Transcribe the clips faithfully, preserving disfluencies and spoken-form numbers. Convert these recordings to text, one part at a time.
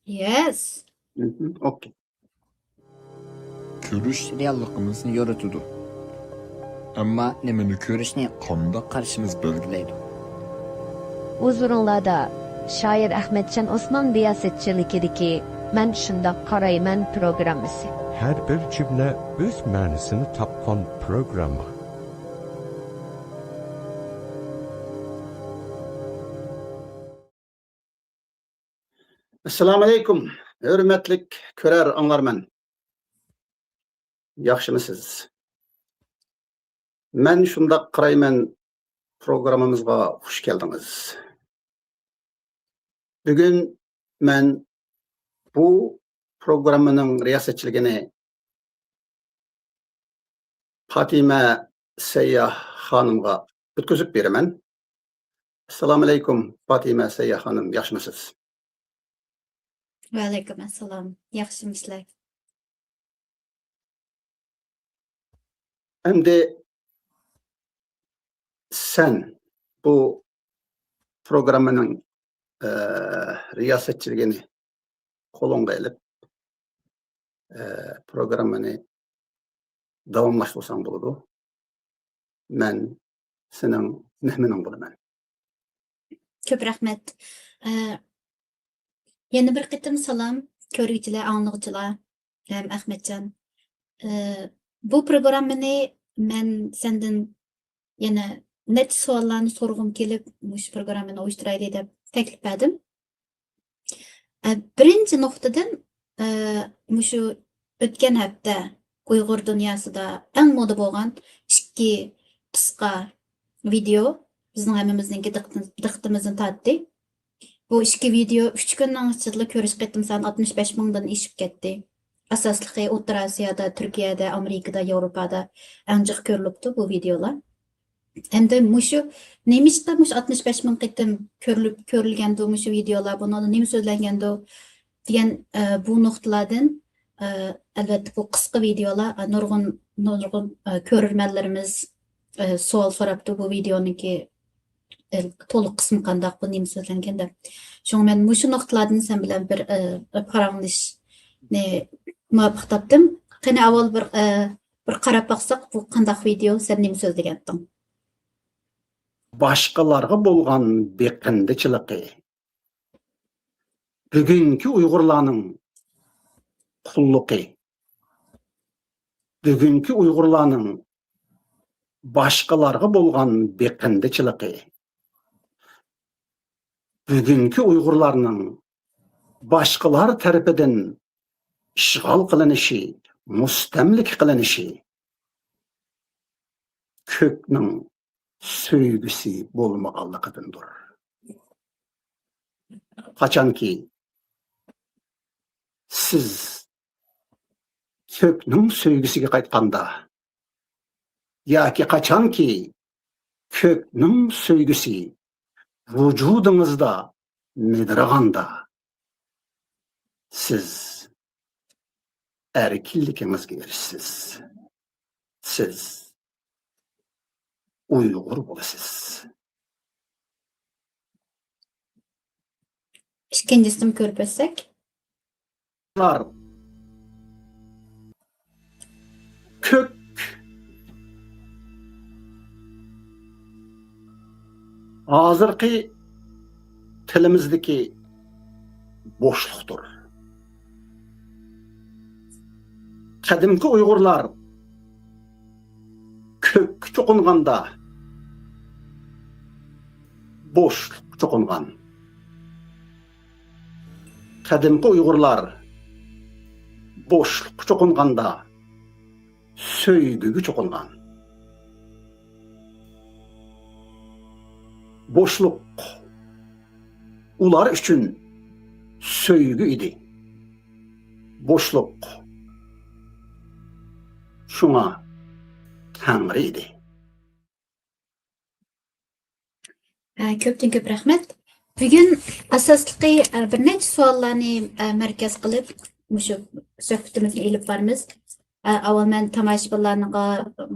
Yes. مهم. Okay. كۆرۈش رېئاللىقىمىزنى يورۇتىدۇ. ئەمما نېمىنى كۆرۈشنى قانداق قارىشىمىز بەلگىلەيدۇ. ھۇزۇرۇڭلاردا شائىر ئەخمەتجان ئوسمان رىياسەتچىلىكىدىكى مەن شۇنداق قارايمەن پروگراممىسى. ھەر بىر جۈملە ئۆز مەنىسىنى تاپقان پروگرامما. ئەسسالامۇئەلەيكۇم، ھۆرمەتلىك كۆرەر ئاڭلارمەن. ياخشىمۇسىز؟ مەن شۇنداق قارايمەن پروگراممىمىزغا خۇش كەلدىڭىز. بۈگۈن مەن بۇ پروگراممىنىڭ رىياسەتچىلىكىنى پاتىمە سەيياھ خانىمغا ئۆتكۈزۈپ بېرىمەن. ئەسسالامۇئەلەيكۇم، پاتىمە سەيياھ خانىم، ياخشىمۇسىز؟ ۋەئەلەيكۇم ئەسسالام. ياخشىمۇسىلەر؟ ئەمدى سەن بۇ پروگراممىنىڭ، ئە، رىياسەتچىلىكىنى قولۇڭغا ئېلىپ، ئە، پروگراممىنى داۋاملاشتۇرساڭ بولىدۇ. مەن سېنىڭ مېھمىنىڭ بولىمەن. كۆپ رەھمەت. ئە، يەنە بىر قېتىم سالام، كۆرگۈچىلەر، ئاڭلىغۇچىلار ھەم ئەخمەتجان. ئە، بۇ پروگراممىنى مەن سەندىن يەنە نەچچە سوئاللارنى سورىغۇم كېلىپ، مۇشۇ پروگراممىنى ئۇيۇشتۇرايلى دەپ تەكلىپ بەردىم. ئە، بىرىنچى نۇقتىدىن، ئە، مۇشۇ ئۆتكەن ھەپتە ئۇيغۇر دۇنياسىدا ئەڭ مودا بولغان ئىككى قىسقا ۋىدېئو بىزنىڭ ھەممىمىزنىڭكى دىققىتىمىزنى تارتتى. بۇ ئىككى ۋىدېئو ئۈچ كۈننىڭ ئىچىدىلا كۆرۈش قېتىم سانى ئاتمىش بەش مىڭدىن ئېشىپ كەتتى. ئاساسلىقى ئوتتۇرا ئاسىيادا، تۈركىيەدە، ئامېرىكىدا، ياۋروپادا ئەڭ جىق كۆرۈلۈپتۇ بۇ ۋىدېئولار. ئەمدى مۇشۇ، نېمىشقا مۇشۇ ئاتمىش بەش مىڭ قېتىم كۆرۈلۈپ، كۆرۈلگەندۇ مۇشۇ ۋىدېئولار، بۇنىڭدا نېمە سۆزلەنگەندۇ دېگەن، ئە، بۇ نۇقتىلەردىن، ئە، ئەلۋەتتە، بۇ قىسقا ۋىدېئولار، ئە، نۇرغۇن، نۇرغۇن، ئە، كۆرۈرمەنلىرىمىز، ئە، سوئال سوراپتۇ، بۇ ۋىدېئونىڭكى، ئە، تولۇق قىسمى قانداق، بۇ نېمە سۆزلەنگەن دەپ. شۇڭا مەن مۇشۇ نۇقتىلاردىن سەن بىلەن بىر، ئە، پاراڭلىشىشنى مۇۋاپىق تاپتىم. قېنى، ئاۋۋال بىر، ئە، بىر قاراپ باقساق، بۇ قانداق ۋىدېئو، سەن نېمە سۆزلىگەنتىڭ؟ باشقىلارغا بولغان بېقىندىچىلىقى، بۈگۈنكى ئۇيغۇرلارنىڭ قۇللۇقى، بۈگۈنكى ئۇيغۇرلارنىڭ باشقىلارغا بولغان بېقىندىچىلىقى، بۈگۈنكى ئۇيغۇرلارنىڭ باشقىلار تەرىپىدىن ئىشغال قىلىنىشى، مۇستەملىكە قىلىنىشى، كۆكنىڭ سۆيگۈسى بولمىغانلىقىدىندۇر. قاچانكى سىز كۆكنىڭ سۆيگۈسىگە قايتقاندا، ياكى قاچانكى كۆكنىڭ سۆيگۈسى ۋۇجۇدىڭىزدا مىدىرغاندا، سىز ئەركىنلىكىڭىزگە ئېرىشىسىز. سىز ئۇيغۇر بولىسىز. ئىككىنچىسىنىمۇ كۆرۈپ ئۆتسەك. كۆك ھازىرقى تىلىمىزدىكى بوشلۇقتۇر. قەدىمكى ئۇيغۇرلار كۆككە چوقۇنغاندا، بوشلۇققا چوقۇنغان. قەدىمكى ئۇيغۇرلار بوشلۇققا چوقۇنغاندا، سۆيگۈگە چوقۇنغان. بوشلۇق ئۇلار ئۈچۈن سۆيگۈ ئىدى. بوشلۇق شۇڭا تەڭرى ئىدى. ئە، كۆپتىن كۆپ رەھمەت. بۈگۈن ئاساسلىقى، ئە، بىر نەچچە سوئاللارنى، ئە، مەركەز قىلىپ مۇشۇ سۆھبىتىمىزنى ئېلىپ بارىمىز. ئە، ئاۋۋال مەن تاماشىبىنلارغا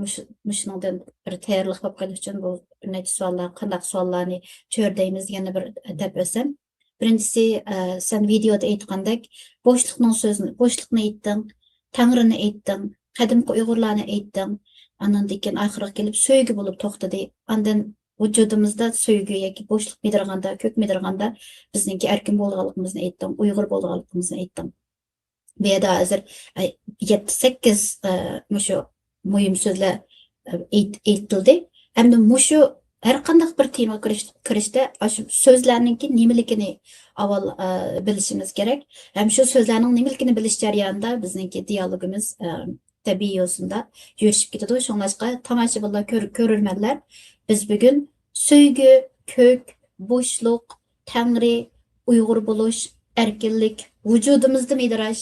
مۇشۇ، مۇشۇنىڭدىن بىر تەييارلىق بولۇپ قېلىش ئۈچۈن بۇ بىر نەچچە سوئاللار، قانداق سوئاللارنى چۆرىدەيمىز دېگەننى بىر دەپ ئۆتسەم. بىرىنچىسى، ئە، سەن ۋىدېئودا ئېيتقاندەك، بوشلۇقنىڭ سۆزىنى، بوشلۇقنى ئېيتتىڭ، تەڭرىنى ئېيتتىڭ، قەدىمكى ئۇيغۇرلارنى ئېيتتىڭ. ئاندىن كېيىن ئاخىرىغا كېلىپ سۆيگۈ بولۇپ توختىدى. ئاندىن ۋۇجۇدىمىزدا سۆيگۈ ياكى بوشلۇق مىدىرغاندا، كۆك مىدىرغاندا بىزنىڭكى ئەركىن بولىدىغانلىقىمىزنى ئېيتتىڭ، ئۇيغۇر بولىدىغانلىقىمىزنى ئېيتتىڭ. بۇ يەردە ھازىر، ئە، يەتتە، سەككىز، ئە، مۇشۇ مۇھىم سۆزلەر، ئە، ئېيت-، ئېيتىلدى. ئەمدى مۇشۇ ھەر قانداق بىر تېمىغا كىرىش-، كىرىشتە ئاشۇ سۆزلەرنىڭكى نېمىلىكىنى ئاۋۋال، ئە، بىلىشىمىز كېرەك. ھەم شۇ سۆزلەرنىڭ نېمىلىكىنى بىلىش جەريانىدا بىزنىڭكى دىيالوگىمىز، ئە، تەبىئىي يوسۇندا يۈرۈشۈپ كېتىدۇ. شۇڭلاشقا تاماشىبىنلار، كۆر-، كۆرۈرمەنلەر، بىز بۈگۈن سۆيگۈ، كۆك، بوشلۇق، تەڭرى، ئۇيغۇر بولۇش، ئەركىنلىك، ۋۇجۇدىمىزدا مىدىراش،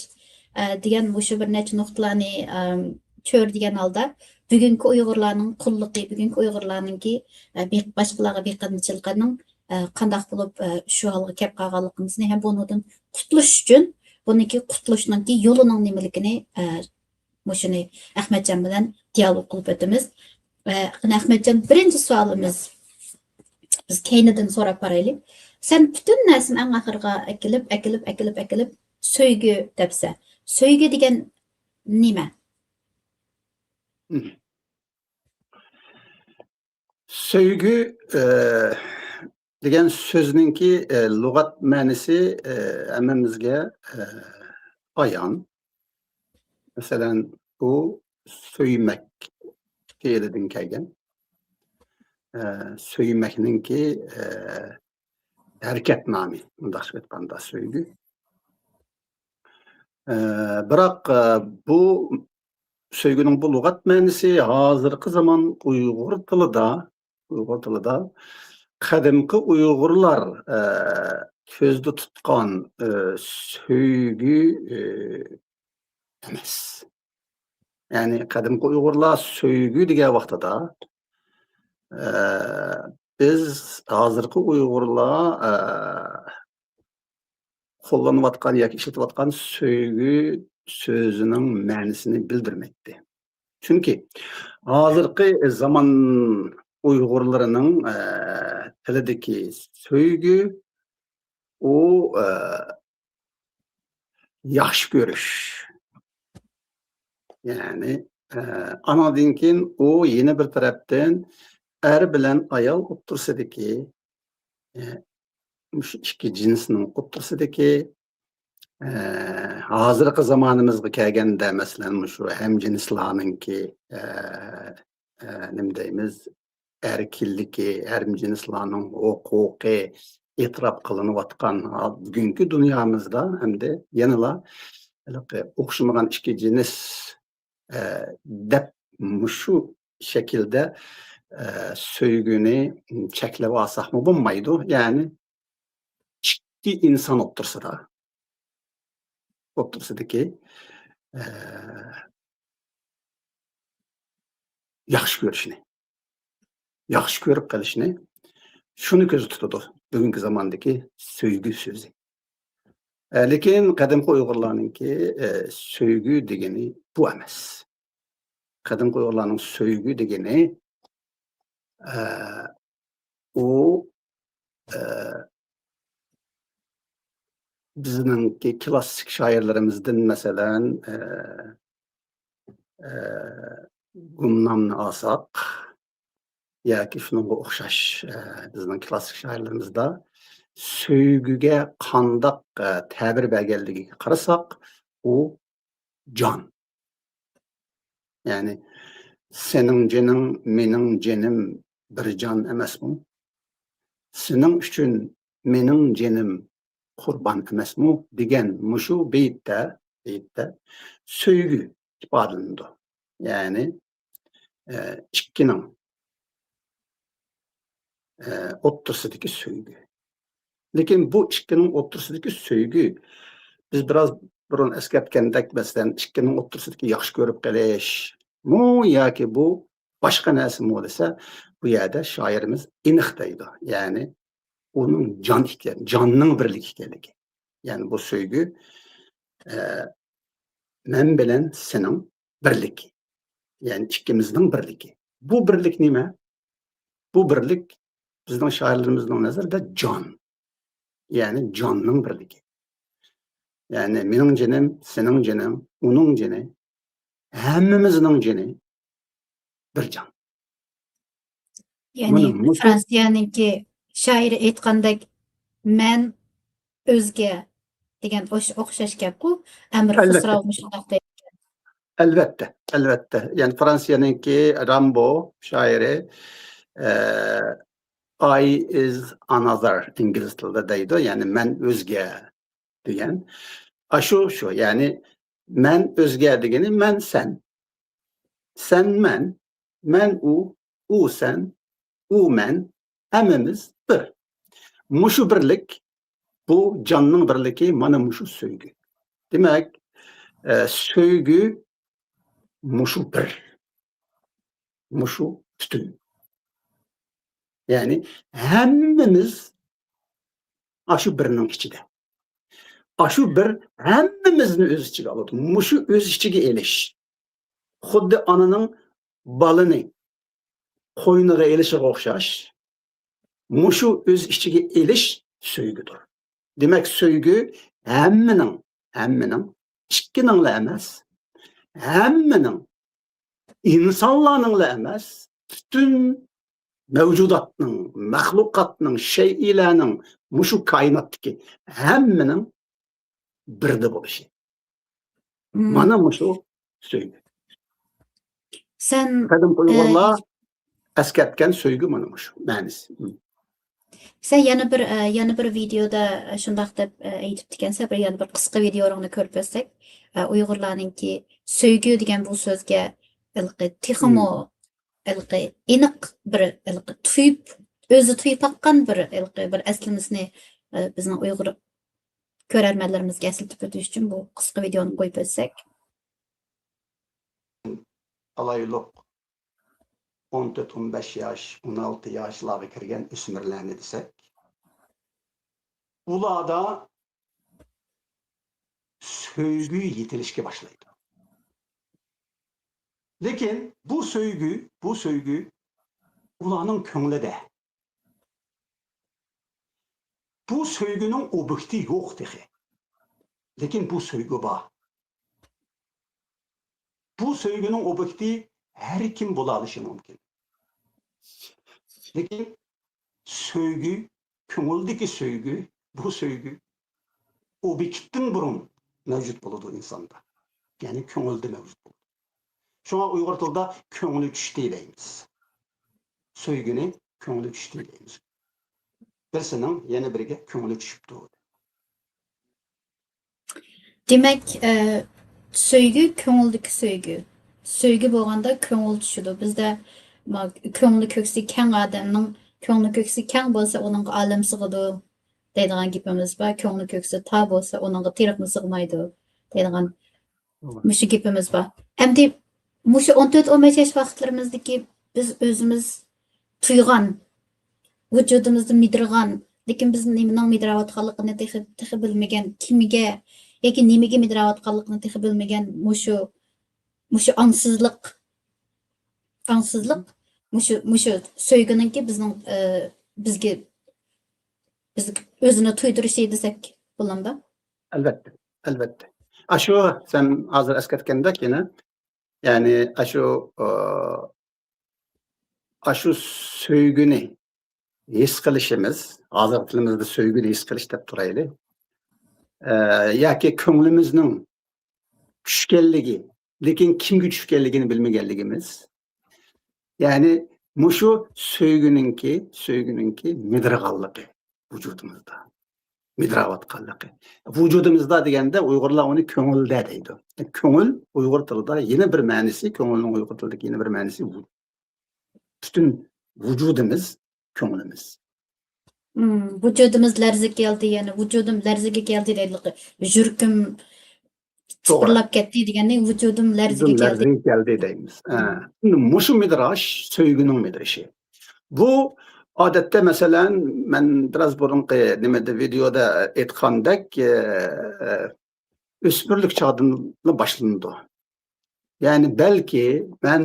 ئە، دېگەن مۇشۇ بىر نەچچە نۇقتىلارنى، ئەم، چۆرىدىگەن ھالدا بۈگۈنكى ئۇيغۇرلارنىڭ قۇللۇقى، بۈگۈنكى ئۇيغۇرلارنىڭكى، ئە، بېق-، باشقىلارغا بېقىندىچىلىقىنىڭ، ئە، قانداق بولۇپ، ئە، شۇ ھالغا كەپ قالغانلىقىمىزنى ھەم بۇنىڭدىن قۇتۇلۇش ئۈچۈن، بۇنىڭكى قۇتۇلۇشنىڭكى يولىنىڭ نېمىلىكىنى، ئە، مۇشۇنى ئەخمەتجان بىلەن دىيالوگ قىلىپ ئۆتىمىز. ئە، قېنى ئەخمەتجان، بىرىنچى سوئالىمىز، بىز كەينىدىن سوراپ بارايلى. سەن پۈتۈن نەرسىنى ئەڭ ئاخىرىغا ئەكېلىپ، ئەكېلىپ، ئەكېلىپ، ئەكېلىپ، سۆيگۈ دەپسەن. سۆيگۈ دېگەن نېمە؟ مم. سۆيگۈ، ئە، دېگەن سۆزنىڭكى، ئە، لۇغەت مەنىسى، ئە، ھەممىمىزگە، ئە، ئايان. مەسىلەن، ئۇ سۆيمەك پېئىلىدىن كەلگەن. ئە، سۆيمەكنىڭكى، ئە، ھەرىكەت نامى، مۇنداقچە ئېيتقاندا، سۆيگۈ. ئە، بىراق، ئە، بۇ سۆيگۈنىڭ بۇ لۇغەت مەنىسى ھازىرقى زامان ئۇيغۇر تىلىدا، ئۇيغۇر تىلىدا قەدىمكى ئۇيغۇرلار، ئە، كۆزدە تۇتقان، ئە، سۆيگۈ، ئە، ئەمەس. يەنى قەدىمكى ئۇيغۇرلار سۆيگۈ دېگەن ۋاقتىدا، ئە، بىز ھازىرقى ئۇيغۇرلار، ئە، قوللىنىۋاتقان ياكى ئىشلىتىۋاتقان سۆيگۈ سۆزىنىڭ مەنىسىنى بىلدۈرمەيتتى. چۈنكى ھازىرقى زامان ئۇيغۇرلىرىنىڭ، ئە، تىلىدىكى سۆيگۈ، ئۇ، ئە، ياخشى كۆرۈش. يەنى، ئە، ئانىڭدىن كېيىن ئۇ يەنە بىر تەرەپتىن ئەر بىلەن ئايال ئوتتۇرىسىدىكى، ئە، مۇشۇ ئىككى جىنسنىڭ ئوتتۇرىسىدىكى، ئە، ھازىرقى زامانىمىزغا كەلگەندە، مەسىلەن، مۇشۇ ھەمجىنسلارنىڭكى، ئە، ئە، نېمە دەيمىز، ئەركىنلىكى، ھەمجىنسلارنىڭ ھوقۇقى ئېتىراپ قىلىنىۋاتقان ھال-، بۈگۈنكى دۇنيامىزدا ھەمدە يەنىلا ھېلىقى ئوخشىمىغان ئىككى جىنس، ئە، دەپ مۇشۇ شەكىلدە، ئە، سۆيگۈنى چەكلەپ ئالساقمۇ بولمايدۇ. يەنى ئىككى ئىنسان ئوتتۇرىسىدا، ئوتتۇرىسىدىكى، ئە، ياخشى كۆرۈشنى، ياخشى كۆرۈپ قېلىشنى، شۇنى كۆزدە تۇتىدۇ بۈگۈنكى زاماندىكى سۆيگۈ سۆزى. ئە، لېكىن قەدىمكى ئۇيغۇرلارنىڭكى، ئە، سۆيگۈ دېگىنى بۇ ئەمەس. قەدىمكى ئۇيغۇرلارنىڭ سۆيگۈ دېگىنى، ئە، ئۇ، ئە، بىزنىڭكى كلاسسىك شائىرلىرىمىزدىن، مەسىلەن، ئە، ئە، گۇمنامنى ئالساق ياكى شۇنىڭغا ئوخشاش، ئە، بىزنىڭ كلاسسىك شائىرلىرىمىزدا سۆيگۈگە قانداق، ئە، تەبىر بەرگەنلىكىگە قارىساق، ئۇ جان. يەنى، سېنىڭ جېنىڭ، مېنىڭ جېنىم بىر جان ئەمەسمۇ؟ سېنىڭ ئۈچۈن مېنىڭ جېنىم قۇربان ئەمەسمۇ؟ دېگەن مۇشۇ بېيىتتە، بېيىتتە سۆيگۈ ئىپادىلىنىدۇ. يەنى، ئە، ئىككىنىڭ، ئە، ئوتتۇرىسىدىكى سۆيگۈ. لېكىن بۇ ئىككىنىڭ ئوتتۇرىسىدىكى سۆيگۈ، بىز بىراز بۇرۇن ئەسكەرتكەندەك، مەسىلەن، ئىككىنىڭ ئوتتۇرىسىدىكى ياخشى كۆرۈپ قېلىشمۇ ياكى بۇ باشقا نەرسىمۇ دېسە، بۇ يەردە شائىرىمىز ئېنىق دەيدۇ. يەنى ئۇنىڭ جان ئىكەن، جاننىڭ بىرلىكى ئىكەنلىكى. يەنى بۇ سۆيگۈ، ئە، مەن بىلەن سېنىڭ بىرلىكى. يەنى ئىككىمىزنىڭ بىرلىكى. بۇ بىرلىك نېمە؟ بۇ بىرلىك بىزنىڭ شائىرلىرىمىزنىڭ نەزىرىدە جان. يەنى جاننىڭ بىرلىكى. يەنى مېنىڭ جېنىم، سېنىڭ جېنىڭ، ئۇنىڭ جېنى، ھەممىمىزنىڭ جېنى بىر جان. يەنى مانا مۇشۇ فرانسىيەنىڭكى شائىرى ئېيتقاندەك، «مەن ئۆزگە» دېگەن ئوش-، ئوخشاش گەپقۇ. ئەمىر ئەلۋەتتە. خۇسراۋمۇ شۇنداق دەيدىكەن. ئەلۋەتتە، ئەلۋەتتە. يەنى فرانسىيەنىڭكى رامبو شائىرى، ئە، «I is another» ئىنگلىز تىلىدا دەيدۇ. يەنى «مەن ئۆزگە» دېگەن. ئاشۇ شۇ، يەنى «مەن ئۆزگە» دېگىنى مەن سەن. سەن مەن، مەن ئۇ، ئۇ سەن، ئۇ مەن، ھەممىمىز بىر. مۇشۇ بىرلىك، بۇ جاننىڭ بىرلىكى، مانا مۇشۇ سۆيگۈ. دېمەك، ئە، سۆيگۈ مۇشۇ بىر. مۇشۇ پۈتۈن. يەنى ھەممىمىز ئاشۇ بىرنىڭ ئىچىدە. ئاشۇ بىر ھەممىمىزنى ئۆز ئىچىگە ئالىدۇ. مۇشۇ ئۆز ئىچىگە ئېلىش. خۇددى ئانىنىڭ بالىنى قوينىغا ئېلىشىغا ئوخشاش، مۇشۇ ئۆز ئىچىگە ئېلىش سۆيگۈدۇر. دېمەك، سۆيگۈ ھەممىنىڭ، ھەممىنىڭ، ئىككىنىڭلا ئەمەس، ھەممىنىڭ، ئىنسانلارنىڭلا ئەمەس، پۈتۈن مەۋجۇداتنىڭ، مەخلۇقاتنىڭ، شەيئىلەرنىڭ، مۇشۇ كائىناتتىكى ھەممىنىڭ بىردە بولۇشى. مم. مانا مۇشۇ سۆيگۈ. سەن، قەدىمكى ئۇيغۇرلار ئە، ئەسكەرتكەن سۆيگۈ مانا مۇشۇ مەنىسى. مم. سەن يەنە بىر، ئە، يەنە بىر ۋىدېئودا، ئە، شۇنداق دەپ، ئە، ئېيتىپ ئىكەنسەن، بىر، يەنە بىر قىسقا ۋىدېئوڭنى كۆرۈپ ئۆتسەك، ئە، ئۇيغۇرلارنىڭكى سۆيگۈ دېگەن بۇ سۆزگە ھېلىقى تېخىمۇ مم. ھېلىقى ئېنىق بىر ھېلىقى تۇيۇپ، ئۆزى تۇيۇپ باققان بىر ھېلىقى بىر ئەسلىمىسىنى، ئە، بىزنىڭ ئۇيغۇر كۆرەرمەنلىرىمىزگە ئەسلىتىپ ئۆتۈش ئۈچۈن بۇ قىسقا ۋىدېئونى قويۇپ ئۆتسەك. ئالايلۇق ئون تۆت، ئون بەش ياش، ئون ئالتە ياشلارغا كىرگەن ئۆسمۈرلەرنى دېسەك، ئۇلاردا سۆيگۈ يېتىلىشكە باشلايدۇ. لېكىن بۇ سۆيگۈ، بۇ سۆيگۈ ئۇلارنىڭ كۆڭلىدە. بۇ سۆيگۈنىڭ ئوبيېكتى يوق تېخى. لېكىن بۇ سۆيگۈ بار. بۇ سۆيگۈنىڭ ئوبيېكتى ھەر كىم بولالىشى مۇمكىن. لېكىن سۆيگۈ، كۆڭۈلدىكى سۆيگۈ، بۇ سۆيگۈ ئوبيېكتتىن بۇرۇن مەۋجۇت بولىدۇ ئىنساندا. يەنى كۆڭۈلدە مەۋجۇت بولىدۇ. شۇڭا ئۇيغۇر تىلىدا «كۆڭلى چۈشتى» دەيمىز. سۆيگۈنى «كۆڭلى چۈشتى» دەيمىز. بىرسىنىڭ يەنە بىرىگە كۆڭلى چۈشۈپتۇ. دېمەك، ئە، سۆيگۈ كۆڭۈلدىكى سۆيگۈ. سۆيگۈ بولغاندا كۆڭۈل چۈشىدۇ. بىزدە ما-، كۆڭلى كۆكسى كەڭ ئادەمنىڭ، كۆڭلى كۆكسى كەڭ بولسا، ئۇنىڭغا ئالەم سىغىدۇ دەيدىغان گېپىمىز بار. كۆڭلى كۆكسى تار بولسا، ئۇنىڭغا تېرىقمۇ سىغمايدۇ دەيدىغان مۇشۇ گېپىمىز بار. ئەمدى مۇشۇ ئون تۆت، ئون بەش ياش ۋاقىتلىرىمىزدىكى بىز ئۆزىمىز تۇيغان، ۋۇجۇدىمىزدا مىدىرىغان، لېكىن بىز نېمىنىڭ مىدىراۋاتقانلىقىنى تېخى، تېخى بىلمىگەن، كىمگە ياكى نېمىگە مىدىراۋاتقانلىقىنى تېخى بىلمىگەن مۇشۇ، مۇشۇ ئاڭسىزلىق، ئاڭسىزلىق، مۇشۇ، مۇشۇ سۆيگۈنىڭكى بىزنىڭ، ئە، بىزگە، بىزگە ئۆزىنى تۇيدۇرۇشى دېسەك بولامدۇ؟ ئەلۋەتتە، ئەلۋەتتە. ئاشۇ سەن ھازىر ئەسكەرتكەندەك يەنە، يەنى ئاشۇ، ئاشۇ سۆيگۈنى ھېس قىلىشىمىز، ھازىرقى تىلىمىزدا سۆيگۈنى ھېس قىلىش دەپ تۇرايلى. ياكى كۆڭلىمىزنىڭ چۈشكەنلىكى، لېكىن كىمگە چۈشكەنلىكىنى بىلمىگەنلىكىمىز. يەنى مۇشۇ سۆيگۈنىڭكى، سۆيگۈنىڭكى مىدىرغانلىقى ۋۇجۇدىمىزدا. مىدىراۋاتقانلىقى. ۋۇجۇدىمىزدا دېگەندە ئۇيغۇرلار ئۇنى كۆڭۈلدە دەيدۇ. كۆڭۈل ئۇيغۇر تىلىدا يەنە بىر مەنىسى، كۆڭۈلنىڭ ئۇيغۇر تىلىدىكى يەنە بىر مەنىسى ۋۇ-، پۈتۈن ۋۇجۇدىمىز، كۆڭلىمىز. مم، ۋۇجۇدىمىز لەرزىگە كەلدى، يەنى ۋۇجۇدۇم لەرزىگە كەلدى دەيدۇ. يۈرىكىم توغرا. سىپىرلاپ كەتتى دېگەندىن ۋۇجۇدۇم لەرزىگە ۋۇجۇدۇم كەلدى. لەرزىگە كەلدى دەيمىز. ھە. مم. ئەمدى مۇشۇ مىدىراش سۆيگۈنىڭ مىدىرىشى. بۇ ئادەتتە، مەسىلەن، مەن بىراز بۇرۇنقى نېمىدە، ۋىدېيودا ئېيتقاندەك، ئە، ئە، ئۆسمۈرلۈك چاغدىنلا باشلىنىدۇ. يەنى بەلكى مەن،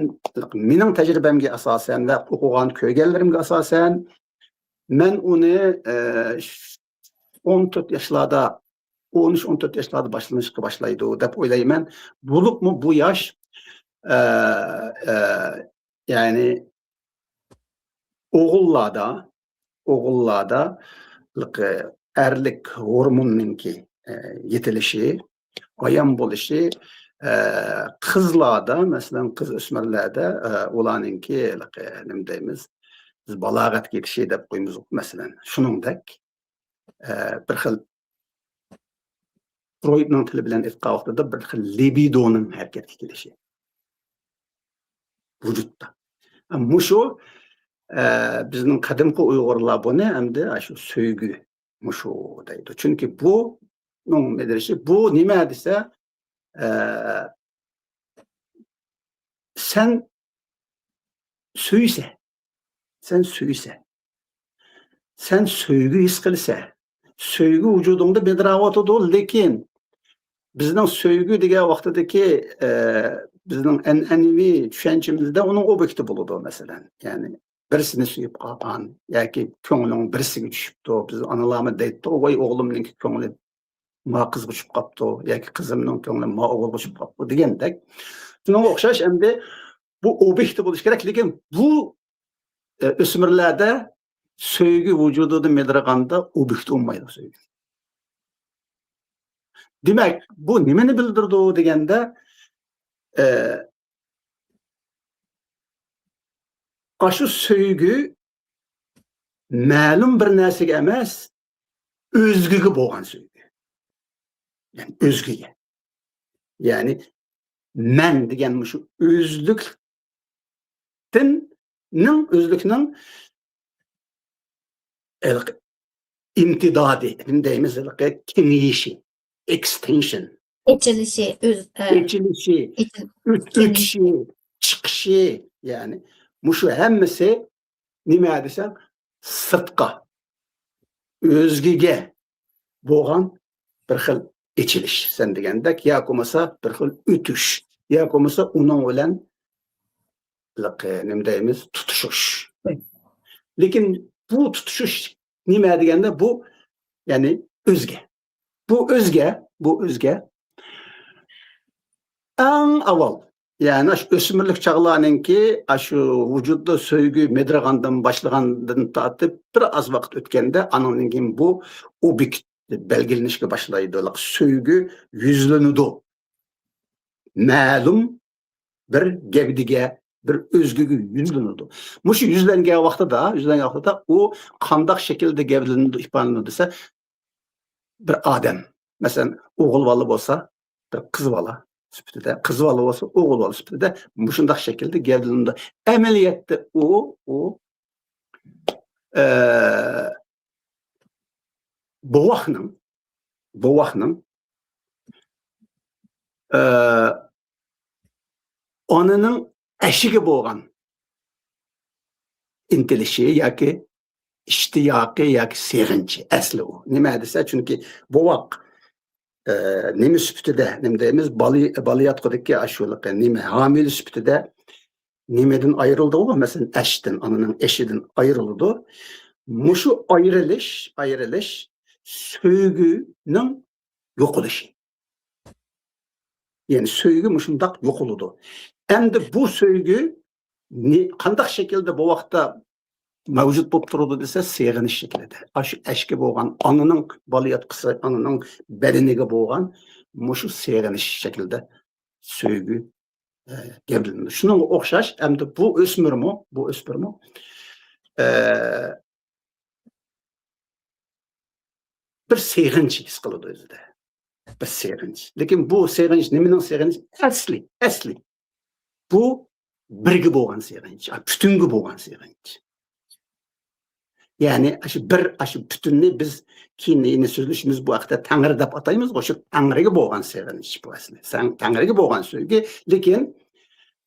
مېنىڭ تەجرىبەمگە ئاساسەن ۋە ئوقۇغان، كۆرگەنلىرىمگە ئاساسەن، مەن ئۇنى، ئە، ئون تۆت ياشلاردا، ئون ئۈچ، ئون تۆت ياشلاردا باشلىنىشقا باشلايدۇ دەپ ئويلايمەن. بولۇپمۇ بۇ ياش، ئە، ئە، يەنى ئوغۇللاردا، ئوغۇللاردا ئەرلىك ھورموننىڭكى، ئە، يېتىلىشى، ئايان بولۇشى، ئە، قىزلاردا، مەسىلەن، قىز ئۆسمۈرلەردە، ئە، ئۇلارنىڭكى، ئە، نېمە دەيمىز، بىز بالاغەتكە يېتىشى دەپ قويىمىز، مەسىلەن، شۇنىڭدەك، ئە، بىر خىل، فرويدنىڭ تىلى بىلەن ئېيتقان ۋاقتىدا، بىر خىل لىبىدونىڭ ھەرىكەتكە كېلىشى ۋۇجۇدتا. مۇشۇ، ئە، بىزنىڭ قەدىمكى ئۇيغۇرلار بۇنى ئەمدى شۇ سۆيگۈ، مۇشۇ دەيدۇ. چۈنكى بۇنىڭ بىلدۈرۈشى، بۇ نېمە دېسە، ئە، سەن سۆيسە، سەن سۆيسە، سەن سۆيگۈ ھېس قىلسە، سۆيگۈ ۋۇجۇدۇڭدا مىدىراۋاتىدۇ، لېكىن بىزنىڭ سۆيگۈ دېگەن ۋاقتىدىكى، ئە، بىزنىڭ ئەنئەنىۋى چۈشەنچىمىزدە ئۇنىڭ ئوبيېكتى بولىدۇ، مەسىلەن. يەنى بىرسىنى سۆيۈپ قالغان ياكى كۆڭلۈڭ بىرسىگە چۈشۈپتۇ. بىز ئانىلارمۇ دەيتتۇق، ۋاي، ئوغلۇمنىڭكى كۆڭلى ما قىزغا چۈشۈپ قاپتۇ ياكى قىزىمنىڭ كۆڭلى ما ئوغۇلغا چۈشۈپ قاپتۇ دېگەندەك. شۇنىڭغا ئوخشاش ئەمدى بۇ ئوبيېكتى بولۇشى كېرەك، لېكىن بۇ، ئە، ئۆسمۈرلەردە سۆيگۈ ۋۇجۇدىدا مىدىرغاندا ئوبيېكت بولمايدۇ سۆيگۈ. دېمەك، بۇ نېمىنى بىلدۈرىدۇ دېگەندە، ئە، ئاشۇ سۆيگۈ مەلۇم بىر نەرسىگە ئەمەس، ئۆزگىگە بولغان سۆيگۈ. يەنى ئۆزگىگە. يەنى مەن دېگەن مۇشۇ ئۆزلۈكتىن، نىڭ، ئۆزلۈكنىڭ، ئە، ئىمتىدادى، نېمە دەيمىز، ھېلىقى كېڭىيىشى، ئېكستېنشن. ئېچىلىشى، ئۆز، ئە، ئېچىلىشى، ئېچىل-، ئۆت-، كېڭىيىشى. ئۆتۈشى، چىقىشى، يەنى مۇشۇ ھەممىسى نېمە دېسەڭ، سىرتقا، ئۆزگىگە بولغان بىر خىل ئېچىلىش، سەن دېگەندەك، ياكى بولمىسا بىر خىل ئۆتۈش، ياكى بولمىسا ئۇنىڭ بىلەن، نېمە دەيمىز، تۇتىشىش. لېكىن بۇ تۇتىشىش نېمە دېگەندە، بۇ، يەنى ئۆزگە. بۇ ئۆزگە، بۇ ئۆزگە. ئەڭ ئاۋۋال، يەنى ئاشۇ ئۆسمۈرلۈك چاغلارنىڭكى ئاشۇ ۋۇجۇدتا سۆيگۈ مىدىرغاندىن باشلىغاندىن تارتىپ بىر ئاز ۋاقىت ئۆتكەندە، ئانىڭدىن كېيىن بۇ ئوبيېكت بەلگىلىنىشكە باشلايدۇ. سۆيگۈ يۈزلىنىدۇ. مەلۇم بىر گەۋدىگە، بىر ئۆزگىگە يۈزلىنىدۇ. مۇشۇ يۈزلەنگەن ۋاقتىدا، يۈزلەنگەن ۋاقتىدا ئۇ قانداق شەكىلدە گەۋدىلىنىدۇ، ئىپادىلىنىدۇ دېسە، بىر ئادەم، مەسىلەن، ئوغۇل بالا بولسا، بىر قىز بالا سۈپىتىدە، قىز بالا بولسا، ئوغۇل بالا سۈپىتىدە مۇشۇنداق شەكىلدە گەۋدىلىنىدۇ. ئەمەلىيەتتە ئۇ، ئۇ، ئە، بوۋاقنىڭ، بوۋاقنىڭ، ئە، ئانىنىڭ ئەشىگە بولغان ئىنتىلىشى ياكى ئىشتىياقى ياكى سېغىنچى ئەسلى ئۇ. نېمە دېسە، چۈنكى بوۋاق، ئە، نېمە سۈپىتىدە، نېمە دەيمىز، بالىياتقۇدىكى ئاشۇ نېمە، ھامىلە سۈپىتىدە نېمىدىن ئايرىلىدىغۇ؟ مەسىلەن، ئەشتىن، ئانىنىڭ ئېشىدىن ئايرىلىدۇ. مۇشۇ ئايرىلىش، ئايرىلىش سۆيگۈنىڭ يوقىلىشى. يەنى سۆيگۈ مۇشۇنداق يوقىلىدۇ. ئەمدى بۇ سۆيگۈ نى-، قانداق شەكىلدە بوۋاقتا مەۋجۇت بولۇپ تۇرىدۇ دېسە، سېغىنىش شەكلىدە. ئاشۇ ئەشكە بولغان، ئانىنىڭ بالىياتقۇسى، ئانىنىڭ بەدىنىگە بولغان مۇشۇ سېغىنىش شەكلىدە سۆيگۈ، ئە، گەۋدىلىنىدۇ. شۇنىڭغا ئوخشاش، ئەمدى بۇ ئۆسمۈرمۇ، بۇ ئۆسمۈرمۇ، ئە، بىر سېغىنچ ھېس قىلىدۇ ئۆزىدە. بىر سېغىنچ. لېكىن بۇ سېغىنچ نېمىنىڭ سېغىنچى؟ ئەسلى، ئەسلى. بۇ بىرگە بولغان سېغىنچ، پۈتۈنگە بولغان سېغىنچ. يەنى ئاشۇ بىر، ئاشۇ پۈتۈننى بىز كېيىن يەنە سۆزلىشىمىز، بۇ ھەقتە تەڭرى دەپ ئاتايمىزغۇ، شۇ تەڭرىگە بولغان سېغىنىش بۇ ئەسلى. سەن-، تەڭرىگە بولغان سۆيگۈ. لېكىن،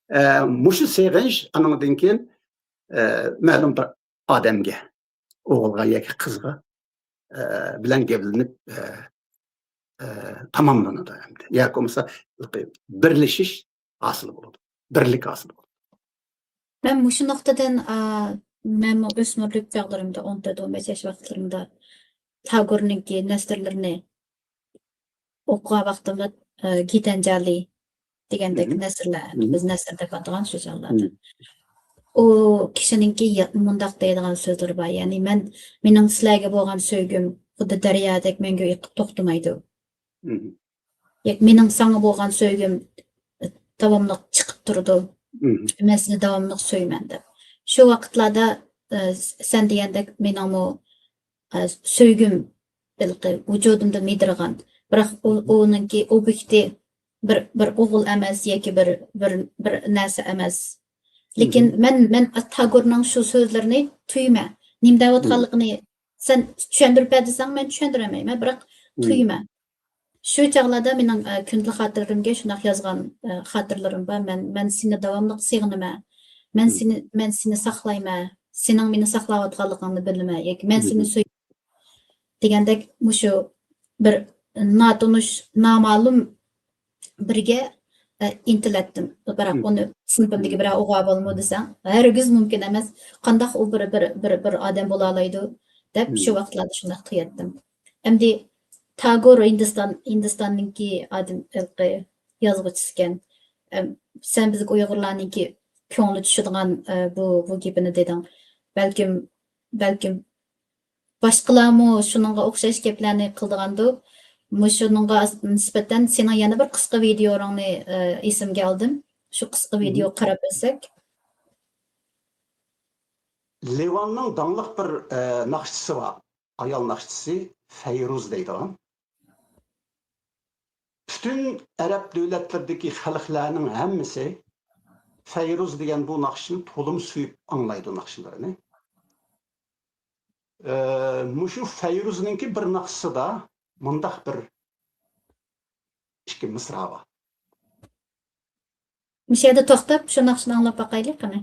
ئە، مۇشۇ سېغىنچ ئانىڭدىن كېيىن، ئە، مەلۇم بىر ئادەمگە، ئوغۇلغا ياكى قىزغا، ئە، بىلەن گەۋدىلىنىپ، ئە، ئە، تاماملىنىدۇ ئەمدى. ياكى بولمىسا بىرلىشىش ھاسىل بولىدۇ. بىرلىك ھاسىل بولىدۇ. مەن مۇشۇ نۇقتىدىن، ئا، مەنمۇ ئۆسمۈرلۈك چاغلىرىمدا، ئون تۆت، ئون بەش ياش ۋاقىتلىرىمدا تاگورنىڭكى نەسرلىرىنى ئوقۇغان ۋاقتىمدا، ئە، گىتانجالى دېگەندەك نەسرلەر، بىز نەسر دەپ ئاتىغان شۇ چاغلاردا. ئۇ كىشىنىڭكى يا-، مۇنداق دەيدىغان سۆزلىرى بار، يەنى، مەن، مېنىڭ سىلەرگە بولغان سۆيگۈم خۇددى دەريادەك مەڭگۈ ئېقىپ توختىمايدۇ. ياكى مېنىڭ ساڭا بولغان سۆيگۈم داۋاملىق چىقىپ تۇرىدۇ. مەن سېنى داۋاملىق سۆيىمەن دەپ. شۇ ۋاقىتلاردا، ئە، سەن دېگەندەك مېنىڭمۇ، ئە، سۆيگۈم ھېلىقى ۋۇجۇدۇمدا مىدىرىغان. بىراق ئۇ، ئۇنىڭكى ئوبيېكتى بىر، بىر ئوغۇل ئەمەس ياكى بىر، بىر، بىر نەرسە ئەمەس. لېكىن مەن، مەن تاگورنىڭ شۇ سۆزلىرىنى تۇيىمەن. نېمە دەۋاتقانلىقىنى سەن چۈشەندۈرۈپ بەر دېسەڭ، مەن چۈشەندۈرەلمەيمەن، بىراق تۇيىمەن. شۇ چاغلاردا مېنىڭ، ئە، كۈندىلىك خاتىرىلىرىمگە شۇنداق يازغان، ئە، خاتىرىلىرىم بار. مەن، مەن سېنى داۋاملىق سېغىنىمەن. مەن سېنى، مەن سېنى ساقلايمەن. سېنىڭ مېنى ساقلاۋاتقانلىقىڭنى بىلىمەن. ياكى مەن سېنى سۆيىمەن دېگەندەك مۇشۇ بىر ناتونۇش، نامەلۇم بىرگە، ئە، ئىنتىلەتتىم. بىراق ئۇنى سىنىپىمدىكى بىرەر ئوغۇل بولىمۇ دېسەڭ، ھەرگىز مۇمكىن ئەمەس. قانداق ئۇ بىر، بىر، بىر، بىر ئادەم بولالايدۇ دەپ شۇ ۋاقىتلاردا شۇنداق تۇياتتىم. ئەمدى تاگور ھىندىستان، ھىندىستاننىڭكى ئادەم، ھېلىقى يازغۇچىسىكەن. ئەم، سەن بىزگە ئۇيغۇرلارنىڭكى كۆڭلى چۈشىدىغان، ئە، بۇ، بۇ گېپىنى دېدىڭ. بەلكىم، بەلكىم باشقىلارمۇ شۇنىڭغا ئوخشاش گەپلەرنى قىلىدىغاندۇ؟ مۇشۇنىڭغا نىسبەتەن سېنىڭ يەنە بىر قىسقا ۋىدېئوڭنى، ئە، ئېسىمگە ئالدىم. شۇ قىسقا ۋىدېئوغا قاراپ بەرسەك. لىۋاننىڭ داڭلىق بىر، ئە، ناخشىچىسى بار. ئايال ناخشىچىسى فەيرۇز دەيدىغان. پۈتۈن ئەرەب دۆلەتلىرىدىكى خەلقلەرنىڭ ھەممىسى فەيرۇز دېگەن بۇ ناخشىنى تولىمۇ سۆيۈپ ئاڭلايدۇ ناخشىلىرىنى. ئە، مۇشۇ فەيرۇزنىڭكى بىر ناخشىسىدا مۇنداق بىر ئىككى مىسرا بار. مۇشۇ يەردە توختاپ، شۇ ناخشىنى ئاڭلاپ باقايلى، قېنى.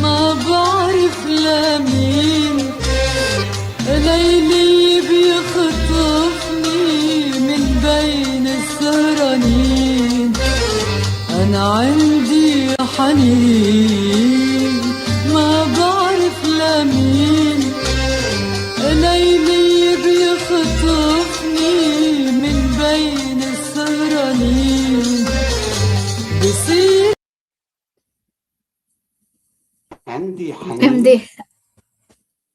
ما بعرف لمين ليلي بيخطفني من بين السهرانين. أنا عندي حنين ما بعرف لمين ليلي بيخطفني من بين السهرانين. بصير عندي حنين ئەمدى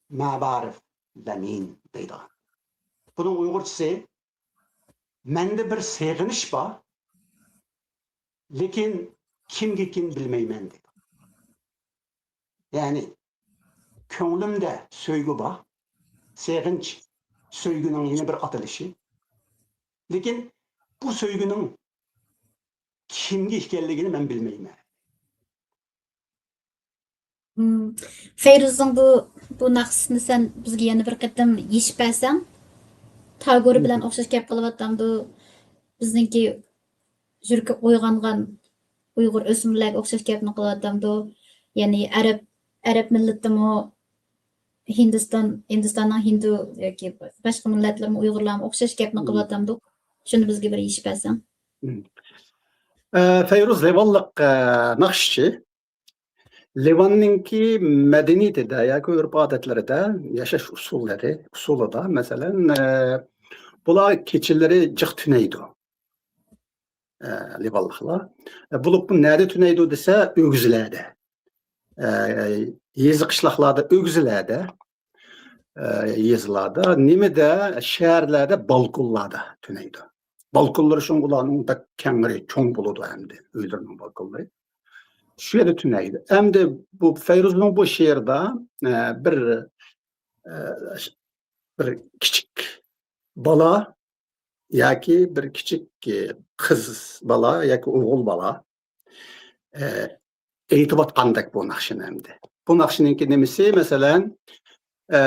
ما بعرف لمين دەيدىغان. بۇنىڭ ئۇيغۇرچىسى، مەندە بىر سېغىنىش بار، لېكىن كىمگىكىن بىلمەيمەن دەيدۇ. يەنى، كۆڭلۈمدە سۆيگۈ بار، سېغىنچ سۆيگۈنىڭ يەنە بىر ئاتىلىشى. لېكىن بۇ سۆيگۈنىڭ كىمگە ئىكەنلىكىنى مەن بىلمەيمەن. مم. فەيرۇزنىڭ بۇ، بۇ ناخشىسىنى سەن بىزگە يەنە بىر قېتىم يېشىپ بەرسەڭ، تاگورى بىلەن ئوخشاش گەپ قىلىۋاتامدۇ؟ بىزنىڭكى يۈرىكى ئويغانغان ئۇيغۇر ئۆسمۈرلەرگە ئوخشاش گەپنى قىلىۋاتامدۇ؟ يەنى ئەرەب، ئەرەب مىللىتىمۇ ھىندىستان، ھىندىستاننىڭ ھىندۇ ياكى باشقا مىللەتلىرىمۇ ئۇيغۇرلارمۇ ئوخشاش گەپنى قىلىۋاتامدۇ؟ شۇنى بىزگە بىر يېشىپ بەرسەڭ. ئە، فەيرۇز لىۋانلىق، ئە، ناخشىچى. لىۋاننىڭكى مەدەنىيىتىدە ياكى ئۆرپ-ئادەتلىرىدە، ياشاش ئۇسۇللىرى، ئۇسۇلىدا، مەسىلەن، ئە، بۇلار كېچىلىرى جىق تۈنەيدۇ. ئە، لىۋانلىقلار. ئە، بولۇپ بۇ نەدە تۈنەيدۇ دېسە، ئۆگزىلەردە. ئە، يېزا قىشلاقلاردا، ئۆگزىلەردە، ئە، يېزىلاردا، نېمىدە، شەھەرلەردە، بالكونلاردا تۈنەيدۇ. بالكونلىرى شۇڭا ئۇلارنىڭ بەك كەڭرى، چوڭ بولىدۇ ئەمدى ئۆيلىرىنىڭ بالكونلىرى. شۇ يەردە تۈنەيدۇ. ئەمدى بۇ فەيرۇزنىڭ بۇ شېئىرىدا، ئە، بىر، ئە، بىر كىچىك بالا ياكى بىر كىچىك، ئە، قىز بالا ياكى ئوغۇل بالا، ئە، ئېيتىۋاتقاندەك بۇ ناخشىنى ئەمدى. بۇ ناخشىنىڭكى نېمىسى، مەسىلەن، ئە،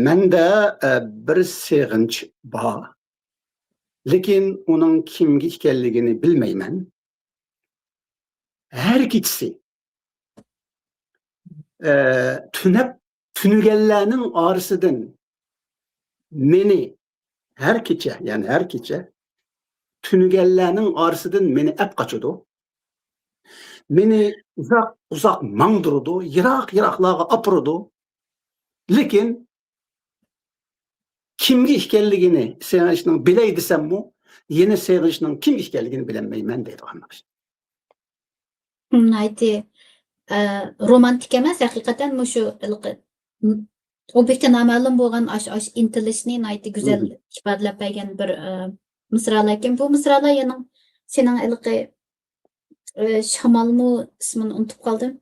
مەندە، ئە، بىر سېغىنچ بار، لېكىن ئۇنىڭ كىمگە ئىكەنلىكىنى بىلمەيمەن. ھەر كېچىسى، ئە، تۈنەپ، تۈنىگەنلەرنىڭ ئارىسىدىن مېنى ھەر كېچە، يەنى ھەر كېچە تۈنىگەنلەرنىڭ ئارىسىدىن مېنى ئەپ قاچىدۇ. مېنى ئۇزاق، ئۇزاق ماڭدۇرىدۇ، يىراق، يىراقلارغا ئاپىرىدۇ. لېكىن كىمگە ئىكەنلىكىنى سېغىنىشنىڭ بىلەي دېسەممۇ، يەنە سېغىنىشنىڭ كىمگە ئىكەنلىكىنى بىلەلمەيمەن دەيدىغان ناخشا. ناھايىتى، ئە، رومانتىك ئەمەس، ھەقىقەتەن مۇشۇ ھېلىقى، م-، ئوبيېكتى نامەلۇم بولغان ئاش-، ئاش ئىنتىلىشنى ناھايىتى گۈزەل ئىپادىلەپ بەرگەن بىر، ئە، مىسرالار ئىكەن. بۇ مىسرالار يەنە سېنىڭ ھېلىقى، ئە، شامالمۇ، ئىسمىنى ئۇنتۇپ قالدىم.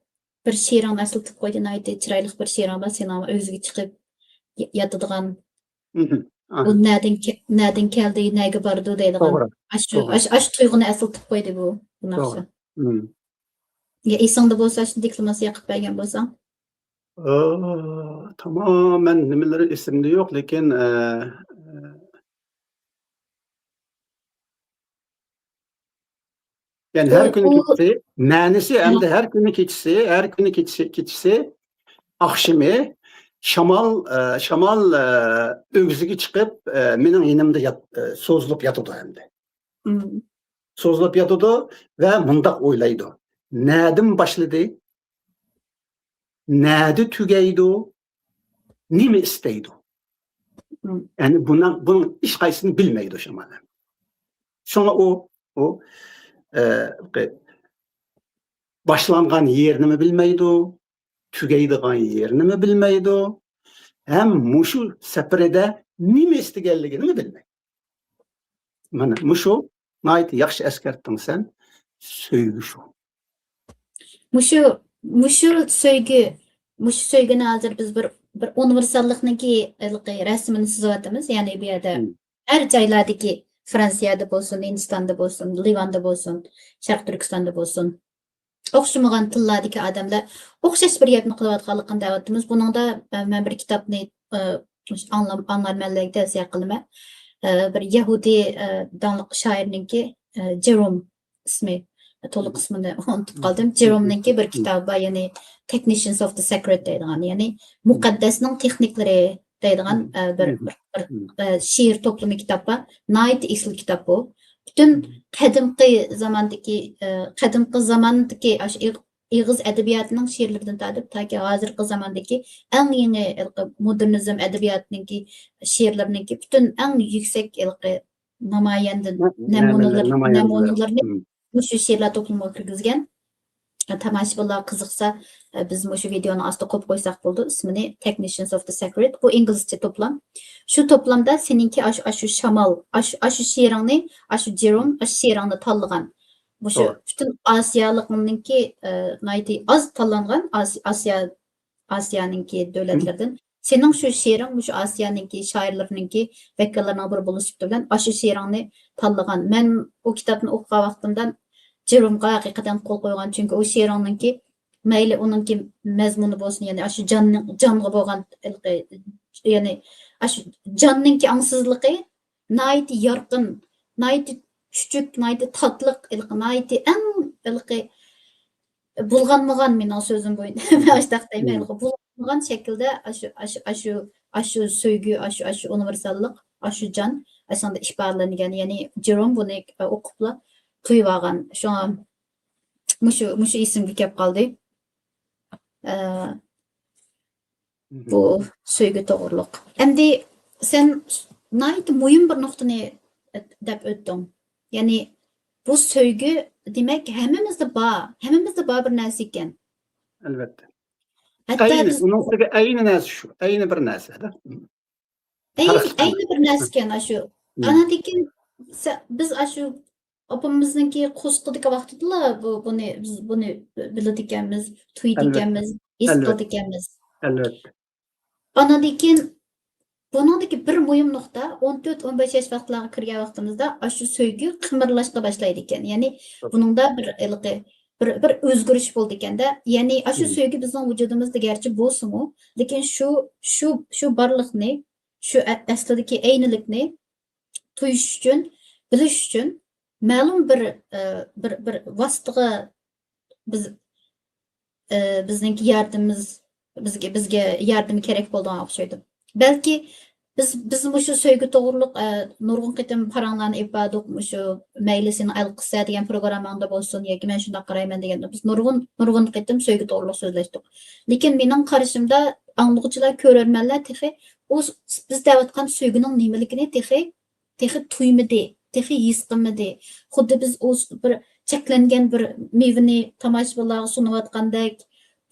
بىر شېئىرىڭنى ئەسلىتىپ قويدى، ناھايىتى چىرايلىق بىر شېئىرىڭ بار، سېنىڭ ئۆگزىگە چىقىپ ي-، ياتىدىغان، مهم. ئاھ. بۇ نەدىن كە-، نەدىن كەلدى، نەگە باردۇ دەيدىغان. توغرا، ئاشۇ، توغرا. ئاشۇ، ئاشۇ تۇيغۇنى ئەسلىتىپ قويدى بۇ، بۇ ناخشا. توغرا. مم. يا ئېسىڭدە بولسا، شۇ دېكلاماتسىيە قىلىپ بەرگەن بولساڭ. ئا، تامامەن نېمىلىرى ئېسىمدە يوق، لېكىن، ئە، ئە، يەنى ھەر ئۇ، كۈنى ئۇ كېچىسى، مەنىسى ھە. ئەمدى ھەر كۈنى كېچىسى، ھەر كۈنى كېچىسى، كېچىسى، ئاخشىمى شامال، ئە، شامال، ئە، ئۆگزىگە چىقىپ، ئە، مېنىڭ يېنىمدا يات-، ئە، سوزۇلۇپ ياتىدۇ ئەمدى. مم. سوزۇلۇپ ياتىدۇ ۋە مۇنداق ئويلايدۇ. نەدىن باشلىدى؟ نەدە تۈگەيدۇ؟ نېمە ئىستەيدۇ؟ مم. يەنى بۇنىڭ، بۇنىڭ ھېچقايسىسىنى بىلمەيدۇ شامال. شۇڭا ئۇ، ئۇ، ئە، باشلانغان يېرىنىمۇ بىلمەيدۇ، تۈگەيدىغان يېرىنىمۇ بىلمەيدۇ. ھەم مۇشۇ سەپىرىدە نېمە ئىستىگەنلىكىنىمۇ بىلمەيدۇ. مانا مۇشۇ ناھايىتى ياخشى ئەسكەرتتىڭ سەن. سۆيگۈ شۇ. مۇشۇ، مۇشۇ سۆيگۈ، مۇشۇ سۆيگۈنى ھازىر بىز بىر، بىر ئۇنىۋېرساللىقنىڭكى ھېلىقى رەسىمىنى سىزىۋاتىمىز. يەنى بۇ يەردە مم. ھەر جايلاردىكى، فرانسىيەدە بولسۇن، ھىندىستاندا بولسۇن، لىۋاندا بولسۇن، شەرقىي تۈركىستاندا بولسۇن، ئوخشىمىغان تىللاردىكى ئادەملەر ئوخشاش بىر گەپنى قىلىۋاتقانلىقىنى دەۋاتىمىز. بۇنىڭدا، ئە، مەن بىر كىتابنى، ئە، ئاڭلام-، ئاڭلارمەنلەرگە تەۋسىيە قىلىمەن. ئە، بىر يەھۇدىي، ئە، داڭلىق شائىرنىڭكى، ئە، جېروم ئىسمى، تولۇق ئىسمىنى ئۇنتۇپ قالدىم. جېرومنىڭكى بىر كىتابى بار، يەنى Technicians of the Sacred دەيدىغان، يەنى مۇقەددەسنىڭ تېخنىكلىرى دەيدىغان، ئە، بىر، بىر، بىر، ئە، شېئىر توپلىمى كىتاب بار. ناھايىتى ئېسىل كىتاب بۇ. پۈتۈن قەدىمكى زاماندىكى، ئە، قەدىمكى زاماندىكى ئاشۇ ئېغ-، ئېغىز ئەدەبىياتىنىڭ شېئىرلىرىدىن تارتىپ تاكى ھازىرقى زاماندىكى ئەڭ يېڭى ھېلىقى مودېرنىزم ئەدەبىياتىنىڭكى شېئىرلىرىنىڭكى پۈتۈن ئەڭ يۈكسەك ھېلىقى نامايەندە نە-، نەمۇنىلىرى، نەمۇنىلىرىنى مم. مۇشۇ شېئىرلار توپلىمىغا كىرگۈزگەن. تاماشىبىنلار قىزىقسا، بىز مۇشۇ ۋىدېئونىڭ ئاستىغا قويۇپ قويساق بولىدۇ. ئىسمىنى Technicians of the Sacred. بۇ ئىنگلىزچە توپلام. شۇ توپلامدا سېنىڭكى ئاشۇ، ئاشۇ شامال، ئاشۇ، ئاشۇ شېئىرىڭنى، ئاشۇ جېروم، ئاشۇ شېئىرىڭنى تاللىغان. مۇشۇ توغرا. پۈتۈن ئاسىيالىقنىڭكى، ئە، ناھايىتى ئاز تاللانغان ئاس-، ئاسىيا، ئاسىيانىڭكى دۆلەتلىرىدىن. سېنىڭ شۇ شېئىرىڭ مۇشۇ ئاسىيانىڭكى شائىرلىرىنىڭكى ۋەكىللىرىنىڭ بىرى بولۇش سۈپىتى بىلەن ئاشۇ شېئىرىڭنى تاللىغان. مەن ئۇ كىتابنى ئوقۇغان ۋاقتىمدا جېرومغا ھەقىقەتەن قول قويغان. چۈنكى ئۇ شېئىرىڭنىڭكى مەيلى ئۇنىڭكى مەزمۇنى بولسۇن، يەنى ئاشۇ جاننىڭ، جانغا بولغان ھېلىقى، يەنى ئاشۇ جاننىڭكى ئاڭسىزلىقى ناھايىتى يارقىن، ناھايىتى چۈچۈك، ناھايىتى تاتلىق، ھېلىقى ناھايىتى ئەڭ ھېلىقى بۇلغانمىغان، مېنىڭ سۆزۈم بويىچە، مەن ئاشۇنداق دەيمەن، مم. ھېلىقى بۇلغانمىغان شەكىلدە ئاشۇ، ئاشۇ، ئاشۇ، ئاشۇ سۆيگۈ، ئاشۇ، ئاشۇ ئۇنىۋېرساللىق، ئاشۇ جان ئاشۇنداق ئىپادىلەنگەن. يەنى جېروم بۇنى ئوقۇپلا تۇيۇۋالغان. شۇڭا مۇشۇ، مۇشۇ ئېسىمگە كەپ قالدى. ئە، بۇ سۆيگۈ توغرۇلۇق. ئەمدى سەن ناھايىتى مۇھىم بىر نۇقتىنى دەپ ئۆتتۈڭ. يەنى بۇ سۆيگۈ، دېمەك، ھەممىمىزدە بار، ھەممىمىزدە بار بىر نەرسە ئىكەن. ئەلۋەتتە. ھەتتا ئەينى، بىز ئۇنىڭ ئۈستىگە ئەينى نەرسە شۇ، ئەينى بىر نەرسە. ئەينى، پەرق ئەينى بىر نەرسىكەن ئاشۇ. مم. ئاناندىن كېيىن سە-، بىز ئاشۇ ئاپىمىزنىڭكى قورسىقىدىكى ۋاقتىدىلا بۇ، بۇنى، بىز بۇنى بىلىدىكەنمىز، ئەلۋەتتە. تۇيىدىكەنمىز، ھېس ئەلۋەتتە. قىلىدىكەنمىز. ئەلۋەتتە. ئاناندىن كېيىن بۇنىڭدىكى بىر مۇھىم نۇقتا، ئون تۆت، ئون بەش ياش ۋاقىتلارغا كىرگەن ۋاقتىمىزدا ئاشۇ سۆيگۈ قىمىرلاشقا باشلايدىكەن. يەنى توغرا. بۇنىڭدا بىر ھېلىقى بىر، بىر ئۆزگىرىش بولىدىكەن-دە. يەنى ئاشۇ مم. سۆيگۈ بىزنىڭ ۋۇجۇدىمىزدا گەرچە بولسىمۇ، لېكىن شۇ، شۇ، شۇ بارلىقنى، شۇ ئە-، ئەسلىدىكى ئەينىلىكنى تۇيۇش ئۈچۈن، بىلىش ئۈچۈن مەلۇم بىر، ئە، بىر، بىر ۋاسىتىگە بىز، ئە، بىزنىڭكى ياردىمىمىز، بىزگە، بىزگە ياردىمى كېرەك بولىدىغان ئوخشايدۇ. بەلكى بىز، بىز مۇشۇ سۆيگۈ توغرۇلۇق، ئە، نۇرغۇن قېتىم پاراڭلارنى ئېلىپ باردۇق. مۇشۇ مەيلى سېنىڭ ئەل قىسسە دېگەن پروگرامماڭدا بولسۇن ياكى مەن شۇنداق قارايمەن دېگەندە، بىز نۇرغۇن، نۇرغۇن قېتىم سۆيگۈ توغرۇلۇق سۆزلەشتۇق. لېكىن مېنىڭ قارىشىمدا، ئاڭلىغۇچىلار، كۆرۈرمەنلەر تېخى ئۇ س-، بىز دەۋاتقان سۆيگۈنىڭ نېمىلىكىنى تېخى، تېخى تۇيمىدى، تېخى ھېس قىلمىدى. خۇددى بىز ئۇ س-، بىر چەكلەنگەن بىر مېۋىنى تاماشىبىنلارغا سۇنۇۋاتقاندەك،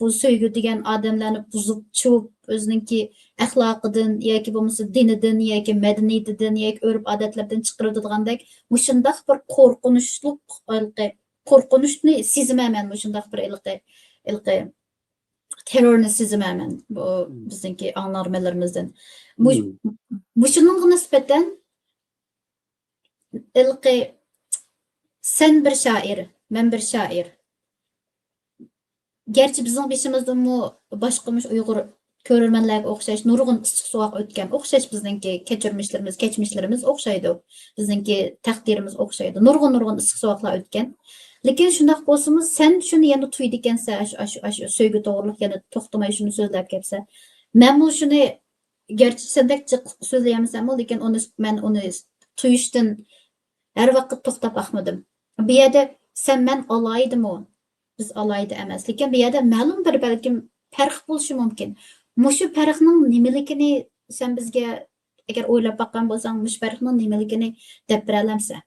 بۇ سۆيگۈ دېگەن ئادەملەرنى بۇزۇپ، چۇۋۇپ، ئۆزىنىڭكى ئەخلاقىدىن ياكى بولمىسا دىنىدىن ياكى مەدەنىيىتىدىن ياكى ئۆرپ-ئادەتلىرىدىن چىقىرىۋېتىدىغاندەك مۇشۇنداق بىر قورقۇنچلۇق ھېلىقى، قورقۇنچنى سېزىمەن مەن مۇشۇنداق بىر ھېلىقى، ھېلىقى تېررورنى سېزىمەن مەن بۇ بىزنىڭكى ئاڭلارمەنلىرىمىزدىن. مۇ-، مۇشۇنىڭغا نىسبەتەن ھېلىقى سەن بىر شائىر، مەن بىر شائىر. گەرچە بىزنىڭ بېشىمىزدىنمۇ باشقا مۇشۇ ئۇيغۇر كۆرۈرمەنلەرگە ئوخشاش نۇرغۇن ئىسسىق سوغۇق ئۆتكەن، ئوخشاش بىزنىڭكى كەچۈرمىشلىرىمىز، كەچمىشلىرىمىز ئوخشايدۇ. بىزنىڭكى تەقدىرىمىز ئوخشايدۇ. نۇرغۇن، نۇرغۇن ئىسسىق سوغۇقلار ئۆتكەن. لېكىن شۇنداق بولسىمۇ، سەن شۇنى يەنە تۇيىدىكەنسەن، ئاشۇ، ئاشۇ، ئاشۇ سۆيگۈ توغرۇلۇق يەنە توختىماي شۇنى سۆزلەپ كەپسەن. مەنمۇ شۇنى گەرچە سەندەك جىق سۆزلىيەلمىسەممۇ، لېكىن ئۇنى، مەن ئۇنى تۇيۇشتىن ھەر ۋاقىت توختاپ باقمىدىم. بۇ يەردە سەن مەن ئالاھىدىمۇ؟ بىز ئالاھىدە ئەمەس. لېكىن بۇ يەردە مەلۇم بىر بەلكىم پەرق بولۇشى مۇمكىن. مۇشۇ پەرقنىڭ نېمىلىكىنى سەن بىزگە ئەگەر ئويلاپ باققان بولساڭ، مۇشۇ پەرقنىڭ نېمىلىكىنى دەپ بېرەلەمسەن؟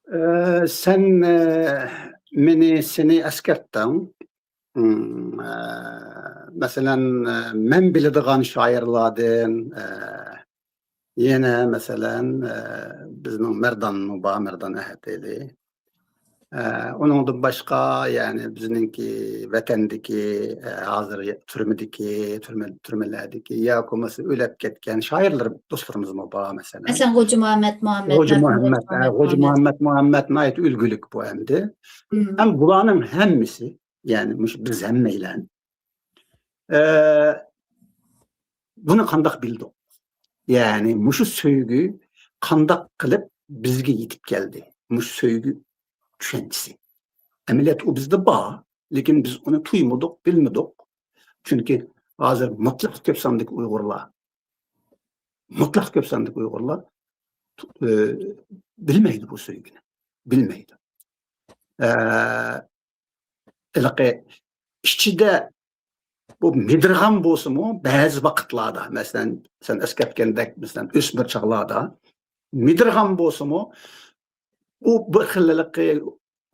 ئە، سەن، ئە، مېنى، سېنى ئەسكەرتتىڭ. ئىم، ئە، مەسىلەن، ئە، مەن بىلىدىغان شائىرلاردىن، ئە، يەنە مەسىلەن، ئە، بىزنىڭ مەردانمۇ بار، مەردان ئەھەتئېلى. ئە، ئۇنىڭدىن باشقا، يەنى بىزنىڭكى ۋەتەندىكى، ئە، ھازىر تۈرمىدىكى، تۈرمە-، تۈرمىلەردىكى ياكى بولمىسا ئۆلۈپ كەتكەن شائىرلىرىم، دوستلىرىمىزمۇ بار، مەسىلەن. مەسىلەن، غوجا مۇھەممەد مۇھەممەد، غوجا مۇھەممەد، ھە، غوجا مۇھەممەد مۇھەممەد ناھايىتى ئۈلگىلىك بۇ ئەمدى. ھەم بۇلارنىڭ ھەممىسى، يەنى مۇشۇ بىز ھەممەيلەن، ئە، بۇنى قانداق بىلدۇق؟ يەنى مۇشۇ سۆيگۈ قانداق قىلىپ بىزگە يېتىپ كەلدى؟ مۇشۇ سۆيگۈ چۈشەنچىسى. ئەمەلىيەتتە ئۇ بىزدە بار، لېكىن بىز ئۇنى تۇيمىدۇق، بىلمىدۇق. چۈنكى ھازىر مۇتلەق كۆپ ساندىكى ئۇيغۇرلار، مۇتلەق كۆپ ساندىكى ئۇيغۇرلار، ئە، بىلمەيدۇ بۇ سۆيگۈنى. بىلمەيدۇ. ئە، ھېلىقى ئىچىدە بۇ مىدىرغان بولسىمۇ، بەزى ۋاقىتلاردا، مەسىلەن، سەن ئەسكەرتكەندەك، مەسىلەن، ئۆسمۈر چاغلاردا مىدىرغان بولسىمۇ، ئۇ بىر خىل ھېلىقى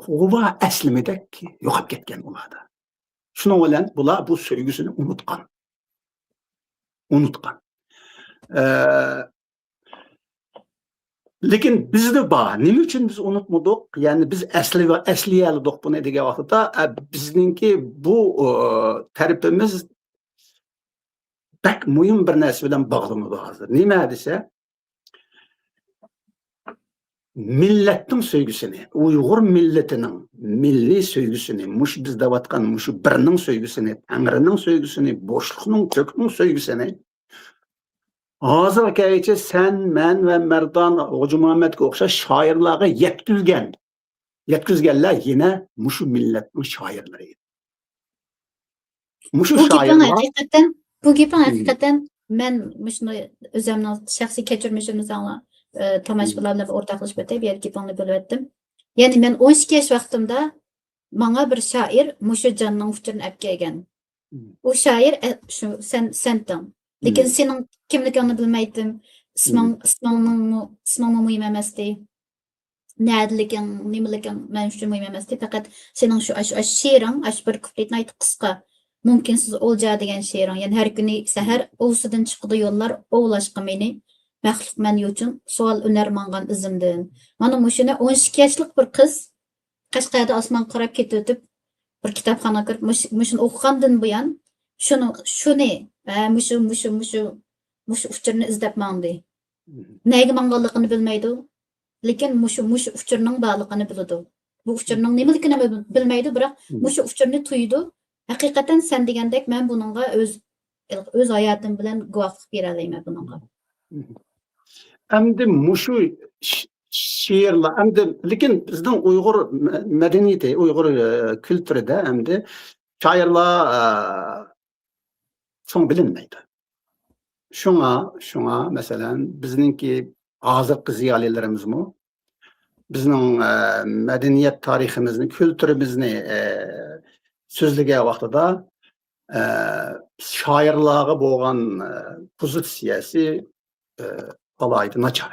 غۇۋا ئەسلىمىدەك يوقاپ كەتكەن ئۇلاردا. شۇنىڭ بىلەن بۇلار بۇ سۆيگۈسىنى ئۇنۇتقان. ئۇنۇتقان. ئە، لېكىن بىزدە بار. نېمە ئۈچۈن بىز ئۇنتمىدۇق؟ يەنى بىز ئەسلى-، ئەسلىيەلىدۇق بۇنى دېگەن ۋاقىتتا، ئە، بىزنىڭكى بۇ، ئۇ، تەرىپىمىز بەك مۇھىم بىر نەرسە بىلەن باغلىنىدۇ ھازىر. نېمە دېسە، مىللەتنىڭ سۆيگۈسىنى، ئۇيغۇر مىللىتىنىڭ مىللىي سۆيگۈسىنى، مۇشۇ بىز دەۋاتقان مۇشۇ بىرنىڭ سۆيگۈسىنى، تەڭرىنىڭ سۆيگۈسىنى، بوشلۇقنىڭ، كۆكنىڭ سۆيگۈسىنى، ھازىرغا كەلگۈچە سەن، مەن ۋە مەردان غوجىمۇھەممەتكە ئوخشاش شائىرلارغا يەتكۈزگەن، يەتكۈزگەنلەر يەنە مۇشۇ مىللەتنىڭ شائىرلىرى. مۇشۇ بۇ گېپىڭ شائىرلار ھەقىقەتەن، بۇ گېپىڭ ھەقىقەتەن مەن مۇشۇنى ئۆزۈمنىڭ شەخسىي كەچۈرمىشىمنى ساڭا، ئە، تاماشىبىنلار بىلەن بىر ئورتاقلىشىپ ئۆتەي، بۇ يەردە گېپىڭنى بۆلۈۋەتتىم. يەنى مەن ئون ئىككى ياش ۋاقتىمدا ماڭا بىر شائىر مۇشۇ جاننىڭ ئۇچۇرىنى ئەپ كەلگەن. ئۇ شائىر، ئە، شۇ سەن، سەنتىڭ. لېكىن سېنىڭ كىملىكىڭنى بىلمەيتتىم. ئىسمىڭ، ئىسمىڭنىڭمۇ، ئىسمىڭمۇ مۇھىم ئەمەستى. نەدىلىكىڭ، نېمىلىكىڭ مەن ئۈچۈن مۇھىم ئەمەستى. پەقەت سېنىڭ شۇ، ئاشۇ، ئاشۇ شېئىرىڭ، ئاشۇ بىر كۇپلېت ناھايىتى قىسقا. مۇمكىنسىز ئولجا دېگەن شېئىرىڭ. يەنى ھەر كۈنى سەھەر ئوۋسىدىن چىقىدۇ يوللار، ئوۋلاشقا مېنى. مەخلۇق مەن يوچۇن، سوئال ئۈنەر ماڭغان ئىزىمدىن. مانا مۇشۇنى ئون ئىككى ياشلىق بىر قىز قەشقەردە ئاسمانغا قاراپ كېتىۋېتىپ، بىر كىتابخانىغا كىرىپ، مۇش-، مۇشۇنى ئوقۇغاندىن بۇيان، شۇنى، شۇنى، ھە، مۇشۇ، مۇشۇ، مۇشۇ، مۇشۇ ئۇچۇرنى ئىزدەپ ماڭدى. نەگە ماڭغانلىقىنى بىلمەيدۇ، لېكىن مۇشۇ، مۇشۇ ئۇچۇرنىڭ بارلىقىنى بىلىدۇ. بۇ ئۇچۇرنىڭ نېمىلىكىنى بىل-، بىلمەيدۇ، بىراق مۇشۇ ئۇچۇرنى تۇيىدۇ. ھەقىقەتەن سەن دېگەندەك مەن بۇنىڭغا ئۆز، ئۆز ھاياتىم بىلەن گۇۋاھلىق بېرەلەيمەن بۇنىڭغا. ئەمدى مۇشۇ ش-، شېئىرلار، ئەمدى لېكىن بىزنىڭ ئۇيغۇر مە-، مەدەنىيىتى، ئۇيغۇر، ئە، كۈلتۈرىدە ئەمدى شائىرلار، ئە، چوڭ بىلىنمەيدۇ. شۇڭا، شۇڭا، مەسىلەن، بىزنىڭكى ھازىرقى زىيالىيلىرىمىزمۇ بىزنىڭ، ئە، مەدەنىيەت تارىخىمىزنى، كۈلتۈرىمىزنى، ئە، سۆزلىگەن ۋاقتىدا، ئە، شائىرلارغا بولغان، ئە، پوزىتسىيەسى، ئە، ئالاھىدە ناچار.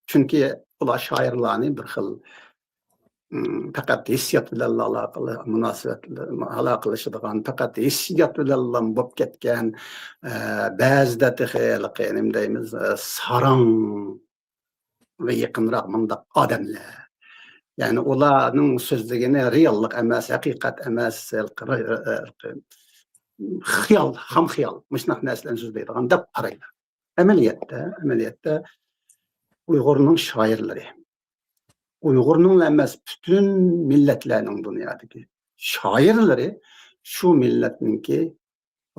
چۈنكى ئۇلار شائىرلارنى بىر خىل، ئىم، پەقەت ھېسسىيات بىلەنلا ئالاقىلى-، مۇناسىۋەت، ئالاقىلىشىدىغان، پەقەت ھېسسىيات بىلەنلا بولۇپ كەتكەن، ئە، بەزىدە تېخى ھېلىقى نېمە دەيمىز، ئە، ساراڭ ۋە يېقىنراق مۇنداق ئادەملەر. يەنى ئۇلارنىڭ سۆزلىگىنى رېئاللىق ئەمەس، ھەقىقەت ئەمەس، خىيال، خام خىيال، مۇشۇنداق نەرسىلەرنى سۆزلەيدىغان دەپ قارايدۇ. ئەمەلىيەتتە، ئەمەلىيەتتە ئۇيغۇرنىڭ شائىرلىرى، ئۇيغۇرنىڭلا ئەمەس، پۈتۈن مىللەتلەرنىڭ دۇنيادىكى شائىرلىرى شۇ مىللەتنىڭكى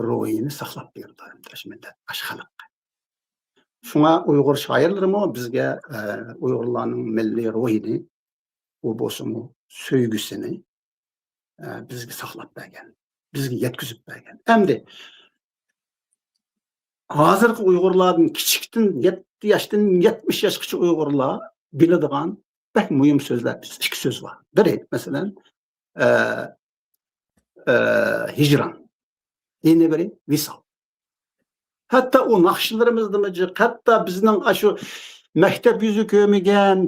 روھىنى ساقلاپ بېرىدۇ، ھەمدە شۇ مىللەت، شۇ خەلق. شۇڭا ئۇيغۇر شائىرلىرىمۇ بىزگە، ئە، ئۇيغۇرلارنىڭ مىللىي روھىنى، ئۇ بولسىمۇ سۆيگۈسىنى، ئە، بىزگە ساقلاپ بەرگەن، بىزگە يەتكۈزۈپ بەرگەن. ئەمدى ھازىرقى ئۇيغۇرلاردىن كىچىكتىن، يەتتە ياشتىن يەتمىش ياشقىچە ئۇيغۇرلار بىلىدىغان بەك مۇھىم سۆزلەر، ئىككى سۆز بار. بىرى، مەسىلەن، ئە، ئە، ھىجران. يەنە بىرى ۋىسال. ھەتتا ئۇ ناخشىلىرىمىزدىمۇ جىق، ھەتتا بىزنىڭ ئاشۇ مەكتەپ يۈزى كۆرمىگەن،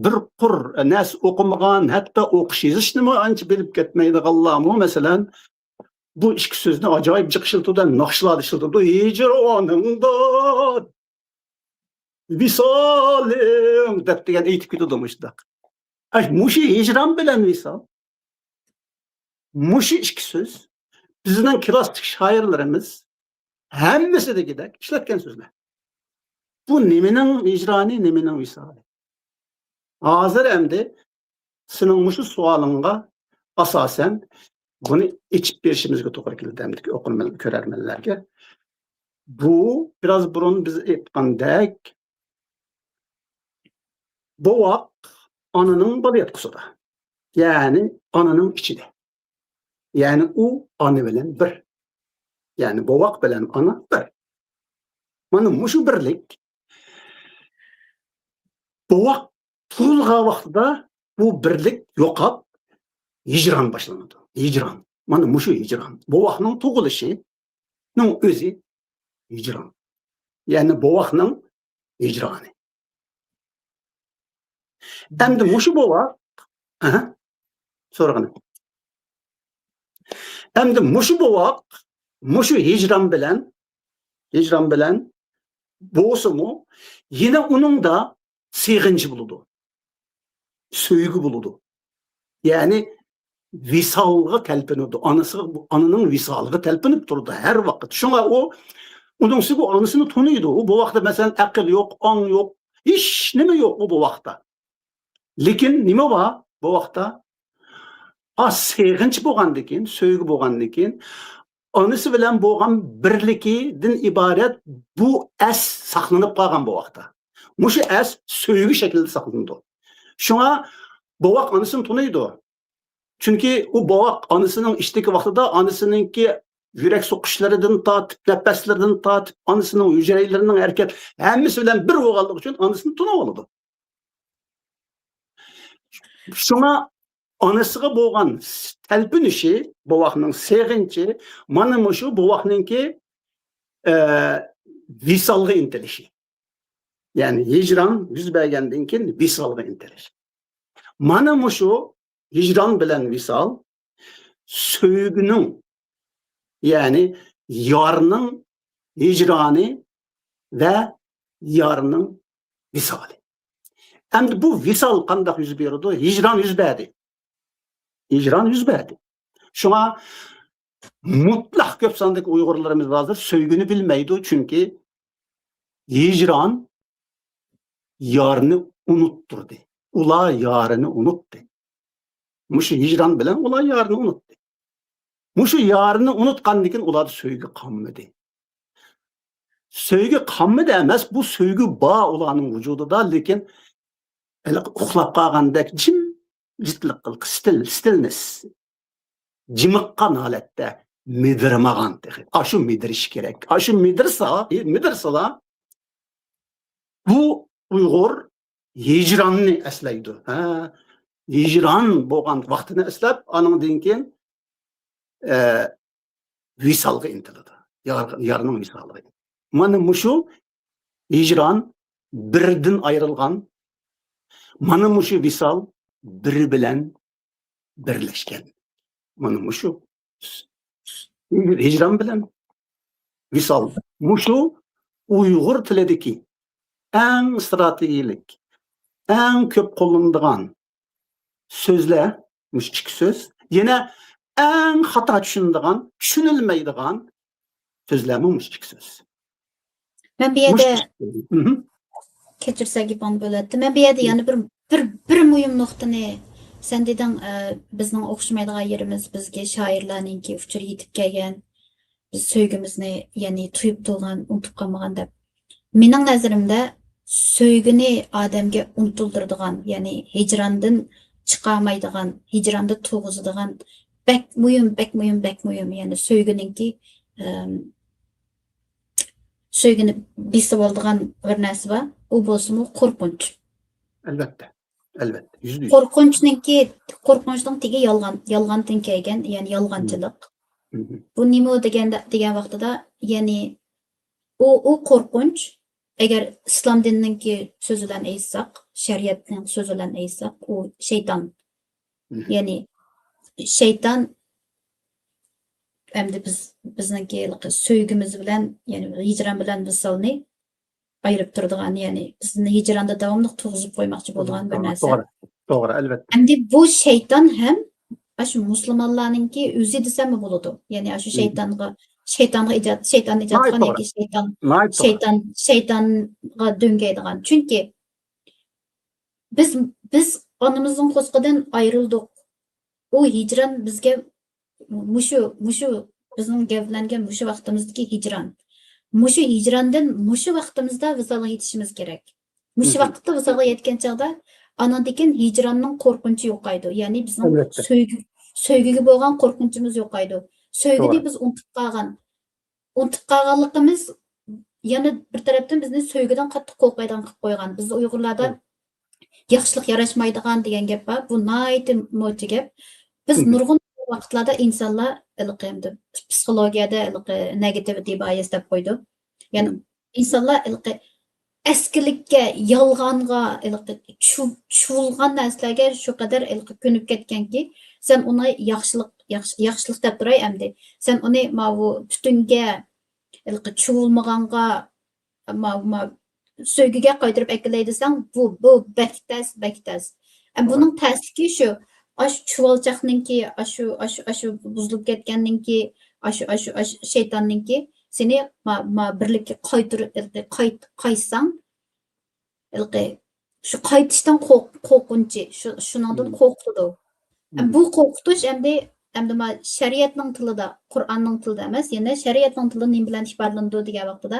بىر قۇر نەرسە ئوقۇمىغان، ھەتتا ئوقۇش يېزىشنىمۇ ئانچە بىلىپ كەتمەيدىغانلارمۇ، مەسىلەن، بۇ ئىككى سۆزنى ئاجايىپ جىق ئىشلىتىدۇ، ناخشىلاردا ئىشلىتىدۇ. ھىجرانىڭدا ۋىسالىڭ دەپ دېگەن ئېيتىپ كېتىدۇ مۇشۇنداق. ئەي، مۇشۇ ھىجران بىلەن ۋىسال، مۇشۇ ئىككى سۆز بىزنىڭ كلاسسىك شائىرلىرىمىز ھەممىسى دېگۈدەك ئىشلەتكەن سۆزلەر. بۇ نېمىنىڭ ھىجرانى، نېمىنىڭ ۋىسالى؟ ھازىر ئەمدى سېنىڭ مۇشۇ سوئالىڭغا ئاساسەن بۇنى ئېچىپ بېرىشىمىزگە توغرا كېلىدۇ ئەمدىكى ئوقۇرمەن، كۆرەرمەنلەرگە. بۇ بىراز بۇرۇن بىز ئېيتقاندەك، بوۋاق ئانىنىڭ بالىياتقۇسىدا، يەنى ئانىنىڭ ئىچىدە. يەنى ئۇ ئانا بىلەن بىر. يەنى بوۋاق بىلەن ئانا بىر. مانا مۇشۇ بىرلىك، بوۋاق تۇغۇلغان ۋاقتىدا بۇ بىرلىك يوقاپ، ھىجران باشلىنىدۇ. ھىجران. مانا مۇشۇ ھىجران. بوۋاقنىڭ تۇغۇلۇشىنىڭ ئۆزى ھىجران. يەنى بوۋاقنىڭ ھىجرانى. ئەمدى مۇشۇ بوۋاق، ئەھە، سورىغىنى. ئەمدى مۇشۇ بوۋاق، مۇشۇ ھىجران بىلەن، ھىجران بىلەن بولسىمۇ، يەنە ئۇنىڭدا سېغىنچ بولىدۇ، سۆيگۈ بولىدۇ. يەنى ۋىسالغا تەلپۈنىدۇ. ئانىسىغا، ئانىنىڭ ۋىسالىغا تەلپۈنۈپ تۇرىدۇ ھەر ۋاقىت. شۇڭا ئۇ، ئۇنىڭ ئۈستىگە ئۇ ئانىسىنى تونۇيدۇ. ئۇ بوۋاقتا، مەسىلەن، ئەقىل يوق، ئاڭ يوق، ھېچ نېمە يوق ئۇ بوۋاقتا. لېكىن نېمە بار بوۋاقتا؟ ئا، سېغىنچ بولغاندىكىن، سۆيگۈ بولغاندىكىن، ئانىسى بىلەن بولغان بىرلىكىدىن ئىبارەت بۇ ئەس ساقلىنىپ قالغان بوۋاقتا. مۇشۇ ئەس سۆيگۈ شەكلىدە ساقلىنىدۇ. شۇڭا بوۋاق ئانىسىنى تونۇيدۇ. چۈنكى ئۇ بوۋاق ئانىسىنىڭ ئىچىدىكى ۋاقتىدا ئانىسىنىڭكى يۈرەك سوقۇشلىرىدىن تارتىپ، نەپەسلىرىدىن تارتىپ، ئانىسىنىڭ ھۈجەيرىلىرىنىڭ ھەرىكەت ھەممىسى بىلەن بىر بولغانلىقى ئۈچۈن ئانىسىنى تونۇۋالىدۇ. شۇڭا ئانىسىغا بولغان تەلپۈنۈشى، بوۋاقنىڭ سېغىنچى، مانا مۇشۇ بوۋاقنىڭكى، ئە، ۋىسالغا ئىنتىلىشى. يەنى ھىجران يۈز بەرگەندىن كېيىن ۋىسالغا ئىنتىلىش. مانا مۇشۇ ھىجران بىلەن ۋىسال سۆيگۈنىڭ، يەنى يارنىڭ ھىجرانى ۋە يارنىڭ ۋىسالى. ئەمدى بۇ ۋىسال قانداق يۈز بېرىدۇ؟ ھىجران يۈز بەردى. ھىجران يۈز بەردى. شۇڭا مۇتلەق كۆپ ساندىكى ئۇيغۇرلىرىمىز ھازىر سۆيگۈنى بىلمەيدۇ، چۈنكى ھىجران يارنى ئۇنتتۇردى. ئۇلار يارىنى ئۇنتتى. مۇشۇ ھىجران بىلەن ئۇلار يارىنى ئۇنتتى. مۇشۇ يارىنى ئۇنتقاندىن كېيىن ئۇلاردا سۆيگۈ قالمىدى. سۆيگۈ قالمىدى ئەمەس، بۇ سۆيگۈ بار ئۇلارنىڭ ۋۇجۇدىدا، لېكىن ھېلىقى ئۇخلاپ قالغاندەك جىمجىتلىق، ستىل، ستىلنېس، جىمىققان ھالەتتە مىدىرمىغان تېخى. ئاشۇ مىدىرىشى كېرەك. ئاشۇ مىدىرسا، ئى، مىدىرسىلا، بۇ ئۇيغۇر ھىجراننى ئەسلەيدۇ. ھە، ھىجران بولغان ۋاقتىنى ئەسلەپ، ئانىڭدىن كېيىن، ئە، ۋىسالغا ئىنتىلىدۇ. يار، يارنىڭ ۋىسالىغا. مانا مۇشۇ ھىجران، بىردىن ئايرىلغان. مانا مۇشۇ ۋىسال بىر بىلەن بىرلەشكەن. مانا مۇشۇ ھىجران بىلەن ۋىسال. مۇشۇ ئۇيغۇر تىلىدىكى ئەڭ ئىستراتېگىيەلىك، ئەڭ كۆپ قوللىنىدىغان سۆزلەر مۇشۇ ئىككى سۆز. يەنە ئەڭ خاتا چۈشىنىدىغان، چۈشىنىلمەيدىغان سۆزلەرمۇ مۇشۇ ئىككى سۆز. مەن بۇ يەردە، مۇشۇ ئىككى سۆز. مھم. كەچۈرسە گېپىڭنى بۆلەتتىم. مەن بۇ يەردە يەنە بىر، بىر، بىر مۇھىم نۇقتىنى سەن دېدىڭ، ئە، بىزنىڭ ئوخشىمايدىغان يېرىمىز، بىزگە شائىرلارنىڭكى ئۇچۇرى يېتىپ كەلگەن، بىز سۆيگۈمىزنى، يەنى تۇيۇپ تۇرغان، ئۇنتۇپ قالمىغان دەپ. مېنىڭ نەزىرىمدە سۆيگۈنى ئادەمگە ئۇنتۇلدۇرىدىغان، يەنى ھىجراندىن چىقارمايدىغان، ھىجراندا تۇرغۇزىدىغان بەك مۇھىم، بەك مۇھىم، بەك مۇھىم. يەنى سۆيگۈنىڭكى، ئەم، سۆيگۈنى بېسىۋالىدىغان بىر نەرسە بار. ئۇ بولسىمۇ قورقۇنچ. ئەلۋەتتە. ئەلۋەتتە. يۈزدە يۈز. قورقۇنچنىڭكى، قورقۇنچنىڭ تېگى يالغان، يالغاندىن كەلگەن، يەنى يالغانچىلىق. مھم. بۇ نېمە دېگەندە، دېگەن ۋاقتىدا، يەنى ئۇ، ئۇ قورقۇنچ، ئەگەر ئىسلام دىنىنىڭكى سۆزى بىلەن ئېيتساق، شەرىئەتنىڭ سۆزى بىلەن ئېيتساق، ئۇ شەيتان. مھم. يەنى شەيتان ئەمدى بىز، بىزنىڭكى ھېلىقى سۆيگۈمىز بىلەن، يەنى ھىجران بىلەن ۋىسالنى ئايرىپ تۇرىدىغان، يەنى بىزنى ھىجراندا داۋاملىق تۇرغۇزۇپ قويماقچى بولىدىغان بىر نەرسە. توغرا، توغرا، ئەلۋەتتە. ئەمدى بۇ شەيتان ھەم ئاشۇ مۇسۇلمانلارنىڭكى ئۆزى دېسەممۇ بولىدۇ. يەنى ئاشۇ مھم. شەيتانغا، شەيتانغا ئىجاد، شەيتان ئىجاد ناھايىتى قىلغان توغرا. ياكى شەيتان، ناھايىتى توغرا. شەيتان، شەيتانغا دۆڭگەيدىغان. چۈنكى بىز، بىز ئانىمىزنىڭ قورسىقىدىن ئايرىلدۇق. ئۇ ھىجران بىزگە مۇشۇ، مۇشۇ بىزنىڭ گەۋدىلەنگەن مۇشۇ ۋاقتىمىزدىكى ھىجران. مۇشۇ ھىجراندىن مۇشۇ ۋاقتىمىزدا ۋىسالغا يېتىشىمىز كېرەك. مۇشۇ مھم. ۋاقىتتا ۋىسالغا يەتكەن چاغدا ئانىڭدىن كېيىن ھىجراننىڭ قورقۇنچى يوقايدۇ. يەنى بىزنىڭ ئەلۋەتتە. سۆيگۈ، سۆيگۈگە بولغان قورقۇنچىمىز يوقايدۇ. سۆيگۈنى توغرا. بىز ئۇنتۇپ قالغان. ئۇنتۇپ قالغانلىقىمىز يەنە بىر تەرەپتىن بىزنى سۆيگۈدىن قاتتىق قورقايدىغان قىلىپ قويغان. بىزدە ئۇيغۇرلاردا توغرا. ياخشىلىق ياراشمايدىغان دېگەن گەپ بار. بۇ ناھايىتى نوچى گەپ. بىز مھم. نۇرغۇن ۋاقىتلاردا ئىنسانلار ھېلىقى ئەمدى پسىخولوگىيەدە ھېلىقى نېگاتىۋىتى بايس دەپ قويىدۇ. يەنى مھم. ئىنسانلار ھېلىقى ئەسكىلىككە، يالغانغا، ھېلىقى چۇ-، چۇۋۇلغان نەرسىلەرگە شۇ قەدەر ھېلىقى كۆنۈپ كەتكەنكى، سەن ئۇنى ياخشىلىق، ياخشى، ياخشىلىق دەپ تۇراي ئەمدى. سەن ئۇنى ماۋۇ تۈتۈنگە، ھېلىقى چۇۋۇلمىغانغا، ما، ما، سۆيگۈگە قايتۇرۇپ ئەكېلەي دېسەڭ، بۇ، بۇ بەك تەس، بەك تەس. ئەم، توغرا. بۇنىڭ تەسلىكى شۇ. ئاشۇ چۇۋالچاقنىڭكى، ئاشۇ، ئاشۇ، ئاشۇ بۇزۇلۇپ كەتكەننىڭكى، ئاشۇ، ئاشۇ، ئاشۇ شەيتاننىڭكى سېنى ما، ما بىرلىككە قايتۇر-، قايت-، قايتساڭ، ھېلىقى شۇ قايتىشتىن قورق-، قورقۇنچى، شۇ، شۇنىڭدىن مم. قورقۇتىدۇ. ئەم، مم. بۇ قورقۇتۇش ئەمدى، ئەمدى ما شەرىئەتنىڭ تىلىدا، قۇرئاننىڭ تىلىدا ئەمەس، يەنە شەرىئەتنىڭ تىلىدا نېمە بىلەن ئىپادىلىنىدۇ دېگەن ۋاقتىدا،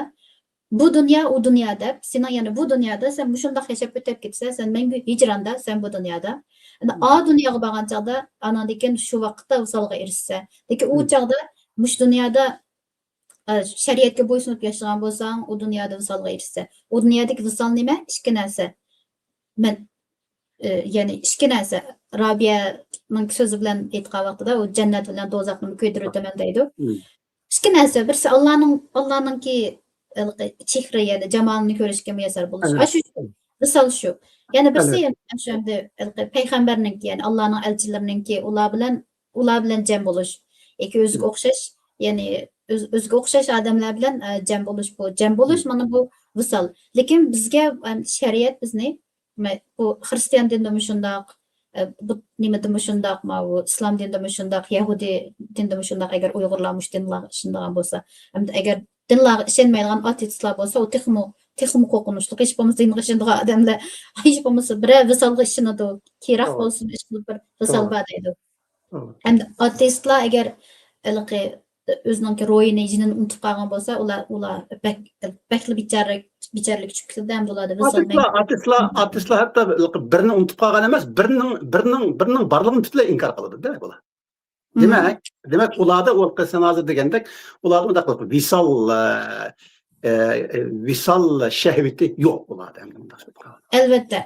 بۇ دۇنيا، ئۇ دۇنيا دەپ، سېنىڭ يەنە بۇ دۇنيادا سەن مۇشۇنداق ياشاپ ئۆتۈپ كېتىسەن، سەن مەڭگۈ ھىجراندا، سەن بۇ دۇنيادا. ئەمدى ئا دۇنياغا بارغان چاغدا، ئاناندىن كېيىن شۇ ۋاقىتتا ۋىسالغا ئېرىشىسەن. لېكىن ئۇ مم. چاغدا مۇشۇ دۇنيادا، ئە، شەرىئەتكە بويسۇنۇپ ياشىغان بولساڭ، ئۇ دۇنيادا ۋىسالغا ئېرىشىسەن. ئۇ دۇنيادىكى ۋىسال نېمە؟ ئىككى نەرسە. مەن، ئە، يەنى ئىككى نەرسە. رابىيەنىڭ سۆزى بىلەن ئېيتقان ۋاقتىدا، ئۇ جەننەت بىلەن دوزاخنى كۆيدۈرۈۋېتىمەن دەيدۇ. مم. ئىككى نەرسە، بىرسى ئاللانىڭ، ئاللانىڭكى ھېلىقى چېھرى، يەنى جامالىنى كۆرۈشكە مۇيەسسەر بولۇش. ئەلۋەتتە. ئاشۇ ۋىسال شۇ. يەنە بىرسى، ئەلۋەتتە. يەنە ئاشۇ ئەمدى ھېلىقى پەيغەمبەرنىڭكى، يەنى ئاللانىڭ ئەلچىلىرىنىڭكى ئۇلار بىلەن، ئۇلار بىلەن جەم بولۇش. ياكى ئۆزىگە مم. ئوخشاش، يەنى ئۆز-، ئۆزىگە ئوخشاش ئادەملەر بىلەن، ئە، جەم بولۇش بۇ. جەم بولۇش مم. مانا بۇ ۋىسال. لېكىن بىزگە، ئەم، شەرىئەت بىزنى مە-، بۇ خىرىستىيان دىنىدىمۇ شۇنداق، ئە، بۇ نېمىدىمۇ شۇنداق، ماۋۇ ئىسلام دىنىدىمۇ شۇنداق، يەھۇدىي دىنىدىمۇ شۇنداق، ئەگەر ئۇيغۇرلار مۇشۇ دىنلارغا ئىشىنىدىغان بولسا. ئەمدى ئەگەر دىنلارغا ئىشەنمەيدىغان ئاتېئىستلار بولسا، ئۇ تېخىمۇ، تېخىمۇ قورقۇنچلۇق. ھېچ بولمىسا دىنغا ئىشىنىدىغان ئادەملەر، ھېچ بولمىسا بىرەر ۋىسالغا ئىشىنىدۇ. كېرەك توغرا. بولسىمۇ ئىشقىلىپ بىر ۋىسال توغرا. بار دەيدۇ. توغرا. ئەمدى ئاتېئىستلار ئەگەر ھېلىقى ئۆزىنىڭكى روھىنى، جېنىنى ئۇنتۇپ قالغان بولسا، ئۇلار، ئۇلار بەك، بەكلا بىچارە، بىچارىلىككە چۈشۈپ كېتىدۇ ئەمدى ئۇلاردا ۋىسال ئاتېئىستلار، مەڭگۈ. ئاتېئىستلار، ئاتېئىستلار ھەتتا بىرنى ئۇنتۇپ قالغان ئەمەس، بىرنىڭ، بىرنىڭ، بىرنىڭ بارلىقىنى پۈتۈنلەي ئىنكار قىلىدۇ-دە بۇلار. دېمەك، دېمەك، ئۇلاردا ئۇ سەن ھازىر دېگەندەك، ئۇلاردا ئۇنداق بىر ۋىسال، ئە، ئە، ۋىسال شەھۋىتى يوق ئۇلاردا. ئەمدى مۇنداق. ئەلۋەتتە.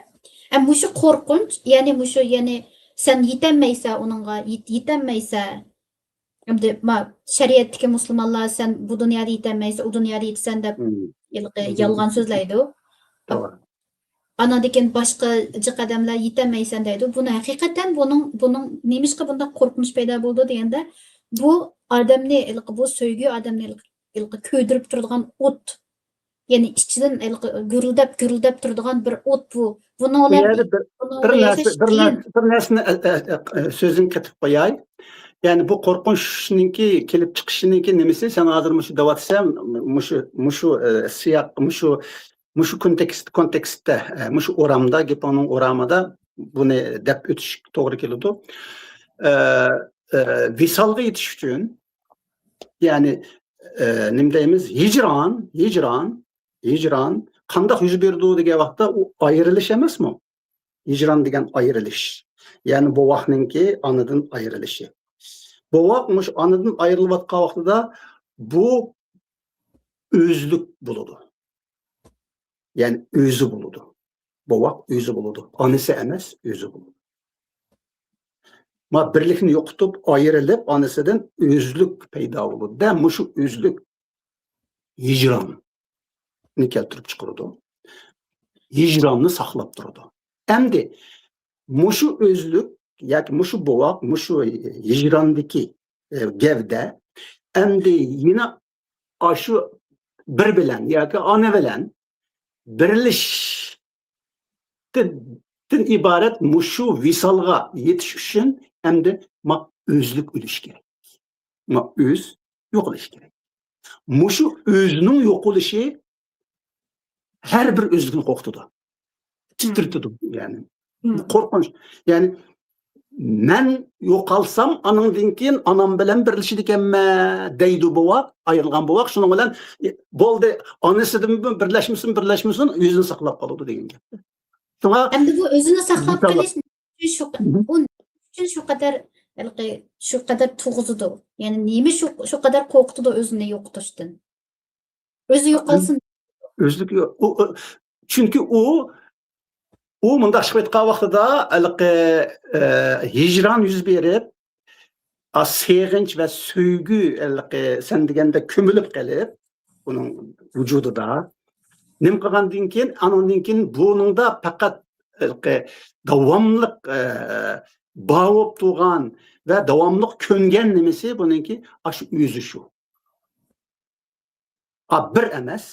ئە، مۇشۇ قورقۇنچ، يەنى مۇشۇ، يەنى سەن يېتەلمەيسەن ئۇنىڭغا، يېت-، يېتەلمەيسەن. ئەمدى ما-، شەرىئەتتىكى مۇسۇلمانلار سەن بۇ دۇنيادا يېتەلمەيسەن، ئۇ دۇنيادا يېتىسەن دەپ مم. ھېلىقى مم. يالغان سۆزلەيدۇ. توغرا. ئاناندىن كېيىن باشقا جىق ئادەملەر يېتەلمەيسەن دەيدۇ. بۇنى ھەقىقەتەن بۇنىڭ، بۇنىڭ نېمىشقا بۇنداق قورقۇنچ پەيدا بولىدۇ دېگەندە، بۇ ئادەمنى، ھېلىقى بۇ سۆيگۈ ئادەمنى ھېلىقى، ھېلىقى كۆيدۈرۈپ تۇرىدىغان ئوت. يەنى ئىچىدىن ھېلىقى گۈرۈلدەپ، گۈرۈلدەپ تۇرىدىغان بىر ئوت بۇ. بۇنىڭ بۇ بىلەن يەردە بىر، بۇنىڭ بىر بىلەن نەرسە، ياشاش بىر قىيىن. نەرسە، بىر نەرسىنى، ئە، ئە، ئە، سۆزۈڭنى قېتىپ قوياي. يەنى بۇ قورقۇنچنىڭكى كېلىپ چىقىشىنىڭكى نېمىسى، سەن ھازىر مۇشۇ دەۋاتىسەن، مۇشۇ، مۇشۇ، ئە، سىياق، مۇشۇ، مۇشۇ كونتېكست، كونتېكستتا، ئە، مۇشۇ ئورامدا، گېپىڭنىڭ ئورامىدا بۇنى دەپ ئۆتۈش توغرا كېلىدۇ. ئە، ئە، ۋىسالغا يېتىش ئۈچۈن، يەنى، ئە، نېمە دەيمىز، ھىجران، ھىجران، ھىجران قانداق يۈز بېرىدۇ دېگەن ۋاقىتتا، ئۇ ئايرىلىش ئەمەسمۇ؟ ھىجران دېگەن ئايرىلىش. يەنى بوۋاقنىڭكى ئانىدىن ئايرىلىشى. بوۋاق مۇشۇ ئانىدىن ئايرىلىۋاتقان ۋاقتىدا بۇ ئۆزلۈك بولىدۇ. يەنى ئۆزى بولىدۇ. بوۋاق ئۆزى بولىدۇ. ئانىسى ئەمەس، ئۆزى بولىدۇ. ما بىرلىكنى يوقىتىپ، ئايرىلىپ، ئانىسىدىن ئۆزلۈك پەيدا بولىدۇ. دە، مۇشۇ ئۆزلۈك ھىجراننى كەلتۈرۈپ چىقىرىدۇ. ھىجراننى ساقلاپ تۇرىدۇ. ئەمدى مۇشۇ ئۆزلۈك ياكى مۇشۇ بوۋاق، مۇشۇ ھىجراندىكى، ئە، گەۋدە ئەمدى يەنە ئاشۇ بىر بىلەن ياكى ئانا بىلەن بىرلىشىشتىن، دىن ئىبارەت مۇشۇ ۋىسالغا يېتىش ئۈچۈن ئەمدى ما ئۆزلۈك ئۆلۈش كېرەك. ما ئۆز يوقىلىش كېرەك. مۇشۇ ئۆزنىڭ يوقىلىشى ھەر بىر ئۆزلۈكنى قورقۇتىدۇ. تىترىتىدۇ يەنى. بۇ قورقۇنچ. يەنى مەن يوقالسام، ئانىڭدىن كېيىن ئانام بىلەن بىرلىشىدىكەنمەن دەيدۇ بوۋاق، ئايرىلغان بوۋاق. شۇنىڭ بىلەن، بولدى، ئانىسىدىن بىرلەشمىسۇن، بىرلەشمىسۇن، ئۆزىنى ساقلاپ قالىدۇ دېگەن گەپ. شۇڭا ئەمدى بۇ ئۆزىنى ساقلاپ ۋىسال قېلىش ئۈچۈن شۇ، ئۇ ئۈچۈن شۇ قەدەر، ھېلىقى، شۇ قەدەر تۇغۇزىدۇ. يەنى نېمە شۇ، شۇ قەدەر قورقۇتىدۇ ئۆزىنى يوقىتىشتىن؟ ئۆزى يوقالسۇن. ئۆزلۈك يوق. ئۇ، ئۇ، چۈنكى ئۇ، ئۇ مۇنداق چىقىپ ئېيتقان ۋاقتىدا، ھېلىقى، ئە، ھىجران يۈز بېرىپ، ئا، سېغىنچ ۋە سۆيگۈ، ھېلىقى سەن دېگەندە كۆمۈلۈپ قېلىپ، ئۇنىڭ ۋۇجۇدىدا. نېمە قىلغاندىن كېيىن، ئانىڭدىن كېيىن بۇنىڭدا پەقەت، ھېلىقى داۋاملىق، ئە، بار بولۇپ تۇرغان ۋە داۋاملىق كۆنگەن نېمىسى بۇنىڭكى ئاشۇ ئۆزى شۇ. ئا، بىر ئەمەس،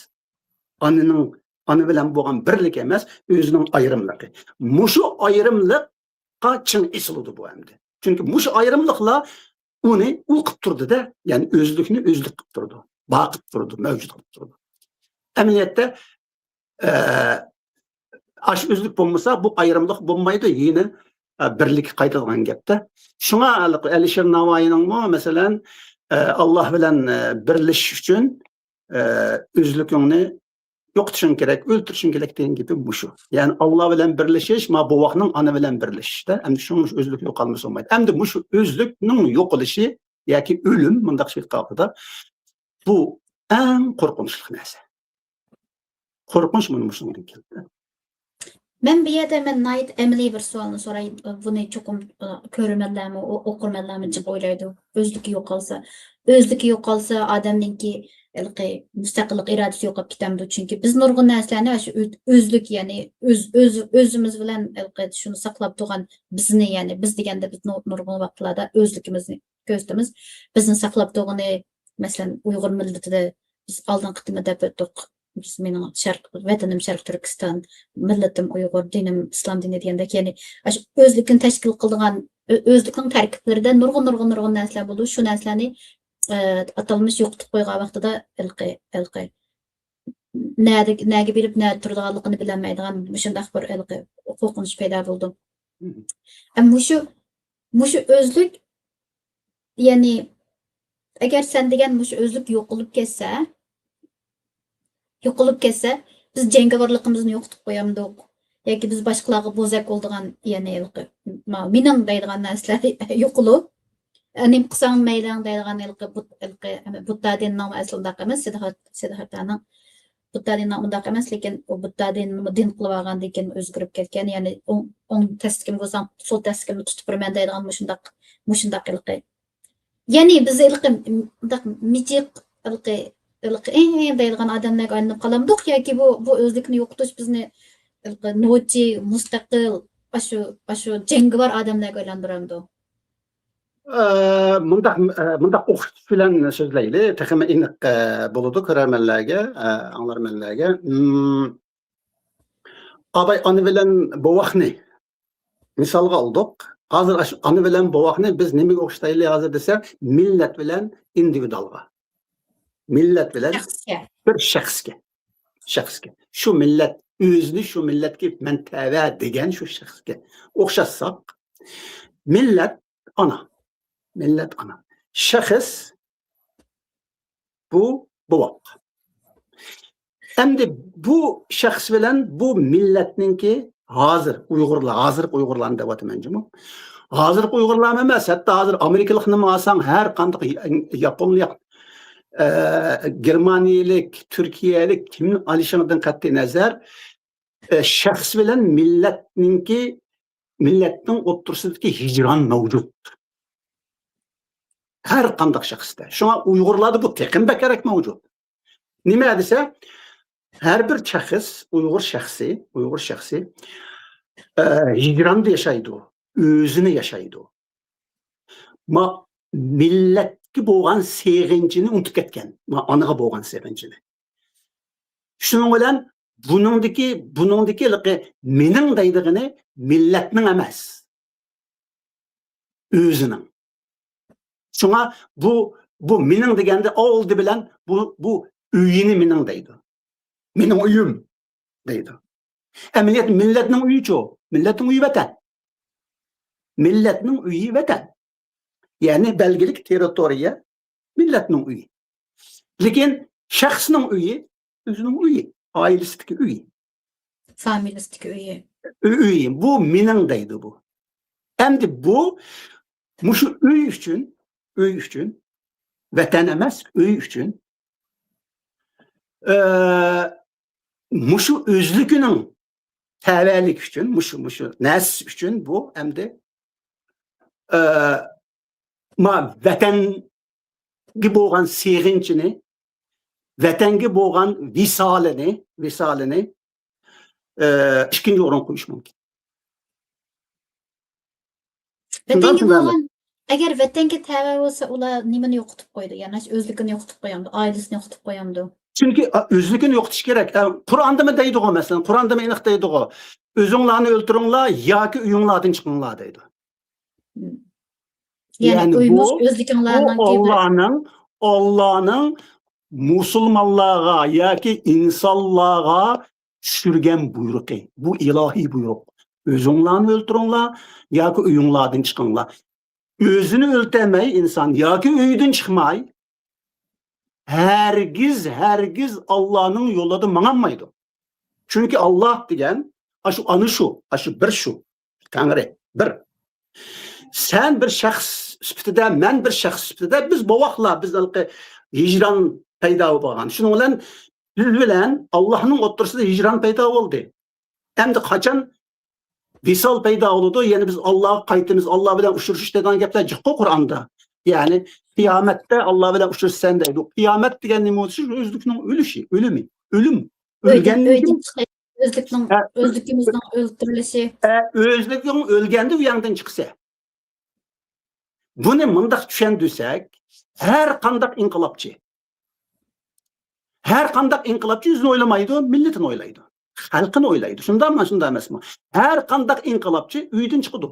ئانىنىڭ، ئانا بىلەن بولغان بىرلىك ئەمەس، ئۆزىنىڭ ئايرىملىقى. مۇشۇ ئايرىملىققا چىڭ ئېسىلىدۇ بۇ ئەمدى. چۈنكى مۇشۇ ئايرىملىقلا ئۇنى ئۇ قىلىپ تۇرىدۇ-دە، يەنى ئۆزلۈكنى ئۆزلۈك قىلىپ تۇرىدۇ، بار قىلىپ تۇرىدۇ، مەۋجۇت قىلىپ تۇرىدۇ. ئەمەلىيەتتە، ئە، ئاشۇ ئۆزلۈك بولمىسا، بۇ ئايرىملىق بولمايدۇ، يەنە، ئە، بىرلىككە قايتىدىغان گەپتە. شۇڭا ئەلىشىر ناۋايىنىڭمۇ، مەسىلەن، ئە، ئاللا بىلەن، ئە، بىرلىشىش ئۈچۈن، ئە، ئۆزلۈكۈڭنى يوقىتىشىڭ كېرەك، ئۆلتۈرۈشۈڭ كېرەك دېگەن گېپى مۇشۇ. يەنى ئاللا بىلەن بىرلىشىش، ما بوۋاقنىڭ ئانا بىلەن بىرلىشىشتە. ئەمدى شۇ ئۆزلۈك يوقالمىسا بولمايدۇ. ئەمدى مۇشۇ ئۆزلۈكنىڭ يوقىلىشى ياكى ئۆلۈم، مۇنداق ئېيتقاندا، بۇ ئەڭ قورقۇنچلۇق نەرسە. قورقۇنچ مانا مۇشۇنىڭدىن كېلىدۇ. مەن بۇ يەردە مەن ناھايىتى ئەمەلىي بىر سوئالنى سوراي. بۇنى چوقۇم، ئە، كۆرۈرمەنلەرمۇ، ئو-، ئوقۇرمەنلەرمۇ جىق ئويلايدۇ. ئۆزلۈكى يوقالسا، ئۆزلۈكى يوقالسا، ئادەمنىڭكى ھېلىقى مۇستەقىللىق ئىرادىسى يوقاپ كېتەمدۇ؟ چۈنكى بىز نۇرغۇن نەرسىلەرنى شۇ ئۆ-، ئۆزلۈك، يەنى ئۆز، ئۆز، ئۆزىمىز بىلەن ھېلىقى شۇنى ساقلاپ تۇرغان بىزنى، يەنى بىز دېگەندە بىز نۇ-، نۇرغۇن ۋاقىتلاردا ئۆزلۈكىمىزنى كۆرسىتىمىز. بىزنى ساقلاپ تۇرغىنى، مەسىلەن، ئۇيغۇر مىللىتىدە بىز ئالدىنقى قېتىمدا دەپ ئۆتتۇق. بىز، مېنىڭ شەرق، ۋەتىنىم شەرقىي تۈركىستان، مىللىتىم ئۇيغۇر، دىنىم ئىسلام دىنى دېگەندەك، يەنى ئاشۇ ئۆزلۈكنى تەشكىل قىلىدىغان، ئۆ-، ئۆزلۈكنىڭ تەركىبلىرىدە نۇرغۇن، نۇرغۇن، نۇرغۇن نەرسىلەر بولىدۇ. شۇ نەرسىلەرنى، ئە، ئاتالمىش يوقىتىپ قويغان ۋاقتىدا ھېلىقى، ھېلىقى نەدە، نەگە بېرىپ، نەدە تۇرىدىغانلىقىنى بىلەلمەيدىغان مۇشۇنداق بىر ھېلىقى قورقۇنچ پەيدا بولىدۇ. ئە، مۇشۇ، مۇشۇ ئۆزلۈك، يەنى، ئەگەر سەن دېگەن مۇشۇ ئۆزلۈك يوقىلىپ كەتسە، يوقىلىپ كەتسە، بىز جەڭگىۋارلىقىمىزنى يوقىتىپ قويامدۇق؟ ياكى بىز باشقىلارغا بوزەك بولىدىغان، يەنى ھېلىقى، ما-، مېنىڭ دەيدىغان نەرسىلەر يوقىلىپ، نېمە قىلساڭ مەيلىڭ دەيدىغان ھېلىقى بۇت-، ھېلىقى بۇددا دىنىنىڭ ئەسلى ئۇنداق ئەمەس، سىددىھارت-، سىددىھارتانىڭ بۇددا دىنىنىڭ ئۇنداق ئەمەس، لېكىن ئۇ بۇددا دىنىنى دىن قىلىۋالغاندىن كېيىن ئۆزگىرىپ كەتكەن، يەنى ئوڭ، ئوڭ تەسلىكىمگە بولساڭ سول تەسلىكىمنى تۇتۇپ تۇرىمەن دەيدىغان مۇشۇنداق، مۇشۇنداق ھېلىقى. يەنى بىز ھېلىقى مۇنداق مىجىق، ھېلىقى، ھېلىقى ئېڭ، ئېڭ دەيدىغان ئادەملەرگە ئايلىنىپ قالامدۇق ياكى بۇ، بۇ ئۆزلۈكنى يوقىتىش بىزنى ھېلىقى نوچى، مۇستەقىل، ئاشۇ، ئاشۇ جەڭگىۋار ئادەملەرگە ئايلاندۇرامدۇ؟ ئە، مۇنداق، ئە، مۇنداق ئوخشىتىش بىلەن سۆزلەيلى، تېخىمۇ ئېنىق، ئە، بولىدۇ كۆرەرمەنلەرگە، ئە، ئاڭلارمەنلەرگە. ئىم، ئاباي ئانا بىلەن بوۋاقنى مىسالغا ئالدۇق. ھازىر ئاشۇ ئانا بىلەن بوۋاقنى بىز نېمىگە ئوخشىتايلى ھازىر دېسە، مىللەت بىلەن ئىندىۋىدۇئالغا. مىللەت بىلەن شەخسكە. بىر شەخسكە. شەخسكە. شۇ مىللەت، ئۆزىنى شۇ مىللەتكە مەن تەۋە دېگەن شۇ شەخسكە ئوخشاتساق، مىللەت ئانا. مىللەت ئانا. شەخس بۇ بوۋاق. ئەمدى بۇ شەخس بىلەن بۇ مىللەتنىڭكى ھازىر ئۇيغۇرلار، ھازىرقى ئۇيغۇرلارنى دەۋاتىمەن جۇمۇ. ھازىرقى ئۇيغۇرلارمۇ ئەمەس، ھەتتا ھازىر ئامېرىكىلىقنىمۇ ئالساڭ، ھەر قانداق ياپونلۇق، ئە، گېرمانىيەلىك، تۈركىيەلىك كىمنى ئالىشىڭدىن قەتئىي نەزەر، ئە، شەخس بىلەن مىللەتنىڭكى، مىللەتنىڭ ئوتتۇرىسىدىكى ھىجران مەۋجۇت. ھەر قانداق شەخستە. شۇڭا ئۇيغۇرلاردا بۇ تېخىمۇ بەكرەك مەۋجۇت. نېمە دېسە، ھەر بىر شەخس، ئۇيغۇر شەخسى، ئۇيغۇر شەخسى، ئە، ھىجراندا ياشايدۇ، ئۆزىنى ياشايدۇ. ما مىللەتكە بولغان سېغىنچىنى ئۇنتۇپ كەتكەن. ما ئانىغا بولغان سېغىنچىنى. شۇنىڭ بىلەن بۇنىڭدىكى، بۇنىڭدىكى ھېلىقى مېنىڭ دەيدىغىنى مىللەتنىڭ ئەمەس، ئۆزىنىڭ. شۇڭا بۇ، بۇ مېنىڭ دېگەندە ئالدى بىلەن بۇ، بۇ ئۆيىنى مېنىڭ دەيدۇ. مېنىڭ ئۆيۈم دەيدۇ. ئەمەلىيەتتە مىللەتنىڭ ئۆيىچۇ؟ مىللەتنىڭ ئۆيى ۋەتەن. مىللەتنىڭ ئۆيى ۋەتەن. يەنى بەلگىلىك تېررىتورىيە مىللەتنىڭ ئۆيى. لېكىن شەخسنىڭ ئۆيى ئۆزىنىڭ ئۆيى، ئائىلىسىدىكى ئۆيى. فامىلىسىدىكى ئۆيى. ئۆ-، ئۆيى. بۇ مېنىڭ دەيدۇ بۇ. ئەمدى بۇ، مۇشۇ ئۆي ئۈچۈن، ئۆي ئۈچۈن، ۋەتەن ئەمەس، ئۆي ئۈچۈن، ئە، مۇشۇ ئۆزلۈكىنىڭ تەۋەلىكى ئۈچۈن، مۇشۇ، مۇشۇ نەرسىسى ئۈچۈن بۇ ئەمدى، ئە، ما ۋەتەنگە بولغان سېغىنچىنى، ۋەتەنگە بولغان ۋىسالىنى، ۋىسالىنى، ئە، ئىككىنچى ئورۇنغا قويۇش مۇمكىن. ۋەتەنگە بولغان، ئەگەر ۋەتەنگە تەۋە بولسا، ئۇلار نېمىنى يوقىتىپ قويىدۇ؟ يەنى ئۆزلۈكىنى يوقىتىپ قويامدۇ؟ ئائىلىسىنى يوقىتىپ قويامدۇ؟ چۈنكى، ئا، ئۆزلۈكىنى يوقىتىش كېرەك. ئا، قۇرئاندىمۇ دەيدىغۇ، مەسىلەن، قۇرئاندىمۇ ئېنىق دەيدىغۇ، «ئۆزۈڭلارنى ئۆلتۈرۈڭلار ياكى ئۆيۈڭلاردىن چىقىڭلار» دەيدۇ. يەنى يەنى ئۆيمۇ بۇ، ئۆزلۈكۈڭلارنىڭكى بۇ بىر ئاللانىڭ، ئاللانىڭ مۇسۇلمانلارغا ياكى ئىنسانلارغا چۈشۈرگەن بۇيرۇقى. بۇ ئىلاھىي بۇيرۇق. «ئۆزۈڭلارنى ئۆلتۈرۈڭلار ياكى ئۆيۈڭلاردىن چىقىڭلار.» ئۆزىنى ئۆلتۈرمەي ئىنسان ياكى ئۆيىدىن چىقماي، ھەرگىز، ھەرگىز ئاللانىڭ يولىدا ماڭالمايدۇ. چۈنكى ئاللا دېگەن ئاشۇ، ئانا شۇ، ئاشۇ بىر شۇ. تەڭرى بىر. سەن بىر شەخس سۈپىتىدە، مەن بىر شەخس سۈپىتىدە، بىز بوۋاقلار، بىز ھېلىقى ھىجران پەيدا بولغان. شۇنىڭ بىلەن بىز بىلەن ئاللانىڭ ئوتتۇرىسىدا ھىجران پەيدا بولدى. ئەمدى قاچان ۋىسال پەيدا بولىدۇ، يەنە بىز ئاللاغا قايتىمىز، ئاللا بىلەن ئۇچرىشىش دەيدىغان گەپلەر جىققۇ قۇرئاندا. يەنى قىيامەتتە ئاللا بىلەن ئۇچرىشىسەن دەيدۇ. قىيامەت دېگەن نېمە بولسا، شۇ ئۆزلۈكنىڭ ئۆلۈشى، ئۆلۈمى، ئۆلۈم. ئۆيدىن، ئۆيدىن چىقىش، ئۆزلۈكنىڭ، ھە، ئۆزلۈكىمىزنىڭ ئۆلتۈرۈلۈشى. ھە، ئۆزلۈكنىڭ ئۆلگەندە ئۇ يەڭدىن چىقىسەن. بۇنى مۇنداق چۈشەندۈرسەك، ھەر قانداق ئىنقىلابچى، ھەر قانداق ئىنقىلابچى ئۆزىنى ئويلىمايدۇ، مىللىتىنى ئويلايدۇ. خەلقىنى ئويلايدۇ. شۇنداقمۇ، شۇنداق ئەمەسمۇ؟ ھەر قانداق ئىنقىلابچى ئۆيدىن چىقىدۇ.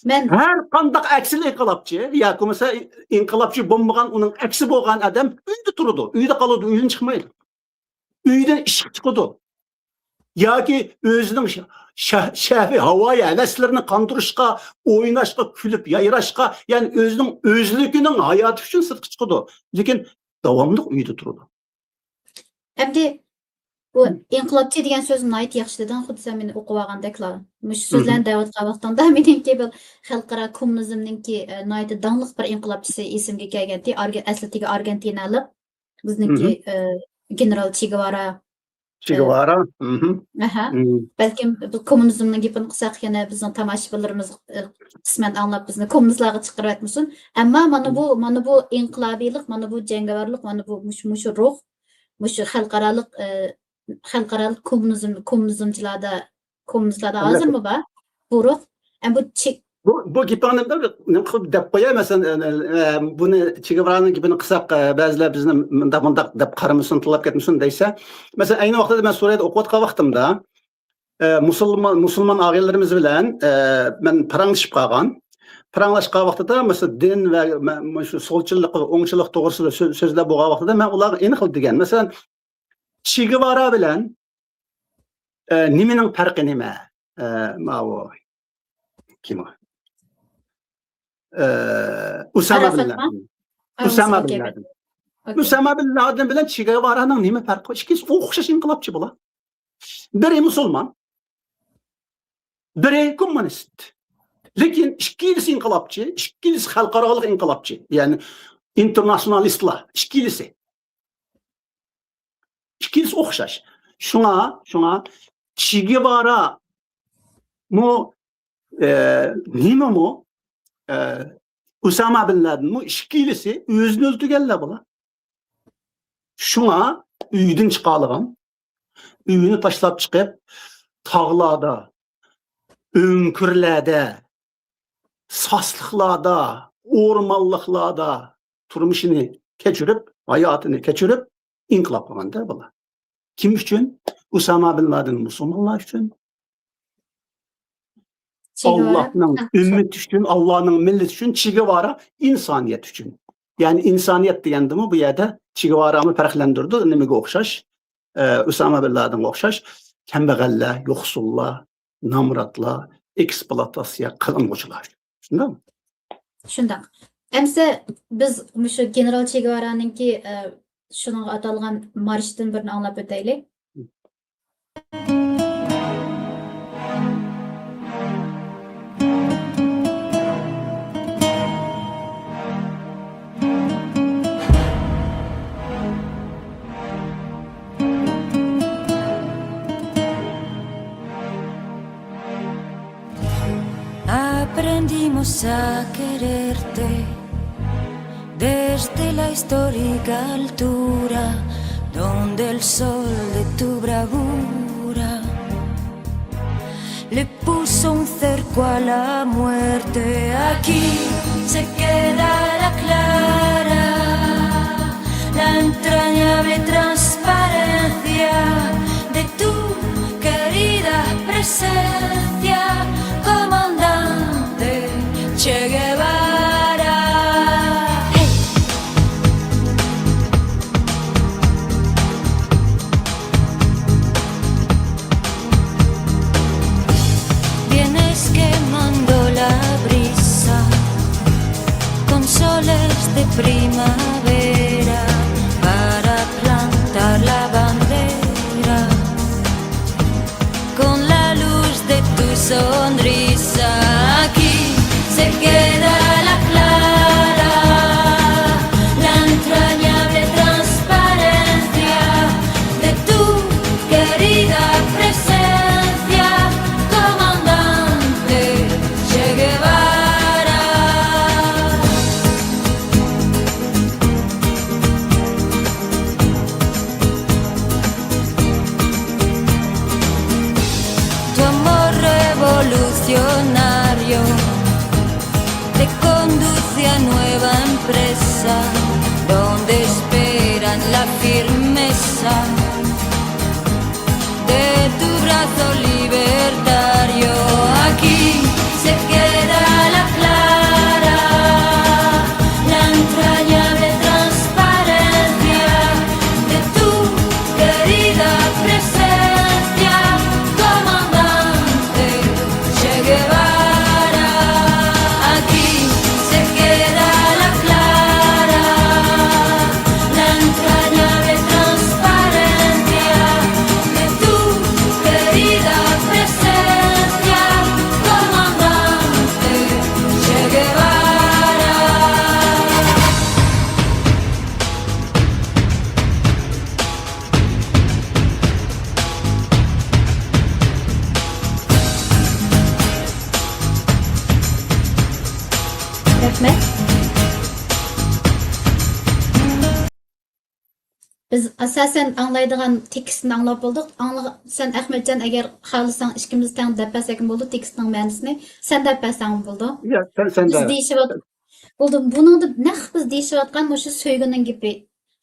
مەن ھەر قانداق ئەكسىل ئىنقىلابچى ياكى بولمىسا ئىنقىلابچى بولمىغان، ئۇنىڭ ئەكسى بولغان ئادەم ئۆيدە تۇرىدۇ، ئۆيدە قالىدۇ، ئۆيدىن چىقمايدۇ. ئۆيدىن ئىشقا چىقىدۇ. ياكى ئۆزىنىڭ شە-، شە-، شەھۋىي ھاۋايى ھەۋەسلىرىنى قاندۇرۇشقا، ئويناشقا، كۈلۈپ يايراشقا، يەنى ئۆزىنىڭ ئۆزلۈكىنىڭ ھاياتى ئۈچۈن سىرتقا چىقىدۇ. لېكىن داۋاملىق ئۆيدە تۇرىدۇ. ئەمدى بۇ ئىنقىلابچى دېگەن سۆزنى ناھايىتى ياخشى دېدىڭ، خۇددى سەن مېنى ئوقۇۋالغاندەكلا. مۇشۇ سۆزلەرنى دەۋاتقان ۋاقتىڭدا مېنىڭكى بىر خەلقئارا كوممۇنىزمنىڭكى، ئە، ناھايىتى داڭلىق بىر ئىنقىلابچىسى ئېسىمگە كەلگەنتى. ئارگە-، ئەسلىدىكى ئارگېنتىنالىق، بىزنىڭكى، ئە، گېنېرال چېگېۋارا، ئە، چېگېۋارا. ئەھە. بەلكىم بىز كوممۇنىزمنىڭ گېپىنى قىلساق، يەنە بىزنىڭ تاماشىبىنلىرىمىز، ئە، قىسمەن ئاڭلاپ، بىزنى كوممۇنىستلارغا چىقىرىۋەتمىسۇن. ئەمما مانا بۇ، مانا بۇ ئىنقىلابىيلىق، مانا بۇ جەڭگىۋارلىق، مانا بۇ مۇشۇ، مۇشۇ روھ، مۇشۇ خەلقئارالىق، ئە، خەلقئارالىق كوممۇنىزم، كوممۇنىزمچىلاردا، كوممۇنىستلاردا ھازىرمۇ بار بۇ روھ. ئەمما بۇ چېك- بۇ، بۇ گېپىڭنى بىر نېمە قىلىپ دەپ قوياي، مەسىلەن، ئە، ئە، بۇنى چېگېۋارانىڭ گېپىنى قىلساق، ئە، بەزىلەر بىزنى مۇنداق، مۇنداق دەپ قارىمىسۇن، تىللاپ كەتمىسۇن دەيسە، مەسىلەن، ئەينى ۋاقتىدا مەن سۈرىيەدە ئوقۇۋاتقان ۋاقتىمدا، ئە، مۇسۇلمان، مۇسۇلمان ئاغىنىلىرىمىز بىلەن، ئە، مەن پاراڭلىشىپ قالغان. پاراڭلاشقان ۋاقتىدا، مەسىلەن، دىن ۋە مە-، مۇشۇ سولچىللىق، ئوڭچىلىق توغرىسىدا سۆ-، سۆزلەپ بولغان ۋاقتىدا مەن ئۇلارغا ئېنىقلا دېگەن. مەسىلەن، چېگېۋارا بىلەن، ئە، نېمىنىڭ پەرقى نېمە؟ ئە، ماۋۇ، كىم ئۇ؟ ئە، ئۇسامە بىن لادىن. ئۇسامە بىن لادىن. ئۇسامە بىن لادىن بىلەن چېگېۋارانىڭ نېمە پەرقى بار؟ ئىككىسى ئوخشاش ئىنقىلابچى بۇلار. بىرى مۇسۇلمان، بىرى كوممۇنىست. لېكىن ئىككىلىسى ئىنقىلابچى، ئىككىلىسى خەلقئارالىق ئىنقىلابچى. يەنى ئىنتېرناتسىيونالىستلار ئىككىلىسى. ئىككىلىسى ئوخشاش. شۇڭا، شۇڭا چېگېۋارا مۇ، ئە، نېمىمۇ، ئە، ئۇساما بىن لادىنمۇ ئىككىلىسى ئۆزىنى ئۆلتۈرگەنلەر بۇلار. شۇڭا ئۆيدىن چىقالىغان، ئۆيىنى تاشلاپ چىقىپ، تاغلاردا، ئۆڭكۈرلەردە، ساسلىقلاردا، ئورمانلىقلاردا تۇرمۇشىنى كەچۈرۈپ، ھاياتىنى كەچۈرۈپ، ئىنقىلاب قىلغاندا بۇلار. كىم ئۈچۈن؟ ئۇساما بىن لادىن مۇسۇلمانلار ئۈچۈن. ئاللاھنىڭ ئۈممىتى ئۈچۈن، ئاللاھنىڭ مىللىتى ئۈچۈن، چېگېۋارا ئىنسانىيەت ئۈچۈن. يەنى ئىنسانىيەت دېگەندىمۇ بۇ يەردە چېگېۋارامۇ پەرقلەندۈرىدۇ، نېمىگە ئوخشاش؟ ئە، ئۇساما بىن لادىنغا ئوخشاش كەمبەغەللەر، يوقسۇللار، نامراتلار، ئېكسپلۇئاتاتسىيە قىلىنغۇچىلار. شۇنداقمۇ؟ شۇنداق. ئەمسە بىز مۇشۇ گېنېرال چېگېۋارانىڭكى، ئە، شۇنىڭغا ئاتالغان مارشتىن بىرنى ئاڭلاپ ئۆتەيلى. Aprendimos a quererte desde la histórica altura donde el sol de tu bravura le puso un cerco a la muerte. Aquí se queda la clara, la entrañable transparencia de tu querida presencia, comandante Che Guevara. ¡Hey! Vienes quemando la brisa con soles de primavera para plantar la bandera con la luz de tu sonrisa. Aquí se queda la clara, la entrañable transparencia de tu querida presencia, comandante Che Guevara. Tu amor revolucionario te conduce a nueva empresa, donde esperan la firmeza de tu brazo libertario. Aquí se queda la clara, la entrañable transparencia de tu querida presencia, comandante Che Guevara. Aquí se queda la clara, la entrañable transparencia رەھمەت. بىز ئاساسەن ئاڭلايدىغان تېكىستنى ئاڭلاپ بولدۇق. ئاڭلىغ-، سەن ئەخمەتجان، ئەگەر خالىساڭ ئىككىمىز تەڭ دەپ بەرسەكمۇ بولىدۇ، تېكىستنىڭ مەنىسىنى سەن دەپ بەرسەڭمۇ بولىدۇ. ياق، سەن، سەن بىز دەۋەر. دېيىشىۋات-، بولدى. بۇنىڭدا نەق بىز دېيىشىۋاتقان مۇشۇ سۆيگۈنىڭ گېپى،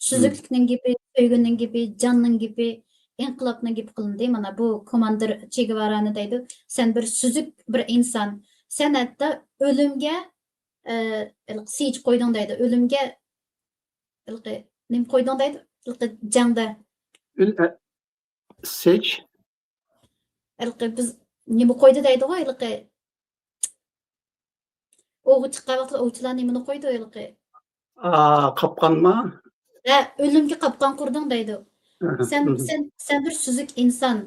سۈزۈكلۈكنىڭ گېپى، سۆيگۈنىڭ گېپى، جاننىڭ گېپى، ئىنقىلابنىڭ گېپى قىلىندى. مانا بۇ كوماندىر چېگېۋارانى دەيدۇ. سەن بىر سۈزۈك بىر ئىنسان. سەن ھەتتا ئۆلۈمگە، ئە، سىيچ قويدۇڭ دەيدۇ. ئۆلۈمگە ھېلىقى نېمە قويدۇڭ دەيدۇ، ھېلىقى جەڭدە. ئۈل-، ئە، سىيچ. ھېلىقى بىز نېمە قويدى دەيدىغۇ، ھېلىقى ئوۋغا چىققان ۋاقتىدا ئوۋچىلار نېمىنى قويىدۇ، ھېلىقى؟ ئا، قاپقانما؟ ھە، ئۆلۈمگە قاپقان قۇردۇڭ دەيدۇ. ئەھە، سەن، مم. سەن، سەن بىر سۈزۈك ئىنسان.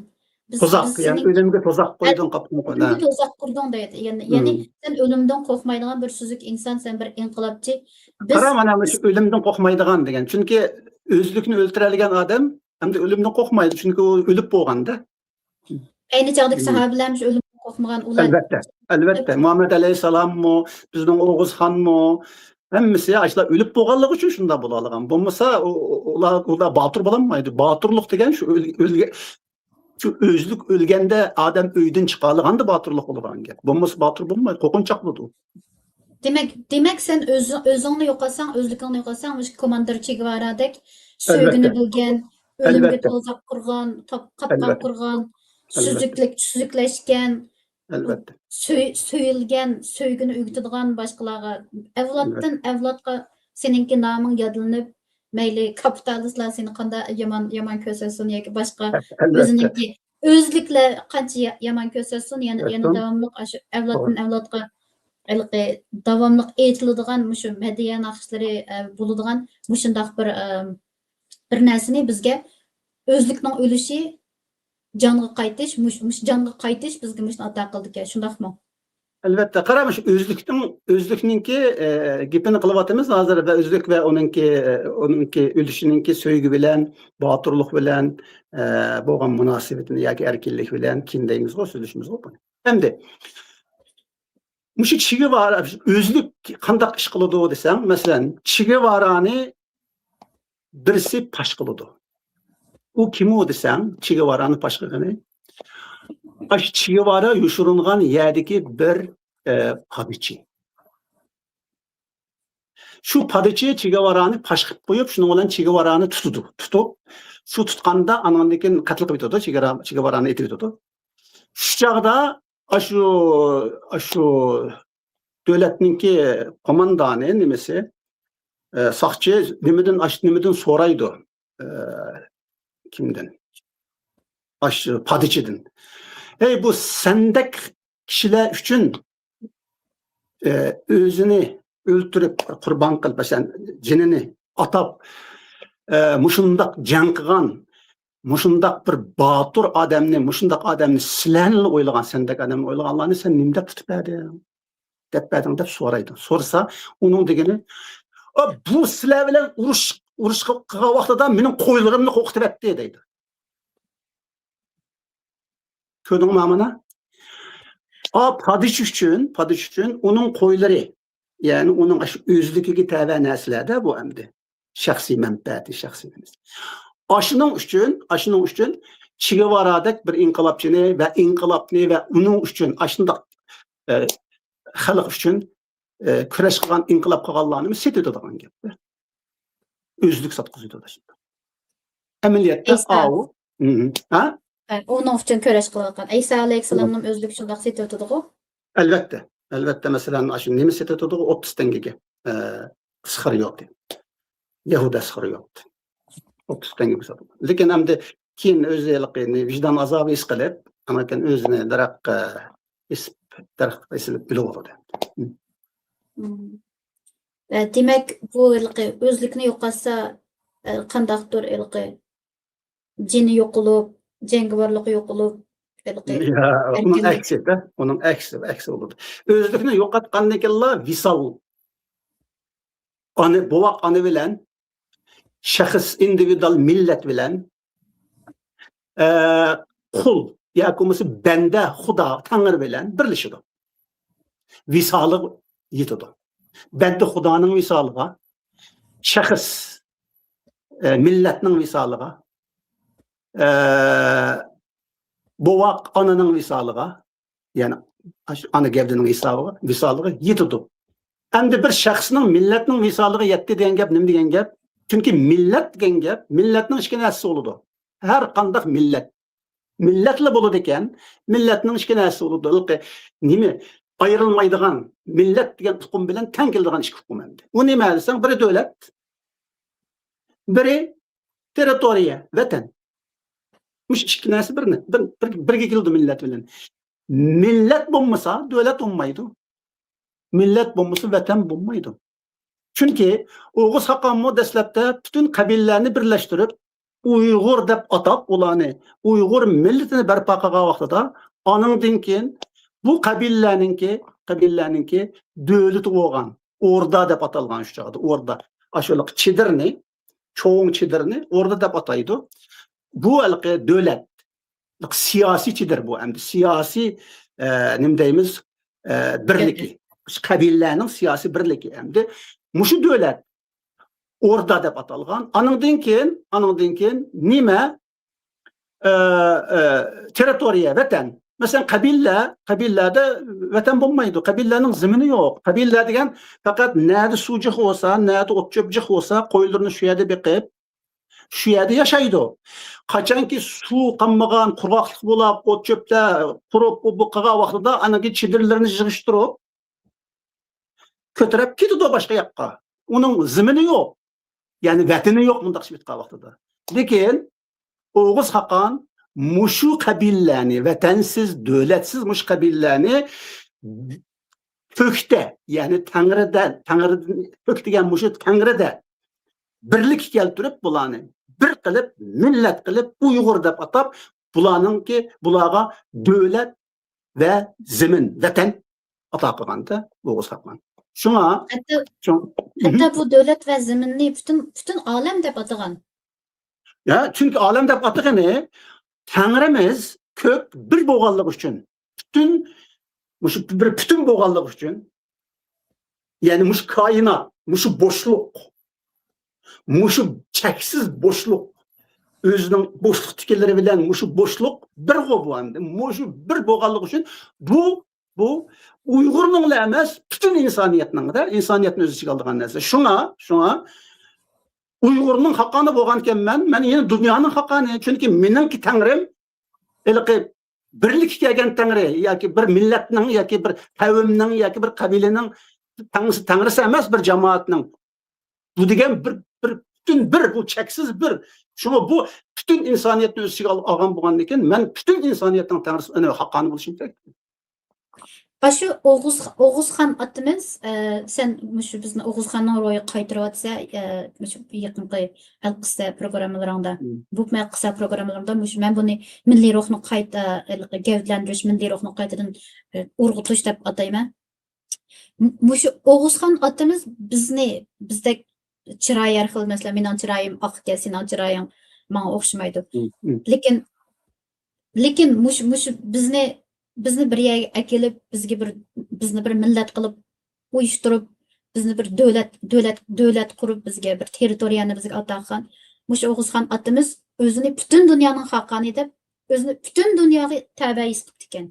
بىز، توزاق، بىز يەنى سېنىڭ ئۆلۈمگە توزاق قويدۇڭ، قاپقان قويدۇڭ. ئۆلۈمگە توزاق قۇردۇڭ دەيدۇ. يەنى، يەنى مم. سەن ئۆلۈمدىن قورقمايدىغان بىر سۈزۈك ئىنسان، سەن بىر ئىنقىلابچى. بىز، قارا، مانا بىز مۇشۇ ئۆلۈمدىن قورقمايدىغان دېگەن. چۈنكى ئۆزلۈكنى ئۆلتۈرەلىگەن ئادەم ئەمدى ئۆلۈمدىن قورقمايدۇ، چۈنكى ئۇ ئۆلۈپ بولغاندا. ئەينى چاغدىكى مم. ساھابىلەرمۇ ئۆلۈمدىن قورقمىغان، ئۇلار ئەلۋەتتە، ئەلۋەتتە. مۇھەممەد ئەلەيھىسسالاممۇ، بىزنىڭ ئوغۇز خانمۇ، ھەممىسى ئاشۇلار ئۆلۈپ بولغانلىقى ئۈچۈن شۇنداق بولالىغان. بولمىسا، ئۇ، ئۇ، ئۇلار، ئۇلار باتۇر بولالمايدۇ. باتۇرلۇق دېگەن شۇ ئۆل-، ئۆلگە-، شۇ ئۆزلۈك ئۆلگەندە ئادەم ئۆيدىن چىقالىغاندا باتۇرلۇق بولىدىغان گەپ. بولمىسا باتۇر بولمايدۇ، قورقۇنچاق بولىدۇ. دېمەك، دېمەك، سەن ئۆز-، ئۆزۈڭنى يوقاتساڭ، ئۆزلۈكۈڭنى يوقاتساڭ، مۇشۇ كوماندىر چېگېۋارادەك سۆيگۈنى ئەلۋەتتە. بىلگەن، ئۆلۈمگە ئەلۋەتتە. توزاق قۇرغان، تاپ-، قاپقان ئەلۋەتتە. قۇرغان، ئەلۋەتتە. سۈزۈكلۈك-، سۈزۈكلەشكەن، ئەلۋەتتە. سۆي-، سۆيۈلگەن، سۆيگۈنى ئۆگىتىدىغان باشقىلارغا، ئەۋلادتىن ئەلۋەتتە. ئەۋلادقا سېنىڭكى نامىڭ يادلىنىپ، مەيلى كاپىتالىستلار سېنى قانداق يامان، يامان كۆرسەتسۇن ياكى باشقا ئەلۋەتتە. ئۆزىنىڭكى ئۆزلۈكلەر قانچە يا-، يامان كۆرسەتسۇن، يەنە، يەنە كۆرسەتسۇن. داۋاملىق ئاشۇ ئەۋلادتىن توغرا. ئەۋلادقا ھېلىقى داۋاملىق ئېيتىلىدىغان مۇشۇ مەدھىيە ناخشىلىرى، ئە، بولىدىغان مۇشۇنداق بىر، ئە، بىر نەرسىنى بىزگە ئۆزلۈكنىڭ ئۆلۈشى، جانغا قايتىش، مۇش-، مۇشۇ جانغا قايتىش بىزگە مۇشۇنى ئاتا قىلىدىكەن، شۇنداقمۇ؟ ئەلۋەتتە، قارا، مۇشۇ ئۆزلۈكنىڭ، ئۆزلۈكنىڭكى، ئە، گېپىنى قىلىۋاتىمىز ھازىر ۋە ئۆزلۈك ۋە ئۇنىڭكى، ئە، ئۇنىڭكى ئۆلۈشىنىڭكى سۆيگۈ بىلەن، باتۇرلۇق بىلەن، ئە، بولغان مۇناسىۋىتىنى ياكى ئەركىنلىك بىلەن كېيىن دەيمىزغۇ، سۆزلىشىمىزغۇ بۇنى. ئەمدى مۇشۇ چېگېۋارا ئۆزلۈك قانداق ئىش قىلىدۇ دېسەڭ، مەسىلەن، چېگېۋارانى بىرسى پاش قىلىدۇ. ئۇ كىم ئۇ دېسەڭ، چېگېۋارانى پاش قىلغىنى؟ ئاشۇ چېگېۋارا يوشۇرۇنغان يەردىكى بىر، ئە، پادىچى. شۇ پادىچى چېگېۋارانى پاش قىلىپ قويۇپ، شۇنىڭ بىلەن چېگېۋارانى تۇتىدۇ. تۇتۇپ، شۇ تۇتقاندا ئانىڭدىن كېيىن قەتل قىلىپ ئۆتىدۇ، چېگرا-، چېگېۋارانى ئېتىۋېتىدۇ. شۇ چاغدا ئاشۇ، ئاشۇ دۆلەتنىڭكى قوماندانى نېمىسى، ئە، ساقچى نېمىدىن، ئاش-، نېمىدىن سورايدۇ، ئە، كىمدىن؟ ئاشۇ پادىچىدىن. ھەي، بۇ سەندەك كىشىلەر ئۈچۈن، ئە، ئۆزىنى ئۆلتۈرۈپ، قۇربان قىلىپ، مەسىلەن، جېنىنى ئاتاپ، ئە، مۇشۇنداق جەڭ قىلغان، مۇشۇنداق بىر باتۇر ئادەمنى، مۇشۇنداق ئادەمنى سىلەرنىلا ئويلىغان، سەندەك ئادەمنى ئويلىغانلارنى سەن نېمە دەپ تۇتۇپ بەردىڭ؟ دەپ بەردىڭ دەپ سورايدۇ. سورىسا، ئۇنىڭ دېگىنى، «ئا، بۇ سىلەر بىلەن ئۇرۇش، ئۇرۇش قىلغان ۋاقتىدا مېنىڭ قويلىرىمنى قورقۇتۇۋەتتى» دەيدۇ. كۆردۈڭمۇ مانا؟ ئا، پادىچى ئۈچۈن، پادىچى ئۈچۈن ئۇنىڭ قويلىرى، يەنى ئۇنىڭ ئاشۇ ئۆزلۈكىگە تەۋە نەرسىلەردە بۇ ئەمدى. شەخسىي مەنپەئەتى، شەخسىي نېمىسى. ئاشۇنىڭ ئۈچۈن، ئاشۇنىڭ ئۈچۈن چېگېۋارادەك بىر ئىنقىلابچىنى ۋە ئىنقىلابنى ۋە ئۇنىڭ ئۈچۈن ئاشۇنداق، ئە، خەلق ئۈچۈن، ئە، كۈرەش قىلغان، ئىنقىلاب قىلغانلارنى سېتىۋېتىدىغان گەپ. ئۆزلۈك ساتقۇزىدۇ شۇنداق. ئەمەلىيەتتە ئەيسا. ئاۋۇ. مم. ھە؟ ھە، ئۇنىڭ ئۈچۈن كۈرەش قىلىۋاتقان. ئەيسا ئەلەيھىسسالامنىمۇ ئۆزلۈك شۇنداق سېتىۋېتىدىغۇ؟ ئەلۋەتتە. ئەلۋەتتە، مەسىلەن، ئاشۇ نېمە سېتىۋېتىدىغۇ؟ ئوتتۇز تەڭگىگە. ئە، ئىسخارىيوتى. يەھۇدىي ئىسخارىيوت. ئوتتۇز تەڭگە بولسا. لېكىن ئەمدى كېيىن ئۆزى ھېلىقى ۋىجدان ئازابى ھېس قىلىپ، ئانىكەن ئۆزىنى دەرەخقە ئېسىپ، دەرەخكە ئېسىلىپ ئۆلۈۋالدى. مم. ئە، دېمەك، بۇ ھېلىقى ئۆزلۈكنى يوقاتسا، ئە، قانداقتۇر ھېلىقى جېنى يوقىلىپ، جەڭگىۋارلىقى يوقىلىپ، ھېلىقى يا، ئۇنىڭ ئەركىنلىك. ئەكسى-دە، ئۇنىڭ ئەكسى، ئەكسى بولىدۇ. ئۆزلۈكنى يوقاتقاندىن كېيىنلا ۋىسال. ئانا، بوۋاق ئانا بىلەن شەخس، ئىندىۋىدۇئال مىللەت بىلەن، ئە، قۇل ياكى بولمىسا بەندە، خۇدا، تەڭرى بىلەن بىرلىشىدۇ. ۋىسالىغا يېتىدۇ. بەندە خۇدانىڭ ۋىسالىغا، شەخس، ئە، مىللەتنىڭ ۋىسالىغا، ئە، بوۋاق ئانىنىڭ ۋىسالىغا، يەنى ئاشۇ ئانا گەۋدىنىڭ ھېسابىغا، ۋىسالىغا يېتىدۇ. ئەمدى بىر شەخسنىڭ مىللەتنىڭ ۋىسالىغا يەتتى دېگەن گەپ نېمە دېگەن گەپ؟ چۈنكى مىللەت دېگەن گەپ، مىللەتنىڭ ئىككى نەرسىسى بولىدۇ. ھەر قانداق مىللەت. مىللەتلا بولىدىكەن، مىللەتنىڭ ئىككى نەرسىسى بولىدۇ. ھېلىقى نېمە؟ ئايرىلمايدىغان، مىللەت دېگەن ئۇقۇم بىلەن تەڭ كېلىدىغان ئىككى ئۇقۇم ئەمدى. ئۇ نېمە دېسەڭ، بىرى دۆلەت، بىرى تېررىتورىيە، ۋەتەن. مۇشۇ ئىككى نەرسە بىر، بىر، بىر، بىرگە كېلىدۇ مىللەت بىلەن. مىللەت بولمىسا، دۆلەت بولمايدۇ. مىللەت بولمىسا، ۋەتەن بولمايدۇ. چۈنكى ئوغۇز خاقانمۇ دەسلەپتە پۈتۈن قەبىلىلەرنى بىرلەشتۈرۈپ، ئۇيغۇر دەپ ئاتاپ، ئۇلارنى ئۇيغۇر مىللىتىنى بەرپا قىلغان ۋاقتىدا، ئانىڭدىن كېيىن بۇ قەبىلىلەرنىڭكى، قەبىلىلەرنىڭكى دۆلىتى بولغان، ئوردا دەپ ئاتالغان شۇ چاغدا، ئوردا. ئاشۇ چېدىرنى، چوڭ چېدىرنى ئوردا دەپ ئاتايدۇ. بۇ ھېلىقى دۆلەت، سىياسىي چېدىر بۇ ئەمدى، سىياسىي، ئە، نېمە دەيمىز، ئە، بىرلىكى. قەبىلىلەرنىڭ سىياسىي بىرلىكى ئەمدى. مۇشۇ دۆلەت ئوردا دەپ ئاتالغان. ئانىڭدىن كېيىن، ئانىڭدىن كېيىن نېمە؟ ئە، ئە، تېررىتورىيە، ۋەتەن. مەسىلەن، قەبىلىلەر، قەبىلىلەردە ۋەتەن بولمايدۇ. قەبىلىلەرنىڭ زېمىنى يوق. قەبىلىلەر دېگەن پەقەت نەدە سۇ جىق بولسا، نەدە ئوت چۆپ جىق بولسا، قويلىرىنى شۇ يەردە بېقىپ، شۇ يەردە ياشايدۇ. قاچانكى سۇ قالمىغان، قۇرغاقلىق بولاپ، ئوت چۆپلەر قۇرۇپ، بۇ، بۇ قالغان ۋاقتىدا ئانىڭكى چېدىرلىرىنى يىغىشتۇرۇپ، كۆتۈرۈپ كېتىدۇ باشقا ياققا. ئۇنىڭ زېمىنى يوق. يەنى ۋەتىنى يوق، مۇنداق ئېيتقان ۋاقتىدا. لېكىن ئوغۇز خاقان مۇشۇ قەبىلىلەرنى، ۋەتەنسىز، دۆلەتسىز مۇشۇ قەبىلىلەرنى پۆكتە، يەنى تەڭرىدە، تەڭرىدىن پۆك دېگەن مۇشۇ تەڭرىدە بىرلىككە كەلتۈرۈپ، بۇلارنى بىر قىلىپ، مىللەت قىلىپ، ئۇيغۇر دەپ ئاتاپ، بۇلارنىڭكى، بۇلارغا دۆلەت ۋە زېمىن، ۋەتەن ئاتا قىلغاندا ئوغۇز خاقان. شۇڭا، ھەتتا، شۇڭ-، ھەتتا بۇ دۆلەت ۋە زېمىننى پۈتۈن، پۈتۈن ئالەم دەپ ئاتىغان. يا، چۈنكى ئالەم دەپ ئاتىغىنى تەڭرىمىز كۆك بىر بولغانلىقى ئۈچۈن، پۈتۈن، مۇشۇ بىر پۈتۈن بولغانلىقى ئۈچۈن، يەنى مۇشۇ كائىنات، مۇشۇ بوشلۇق، مۇشۇ چەكسىز بوشلۇق، ئۆزىنىڭ بوشلۇقتىكىلىرى بىلەن مۇشۇ بوشلۇق بىرغۇ بۇ ئەمدى. مۇشۇ بىر بولغانلىقى ئۈچۈن بۇ، بۇ ئۇيغۇرنىڭلا ئەمەس، پۈتۈن ئىنسانىيەتنىڭ-دە، ئىنسانىيەتنى ئۆز ئىچىگە ئالىدىغان نەرسە. شۇڭا، شۇڭا ئۇيغۇرنىڭ خاقانى بولغانكەنمەن، مەن يەنە دۇنيانىڭ خاقانى. چۈنكى مېنىڭكى تەڭرىم ھېلىقى بىرلىككە كەلگەن تەڭرى ياكى بىر مىللەتنىڭ ياكى بىر قەۋمنىڭ ياكى بىر قەبىلىنىڭ تەڭرىسى، تەڭرىسى ئەمەس، بىر جامائەتنىڭ. بۇ دېگەن بىر، بىر پۈتۈن بىر، بۇ چەكسىز بىر. شۇڭا بۇ پۈتۈن ئىنسانىيەتنى ئۆز ئىچىگە ئال-، ئالغان بولغاندىن كېيىن، مەن پۈتۈن ئىنسانىيەتنىڭ تەڭرىسى، ئەنە، خاقانى بولۇشۇم كېرەك. ئاشۇ ئوغۇز، ئوغۇزخان ئاتىمىز، ئە، سەن مۇشۇ بىزنى ئوغۇزخاننىڭ روھىغا قايتۇرۇۋاتىسەن، ئە، مۇشۇ يېقىنقى ئەلقىسسە پروگراممىلىرىڭدا، مم. بۇ ئەلقىسسە پروگراممىلىرىڭدا مۇشۇ، مەن بۇنى مىللىي روھنى قايتا، ئە، گەۋدىلەندۈرۈش، مىللىي روھنى قايتىدىن، ئە، ئۇرغۇتۇش دەپ ئاتايمەن. م-، مۇشۇ ئوغۇزخان ئاتىمىز بىزنى، بىزدەك چىرايى ھەر خىل، مەسىلەن، مېنىڭ چىرايىم ئاق ئىكەن، سېنىڭ چىرايىڭ ماڭا ئوخشىمايدۇ. مم، مم. لېكىن، لېكىن مۇشۇ، مۇشۇ بىزنى، بىزنى بىر يەرگە ئەكېلىپ، بىزگە بىر، بىزنى بىر مىللەت قىلىپ ئۇيۇشتۇرۇپ، بىزنى بىر دۆلەت، دۆلەت، دۆلەت قۇرۇپ، بىزگە بىر تېررىتورىيەنى بىزگە ئاتا قىلغان مۇشۇ ئوغۇزخان ئاتىمىز ئۆزىنى پۈتۈن دۇنيانىڭ خاقانى دەپ، ئۆزىنى پۈتۈن دۇنياغا تەۋە ھېس قىپتىكەن.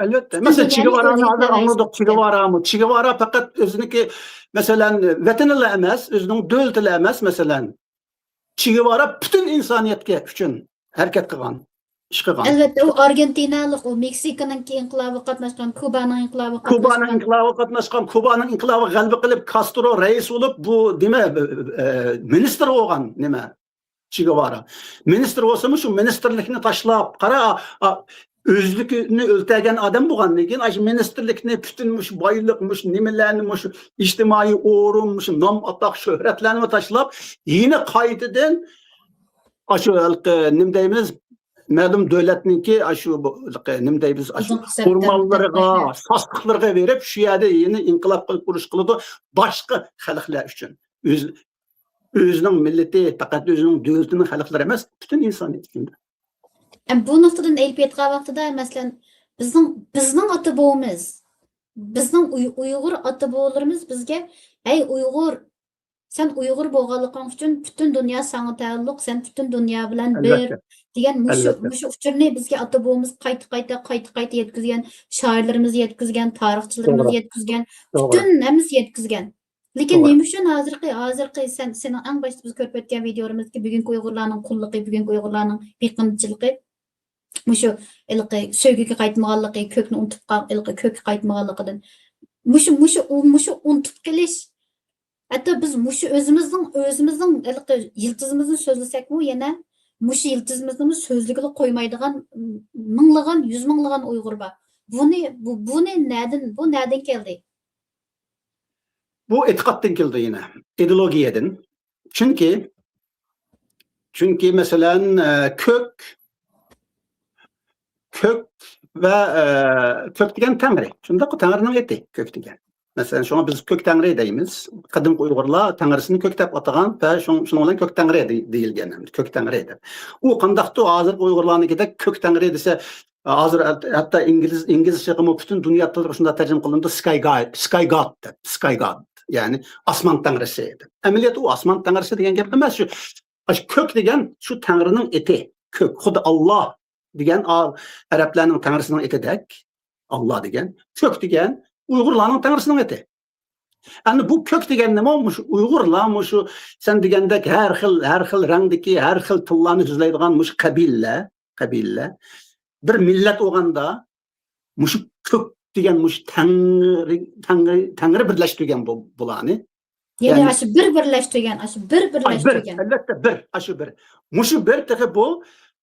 ئەلۋەتتە. پۈتۈن مەسىلەن، دۇنيانى چېگېۋارانى ئۆزىگە ھازىر تەۋە ھېس ئاڭلىدۇق. قىپتىكەن. چېگېۋارامۇ، چېگېۋارا پەقەت ئۆزىنىڭكى، مەسىلەن، ۋەتىنىلا ئەمەس، ئۆزىنىڭ دۆلىتىلا ئەمەس، مەسىلەن. چېگېۋارا پۈتۈن ئىنسانىيەتكە ئۈچۈن ھەرىكەت قىلغان، ئىش قىلغان. ئەلۋەتتە، ئۇ ئارگېنتىنالىق، ئۇ مېكسىكانىڭكى ئىنقىلابىغا قاتناشقان، كۇبانىڭ ئىنقىلابىغا قاتناشقان. كۇبانىڭ ئىنقىلابىغا قاتناشقان، كۇبانىڭ ئىنقىلابىغا غەلىبە قىلىپ، كاسترو رەئىس بولۇپ، بۇ نېمە، ئە، مىنىستىر بولغان، نېمە، چېگېۋارا. مىنىستىر بولسىمۇ شۇ مىنىستىرلىكنى تاشلاپ، قارا، ئا، ئۆزلۈكىنى ئۆلتۈرگەن ئادەم بولغاندىن كېيىن، ئاشۇ مىنىستىرلىكنى پۈتۈن مۇشۇ بايلىق، مۇشۇ نېمىلەرنى، مۇشۇ ئىجتىمائىي ئورۇن، مۇشۇ نام ئاتاق شۆھرەتلەرنى تاشلاپ، يەنە قايتىدىن ئاشۇ ھېلىقى نېمە دەيمىز، مەلۇم دۆلەتنىڭكى ئاشۇ بۇ، ھېلىقى نېمە دەيمىز، ئاشۇ ئورمانلىرىغا، ساستۇقلىرىغا بېرىپ، شۇ يەردە يەنە ئىنقىلاب قىلىپ ئۇرۇش قىلىدۇ. باشقا خەلقلەر ئۈچۈن. ئۆز-، ئۆزىنىڭ مىللىتى، پەقەت ئۆزىنىڭ دۆلىتىنىڭ خەلقلىرى ئەمەس، پۈتۈن ئىنسانىيەت ئۈچۈن. ئەم، بۇ نۇقتىدىن ئېلىپ ئېيتقان ۋاقتىدا، مەسىلەن، بىزنىڭ، بىزنىڭ ئاتا بوۋىمىز، بىزنىڭ ئۇي-، ئۇيغۇر ئاتا-بوۋىلىرىمىز بىزگە، «ھەي ئۇيغۇر، سەن ئۇيغۇر بولغانلىقىڭ ئۈچۈن پۈتۈن دۇنيا ساڭا تەئەللۇق، سەن پۈتۈن دۇنيا بىلەن بىر» ئەلۋەتتە، دېگەن مۇشۇ، ئەلۋەتتە. مۇشۇ ئۇچۇرنى بىزگە ئاتا-بوۋىمىز قايتا-قايتا، قايتا-قايتا يەتكۈزگەن، شائىرلىىرىمىز يەتكۈزگەن، تارىخچىلىرىمىز توغرا، يەتكۈزگەن، توغرا، پۈتۈن ھەممىسى يەتكۈزگەن. لېكىن توغرا. نېمە ئۈچۈن ھازىرقى، ھازىرقى سەن، سېنىڭ ئەڭ باشتا بىز كۆرۈپ ئۆتكەن ۋىدىيولىرىمىزدىكى بۈگۈنكى ئۇيغۇرلارنىڭ قۇللۇقى، بۈگۈنكى ئۇيغۇرلارنىڭ بېقىندىچىلىقى، مۇشۇ ھېلىقى سۆيگۈگە قايتمىغانلىقى، كۆكنى ئۇنتۇپ قال-، ھېلىقى كۆككە قايتمىغانلىقىدىن. مۇشۇ، مۇشۇ، مۇشۇ ئۇنتۇپ قېلىش. ھەتتا بىز مۇشۇ ئۆزىمىزنىڭ، ئۆزىمىزنىڭ ھېلىقى يىلتىزىمىزنى سۆزلىسەكمۇ، يەنە مۇشۇ يىلتىزىمىزنىمۇ سۆزلىگىلى قويمايدىغان مىڭلىغان، يۈز مىڭلىغان ئۇيغۇر بار. بۇنى، بۇ، بۇنى نەدىن، بۇ نەدىن كەلدى؟ بۇ ئېتىقادتىن كېلىدۇ يەنە، ئىدېئولوگىيەدىن. چۈنكى، چۈنكى مەسىلەن، ئە، كۆك، كۆك ۋە، ئە، كۆك دېگەن تەڭرى. شۇنداققۇ، تەڭرىنىڭ ئېتى كۆك دېگەن. مەسىلەن، شۇڭا بىز كۆك تەڭرى دەيمىز. قەدىمكى ئۇيغۇرلار تەڭرىسىنى كۆك دەپ ئاتىغان ۋە شۇڭ-، شۇنىڭ بىلەن كۆك تەڭرى دېي-، دېيىلگەن، كۆك تەڭرى دەپ. ئۇ قانداقتۇ، ھازىرقى ئۇيغۇرلارنىڭكىدەك كۆك تەڭرى دېسە، ھازىر ھەت-، ھەتتا ئىنگلىز، ئىنگلىزچىغىمۇ پۈتۈن دۇنيا تىلىغا شۇنداق تەرجىمە قىلىنىدۇ، sky god، sky god دەپ، sky god، يەنى ئاسمان تەڭرىسى دەپ. ئەمەلىيەتتە ئۇ ئاسمان تەڭرىسى دېگەن گەپ ئەمەس، شۇ، شۇ كۆك دېگەن شۇ تەڭرىنىڭ ئېتى، كۆك، خۇددى ئاللا دېگەن ئا-، ئەرەبلەرنىڭ تەڭرىسىنىڭ ئېتىدەك، ئاللا دېگەن، كۆك دېگەن ئۇيغۇرلارنىڭ تەڭرىسىنىڭ ئېتى. ئەمدى بۇ كۆك دېگەننىمۇ مۇشۇ ئۇيغۇرلار، مۇشۇ سەن دېگەندەك ھەر خىل، ھەر خىل رەڭدىكى، ھەر خىل تىللارنى سۆزلەيدىغان مۇشۇ قەبىلىلەر، قەبىلىلەر بىر مىللەت بولغاندا، مۇشۇ كۆك دېگەن مۇشۇ تەڭرى، تەڭرى، تەڭرى بىرلەشتۈرگەن بۇ، بۇلارنى. يەنى يەنى ئاشۇ بىر بىرلەشتۈرگەن، ئاشۇ بىر ئاي، بىر، بىرلەشتۈرگەن. ئەلۋەتتە، بىر، ئاشۇ بىر. مۇشۇ بىر تېخى بۇ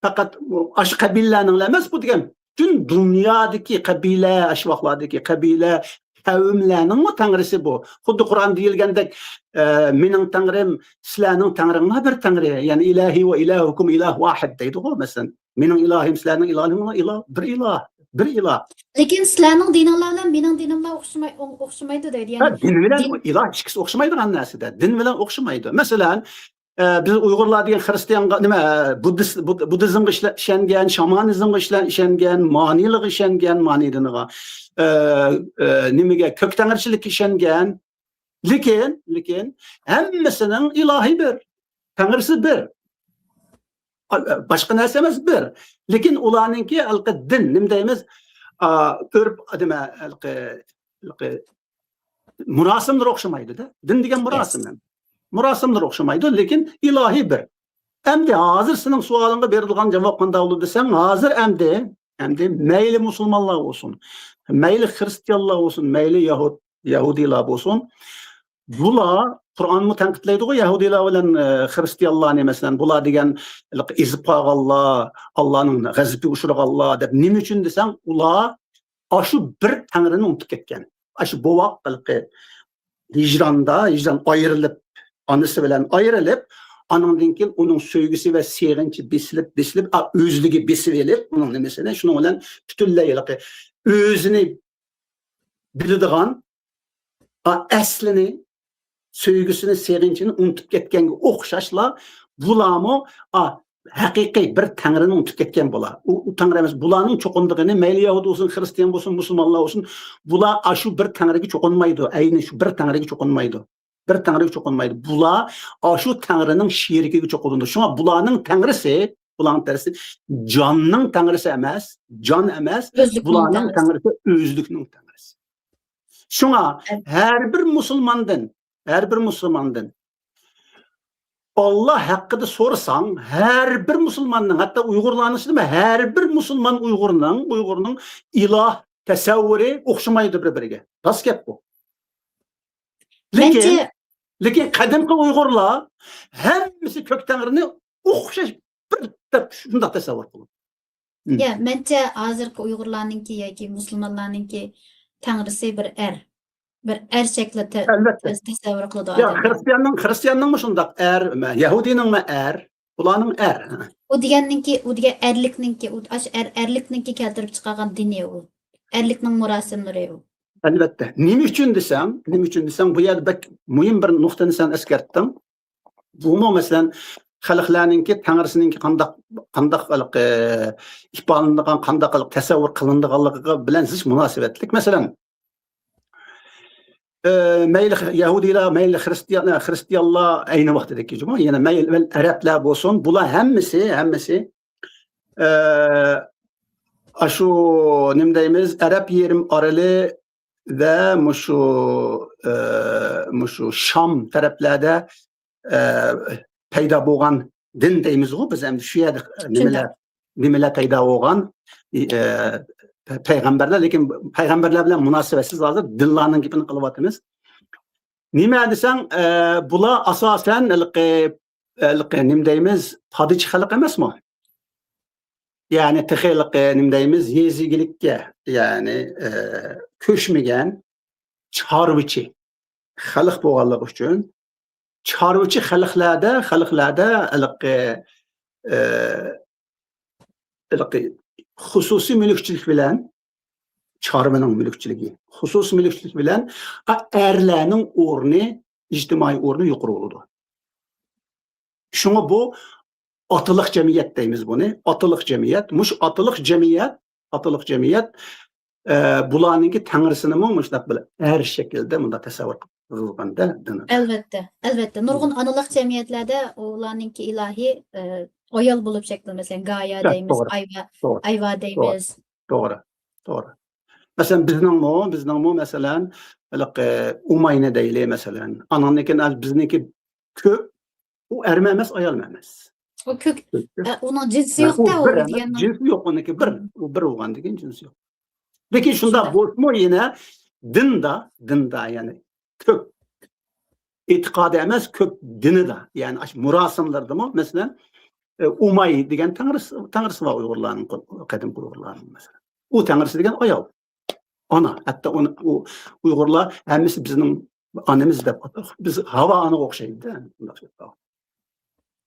پەقەت ئاشۇ قەبىلىلەرنىڭلا ئەمەس، بۇ دېگەن پۈتۈن دۇنيادىكى قەبىلە، ئاشۇ ۋاقىتلاردىكى قەبىلە، قەۋملەرنىڭمۇ تەڭرىسى بۇ. خۇددى قۇرئان دېيىلگەندەك، ئە، «مېنىڭ تەڭرىم، سىلەرنىڭ تەڭرىڭلار بىر تەڭرى.» يەنى «ئىلاھى ۋە ئىلاھۇكۇم ئىلاھ ۋاھىد» دەيدىغۇ، مەسىلەن. «مېنىڭ ئىلاھىم، سىلەرنىڭ ئىلاھىڭلار ئىلاھ، بىر ئىلاھ، بىر ئىلاھ.» لېكىن سىلەرنىڭ دىنىڭلار بىلەن مېنىڭ دىنىملار ئوخشىماي-، ئوخشىمايدۇ دەيدۇ. ھە، يەنى دىن بىلەن دىن ئىلاھ ئىككىسى ئوخشىمايدىغان نەرسىدە. دىن بىلەن ئوخشىمايدۇ. مەسىلەن، ئە، بىز ئۇيغۇرلار دېگەن خرىستىيانغا، نېمە، بۇددىست-، بۇد-، بۇددىزمغا ئىشلە-، ئىشەنگەن، شامانىزمغا ئىشلە-، ئىشەنگەن، مانىلىغا ئىشەنگەن، مانى دىنىغا، ئە، ئە، نېمىگە، كۆك تەڭرىچىلىككە ئىشەنگەن. لېكىن، لېكىن ھەممىسىنىڭ ئىلاھى بىر، تەڭرىسى بىر. باشقا نەرسە ئەمەس، بىر. لېكىن ئۇلارنىڭكى ھېلىقى دىن، نېمە دەيمىز، ئا، ئۆرپ، نېمە، ھېلىقى، ھېلىقى مۇراسىملىرى ئوخشىمايدۇ-دە. دىن دېگەن مۇراسىم. مۇراسىملىرى ئوخشىمايدۇ، لېكىن ئىلاھى بىر. ئەمدى ھازىر سېنىڭ سوئالىڭغا بېرىدىغان جاۋاب قانداق بولىدۇ دېسەڭ، ھازىر ئەمدى، ئەمدى مەيلى مۇسۇلمانلار بولسۇن، مەيلى خرىستىيانلار بولسۇن، مەيلى يەھۇد-، يەھۇدىيلار بولسۇن، بۇلار، قۇرئانمۇ تەنقىدلەيدىغۇ يەھۇدىيلار بىلەن، ئە، خرىستىيانلارنى، مەسىلەن، بۇلار دېگەن ئېزىپ قالغانلار، ئاللانىڭ غەزىپىگە ئۇچرىغانلار دەپ. نېمە ئۈچۈن دېسەڭ، ئۇلار ئاشۇ بىر تەڭرىنى ئۇنتۇپ كەتكەن. ئاشۇ بوۋاق ھېلىقى ھىجراندا، ھىجران ئايرىلىپ، ئانىسى بىلەن ئايرىلىپ، ئانىڭدىن كېيىن ئۇنىڭ سۆيگۈسى ۋە سېغىنچى بېسىلىپ، بېسىلىپ، ئا، ئۆزلۈكى بېسىۋېلىپ، ئۇنىڭ نېمىسىنى، شۇنىڭ بىلەن پۈتۈنلەي ھېلىقى ئۆزىنى بىلىدىغان، ئا، ئەسلىنى، سۆيگۈسىنى، سېغىنچىنى ئۇنتۇپ كەتكەنگە ئوخشاشلا، بۇلارمۇ، ئا، ھەقىقىي بىر تەڭرىنى ئۇنتۇپ كەتكەن بۇلار. ئۇ، ئۇ تەڭرى ئەمەس. بۇلارنىڭ چوقۇنىدىغىنى، مەيلى يەھۇدىي بولسۇن، خرىستىيان بولسۇن، مۇسۇلمانلار بولسۇن، بۇلار ئاشۇ بىر تەڭرىگە چوقۇنمايدۇ. ئەينى شۇ بىر تەڭرىگە چوقۇنمايدۇ. بىر تەڭرىگە چوقۇنمايدۇ. بۇلار ئاشۇ تەڭرىنىڭ شېرىكىگە چوقۇنىدۇ. شۇڭا بۇلارنىڭ تەڭرىسى، بۇلارنىڭ تەڭرىسى جاننىڭ تەڭرىسى ئەمەس، جان ئەمەس. بۇلارنىڭ تەڭرىسى ئۆزلۈكنىڭ تەڭرىسى. شۇڭا ھەر بىر مۇسۇلماندىن، ھەر بىر مۇسۇلماندىن ئاللا ھەققىدە سورىساڭ، ھەر بىر مۇسۇلماننىڭ، ھەتتا ئۇيغۇرلارنىڭ ئىچىدىمۇ ھەر بىر مۇسۇلمان ئۇيغۇرنىڭ، ئۇيغۇرنىڭ ئىلاھ تەسەۋۋۇرى ئوخشىمايدۇ بىر-بىرىگە. راست گەپ بۇ. لېكىن، لېكىن قەدىمكى ئۇيغۇرلار ھەممىسى كۆك تەڭرىنى ئوخشاش بىر دەپ شۇنداق تەسەۋۋۇر قىلىدۇ. مم. يا، مەنچە ھازىرقى ئۇيغۇرلارنىڭكى ياكى مۇسۇلمانلارنىڭكى تەڭرىسى بىر ئەر. بىر ئەر شەكلىدە تە-، ئەلۋەتتە. تەس-، تەسەۋۋۇر قىلىدۇ يا، ئادەملەر. خىرىستىياننىڭ، خىرىستىياننىڭمۇ شۇنداق ئەر، يەھۇدىينىڭمۇ ئەر، بۇلارنىڭ ئەر. ئۇ دېگەننىڭكى، ئۇ دېگەن ئەرلىكنىڭكى، ئۇ ئاشۇ ئەر، ئەرلىكنىڭكى كەلتۈرۈپ چىقارغان دىنى ئۇ. ئەرلىكنىڭ مۇراسىملىرى ئۇ. ئەلۋەتتە. نېمە ئۈچۈن دېسەڭ، نېمە ئۈچۈن دېسەڭ، بۇ يەردە بەك مۇھىم بىر نۇقتىنى سەن ئەسكەرتتىڭ. بۇمۇ، مەسىلەن، خەلقلەرنىڭكى تەڭرىسىنىڭكى قانداق، قانداق ھېلىقى ئىپادىلىنىدىغان، قانداق ھېلىقى تەسەۋۋۇر قىلىنىدىغانلىقىغا بىلەن زىچ مۇناسىۋەتلىك. مەسىلەن، ئە، مەيلى يەھۇدىيلار، مەيلى خىرىستىيان-، خىرىستىيانلار ئەينى ۋاقتىدىكى جۇمۇ، يەنە مەيلى ئەرەبلەر بولسۇن، بۇلار ھەممىسى، ھەممىسى، ئە، ئاشۇ نېمە دەيمىز، ئەرەب يېرىم ئارىلى ۋە مۇشۇ، ئە، مۇشۇ شام تەرەپلەردە، ئە، پەيدا بولغان دىن دەيمىزغۇ بىز ئەمدى شۇ يەردە، ئە، نېمىلەر، نېمىلەر پەيدا بولغان، ئە، پە-، پەيغەمبەرلەر، لېكىن پەيغەمبەرلەر بىلەن مۇناسىۋەتسىز ھازىر دىنلارنىڭ گېپىنى قىلىۋاتىمىز. نېمە دېسەڭ، ئە، بۇلار ئاساسەن ھېلىقى، ھېلىقى نېمە دەيمىز، پادىچى خەلق ئەمەسمۇ؟ يەنى تېخى ھېلىقى نېمە دەيمىز، يېزا ئىگىلىككە، يەنى، ئە، كۆچمىگەن چارۋىچى خەلق بولغانلىقى ئۈچۈن، چارۋىچى خەلقلەردە، خەلقلەردە ھېلىقى، ئە، ھېلىقى خۇسۇسىي مۈلۈكچىلىك بىلەن، چارۋىنىڭ مۈلۈكچىلىكى، خۇسۇسىي مۈلۈكچىلىك بىلەن، ئا، ئەرلەرنىڭ ئورنى، ئىجتىمائىي ئورنى يۇقىرى بولىدۇ. شۇڭا بۇ ئاتىلىق جەمئىيەت دەيمىز بۇنى. ئاتىلىق جەمئىيەت. مۇشۇ ئاتىلىق جەمئىيەت، ئاتىلىق جەمئىيەت، ئە، بۇلارنىڭكى تەڭرىسىنىمۇ مۇشۇنداق بىر ئەر شەكلىدە مۇنداق تەسەۋۋۇر قىلغاندا دىن. ئەلۋەتتە، ئەلۋەتتە. نۇرغۇن ئانىلىق جەمئىيەتلەردە ئۇلارنىڭكى ئىلاھى، ئە، ئايال بولۇپ شەكىللىنىدۇ. مەسىلەن، گايا دەيمىز، توغرا، ئايۋا، توغرا، ئايۋا توغرا، دەيمىز. توغرا، توغرا. مەسىلەن، بىزنىڭمۇ، بىزنىڭمۇ، مەسىلەن، ھېلىقى ئۇماينى دەيلى، مەسىلەن. ئاناندىن كېيىن بىزنىڭكى كۆك، ئۇ ئەرمۇ ئەمەس، ئايالمۇ ئەمەس. ئۇ كۆك، ئە، ئۇنىڭ جىنسى يوق-تە، ئۇ بىر ئەمەس، دېگەن جىنسى يوق ئۇنىڭكى، بىر، ئۇ بىر بولغاندىن كېيىن جىنسى يوق. لېكىن شۇنداق بولسىمۇ يەنە دىندا، دىندا، يەنى كۆك ئېتىقادى ئەمەس، كۆك دىنىدا، يەنى ئاشۇ مۇراسىملىرىدىمۇ، مەسىلەن، ئە، ئۇماي دېگەن تەڭرىسى، تەڭرىسى بار ئۇيغۇرلارنىڭ، قەدىمكى ئۇيغۇرلارنىڭ، مەسىلەن. ئۇ تەڭرىسى دېگەن ئايال. ئانا. ھەتتا ئۇنى، ئۇ ئۇيغۇرلار ھەممىسى بىزنىڭ ئانىمىز دەپ ئاتايدۇ. بىز ھاۋا ئانىغا ئوخشايدۇ-دە.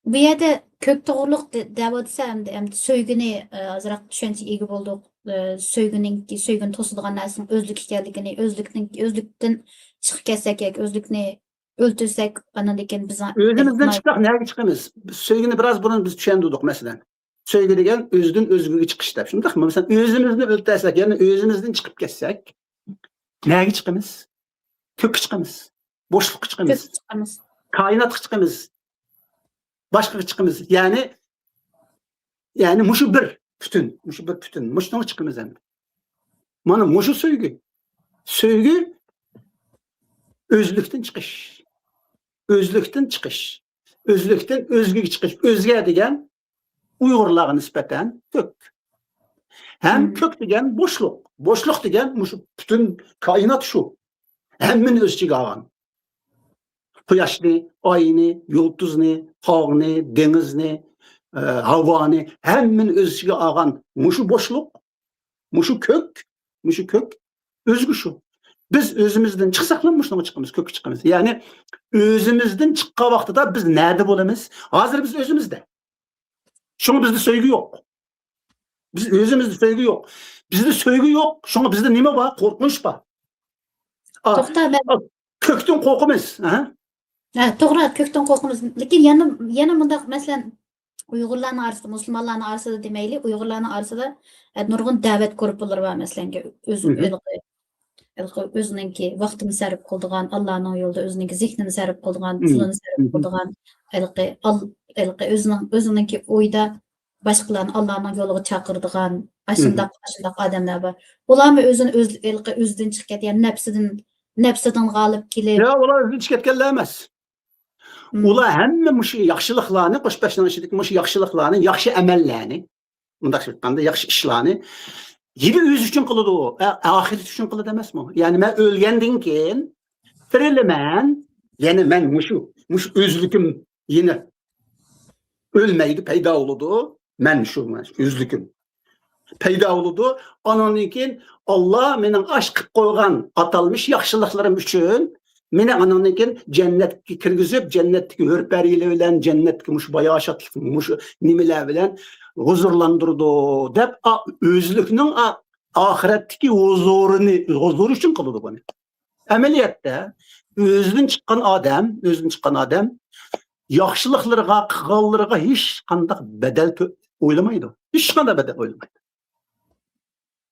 بۇ يەردە كۆك توغرۇلۇق دە-، دەۋاتسا، ئەمدى، ئەمدى سۆيگۈنى، ئە، ئازراق چۈشەنچە ئىگە بولدۇق. ئە، سۆيگۈنىڭكى، سۆيگۈنى توسىدىغان نەرسىنىڭ ئۆزلۈك ئىكەنلىكىنى، ئۆزلۈكنىڭ، ئۆزلۈكتىن چىقىپ كەتسەك ياكى ئۆزلۈكنى ئۆلتۈرسەك، ئاندىن كېيىن بىزنىڭ ئۆزىمىزدىن چىقساق نەگە چىقىمىز؟ سۆيگۈنى بىراز بۇرۇن بىز چۈشەندۈردۇق، مەسىلەن. سۆيگۈ دېگەن ئۆزىدىن ئۆزگىگە چىقىش دەپ. شۇنداقمۇ؟ مەسىلەن، ئۆزىمىزنى ئۆلتۈرسەك، يەنى ئۆزىمىزدىن چىقىپ كەتسەك، نەگە چىقىمىز؟ كۆككە چىقىمىز. بوشلۇققا چىقىمىز. كۆككە چىقىمىز. كائىناتقا چىقىمىز. باشقىغا چىقىمىز. يەنى، يەنى مۇشۇ بىر پۈتۈن، مۇشۇ بىر پۈتۈن، مۇشۇنىڭغا چىقىمىز ئەمدى. مانا مۇشۇ سۆيگۈ. سۆيگۈ ئۆزلۈكتىن چىقىش. ئۆزلۈكتىن چىقىش. ئۆزلۈكتىن ئۆزگىگە چىقىش. ئۆزگە دېگەن ئۇيغۇرلارغا نىسبەتەن كۆك. ھەم كۆك دېگەن بوشلۇق. بوشلۇق دېگەن مۇشۇ پۈتۈن كائىنات شۇ. ھەممىنى ئۆز ئىچىگە ئالغان. قۇياشنى، ئاينى، يۇلتۇزنى، تاغنى، دېڭىزنى، ئە، ھاۋانى، ھەممىنى ئۆز ئىچىگە ئالغان مۇشۇ بوشلۇق، مۇشۇ كۆك، مۇشۇ كۆك ئۆزگە شۇ. بىز ئۆزىمىزدىن چىقساقلا مۇشۇنىڭغا چىقىمىز، كۆككە چىقىمىز. يەنى ئۆزىمىزدىن چىققان ۋاقتىدا بىز نەدە بولىمىز؟ ھازىر بىز ئۆزىمىزدە. شۇڭا بىزدە سۆيگۈ يوق. بىز ئۆزىمىزدە سۆيگۈ يوق. بىزدە سۆيگۈ يوق. شۇڭا بىزدە نېمە بار؟ قورقۇنچ بار. ئا، توختا، مەن ئا، كۆكتىن قورقىمىز. ھە؟ ھە، توغرا، كۆكتىن قورقىمىز. لېكىن يەنە، يەنە مۇنداق، مەسىلەن، ئۇيغۇرلارنىڭ ئارىسىدا، مۇسۇلمانلارنىڭ ئارىسىدا دېمەيلى، ئۇيغۇرلارنىڭ ئارىسىدا، ئە، نۇرغۇن دەۋەت گۇرۇپپىلىرى بار، مەسىلەن، ئۆز-، ھىم. ھېلىقى، ھېلىقى ئۆزىنىڭكى ۋاقتىنى سەرپ قىلىدىغان، ئاللانىڭ يولىدا ئۆزىنىڭكى زېھنىنى سەرپ قىلىدىغان، ھىم. پۇلىنى سەرپ ھىم. قىلىدىغان، ھېلىقى ئال-، ھېلىقى ئۆزىنىڭ، ئۆزىنىڭكى ئويدا باشقىلارنى ئاللانىڭ يولىغا چاقىرىدىغان، ئاشۇنداق، ھىم. ئاشۇنداق ئادەملەر بار. ئۇلارمۇ ئۆزىنى ئۆز-، ھېلىقى ئۆزىدىن چىقىپ كەتكەن، نەپسىدىن، نەپسىدىن غالىب كېلىپ. يا، ئۇلار ئۆزىدىن چىقىپ كەتكەنلەر ئەمەس. مم. ئۇلار ھەممە مۇشۇ ياخشىلىقلارنى، قوش بەشنىڭ ئىچىدىكى مۇشۇ ياخشىلىقلارنى، ياخشى ئەمەللەرنى، مۇنداق ئېيتقاندا، ياخشى ئىشلارنى يەنە ئۆزى ئۈچۈن قىلىدۇ، ئا-، ئاخىرەت ئۈچۈن قىلىدۇ ئەمەسمۇ؟ يەنى مەن ئۆلگەندىن كېيىن تىرىلىمەن، يەنى مەن مۇشۇ، مۇشۇ ئۆزلۈكۈم يەنە ئۆلمەيدۇ، پەيدا بولىدۇ. مەن شۇ، مەن شۇ ئۆزلۈكۈم پەيدا بولىدۇ. ئانىڭدىن كېيىن، ئاللا مېنىڭ ئاش قىلىپ قويغان ئاتالمىش ياخشىلىقلىرىم ئۈچۈن مېنى ئانىڭدىن كېيىن جەننەتكە كىرگۈزۈپ، جەننەتتىكى ھۆر-پەرىلەر بىلەن، جەننەتتىكى مۇشۇ باياشاتلىق، مۇشۇ نېمىلەر بىلەن ھۇزۇرلاندۇرىدۇ، دەپ، ئا، ئۆزلۈكنىڭ، ئا، ئاخىرەتتىكى ھۇزۇرىنى، ھۇزۇرى ئۈچۈن قىلىدۇ بۇنى. ئەمەلىيەتتە ئۆزىدىن چىققان ئادەم، ئۆزىدىن چىققان ئادەم ياخشىلىقلىرىغا، قىلغانلىرىغا ھېچقانداق بەدەل تۆ-، ئويلىمايدۇ. ھېچقانداق بەدەل ئويلىمايدۇ.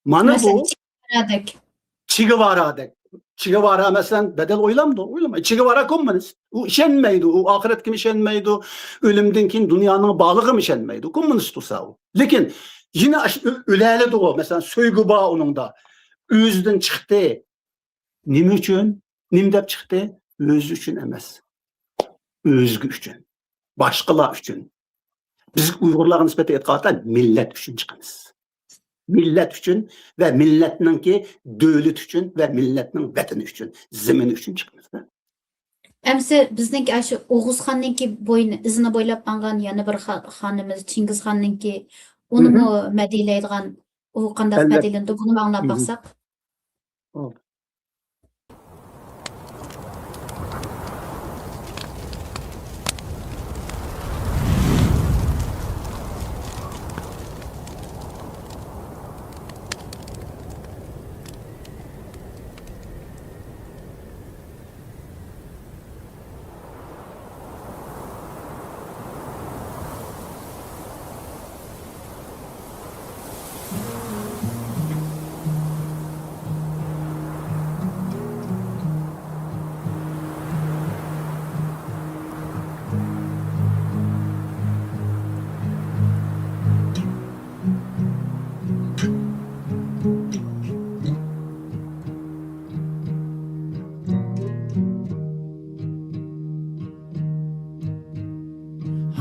مانا بۇ مەسىلەن، چېگىۋارادەك. چېگىۋارادەك. چېگېۋارا، مەسىلەن، بەدەل ئويلامدۇ؟ ئويلىمايدۇ. چېگېۋارا كوممۇنىست. ئۇ ئىشەنمەيدۇ. ئۇ ئاخىرەتكىمۇ ئىشەنمەيدۇ. ئۆلۈمدىن كېيىن دۇنيانىڭ بارلىقىغىمۇ ئىشەنمەيدۇ. كوممۇنىست تۇرسا ئۇ. لېكىن يەنە ئاشۇ ئۆ-، ئۆلەلىدىغۇ. مەسىلەن، سۆيگۈ بار ئۇنىڭدا. ئۆزىدىن چىقتى. نېمە ئۈچۈن؟ نېمە دەپ چىقتى؟ ئۆزى ئۈچۈن ئەمەس. ئۆزگە ئۈچۈن. باشقىلار ئۈچۈن. بىز ئۇيغۇرلارغا نىسبەتەن ئېيتقاندا مىللەت ئۈچۈن چىقىمىز. مىللەت ئۈچۈن ۋە مىللەتنىڭكى دۆلىتى ئۈچۈن ۋە مىللەتنىڭ ۋەتىنى ئۈچۈن، زېمىنى ئۈچۈن چىقىمىز. ئەمسە بىزنىڭكى ئاشۇ ئوغۇزخاننىڭكى بوينى، ئىزىنى بويلاپ ماڭغان يەنە بىر خا-، خانىمىز چىڭگىزخاننىڭكى، ئۇنىمۇ مەدھىيەلەيدىغان، ئۇ قانداق مەدھىيەلىنىدۇ، بۇنىمۇ ئاڭلاپ باقساق.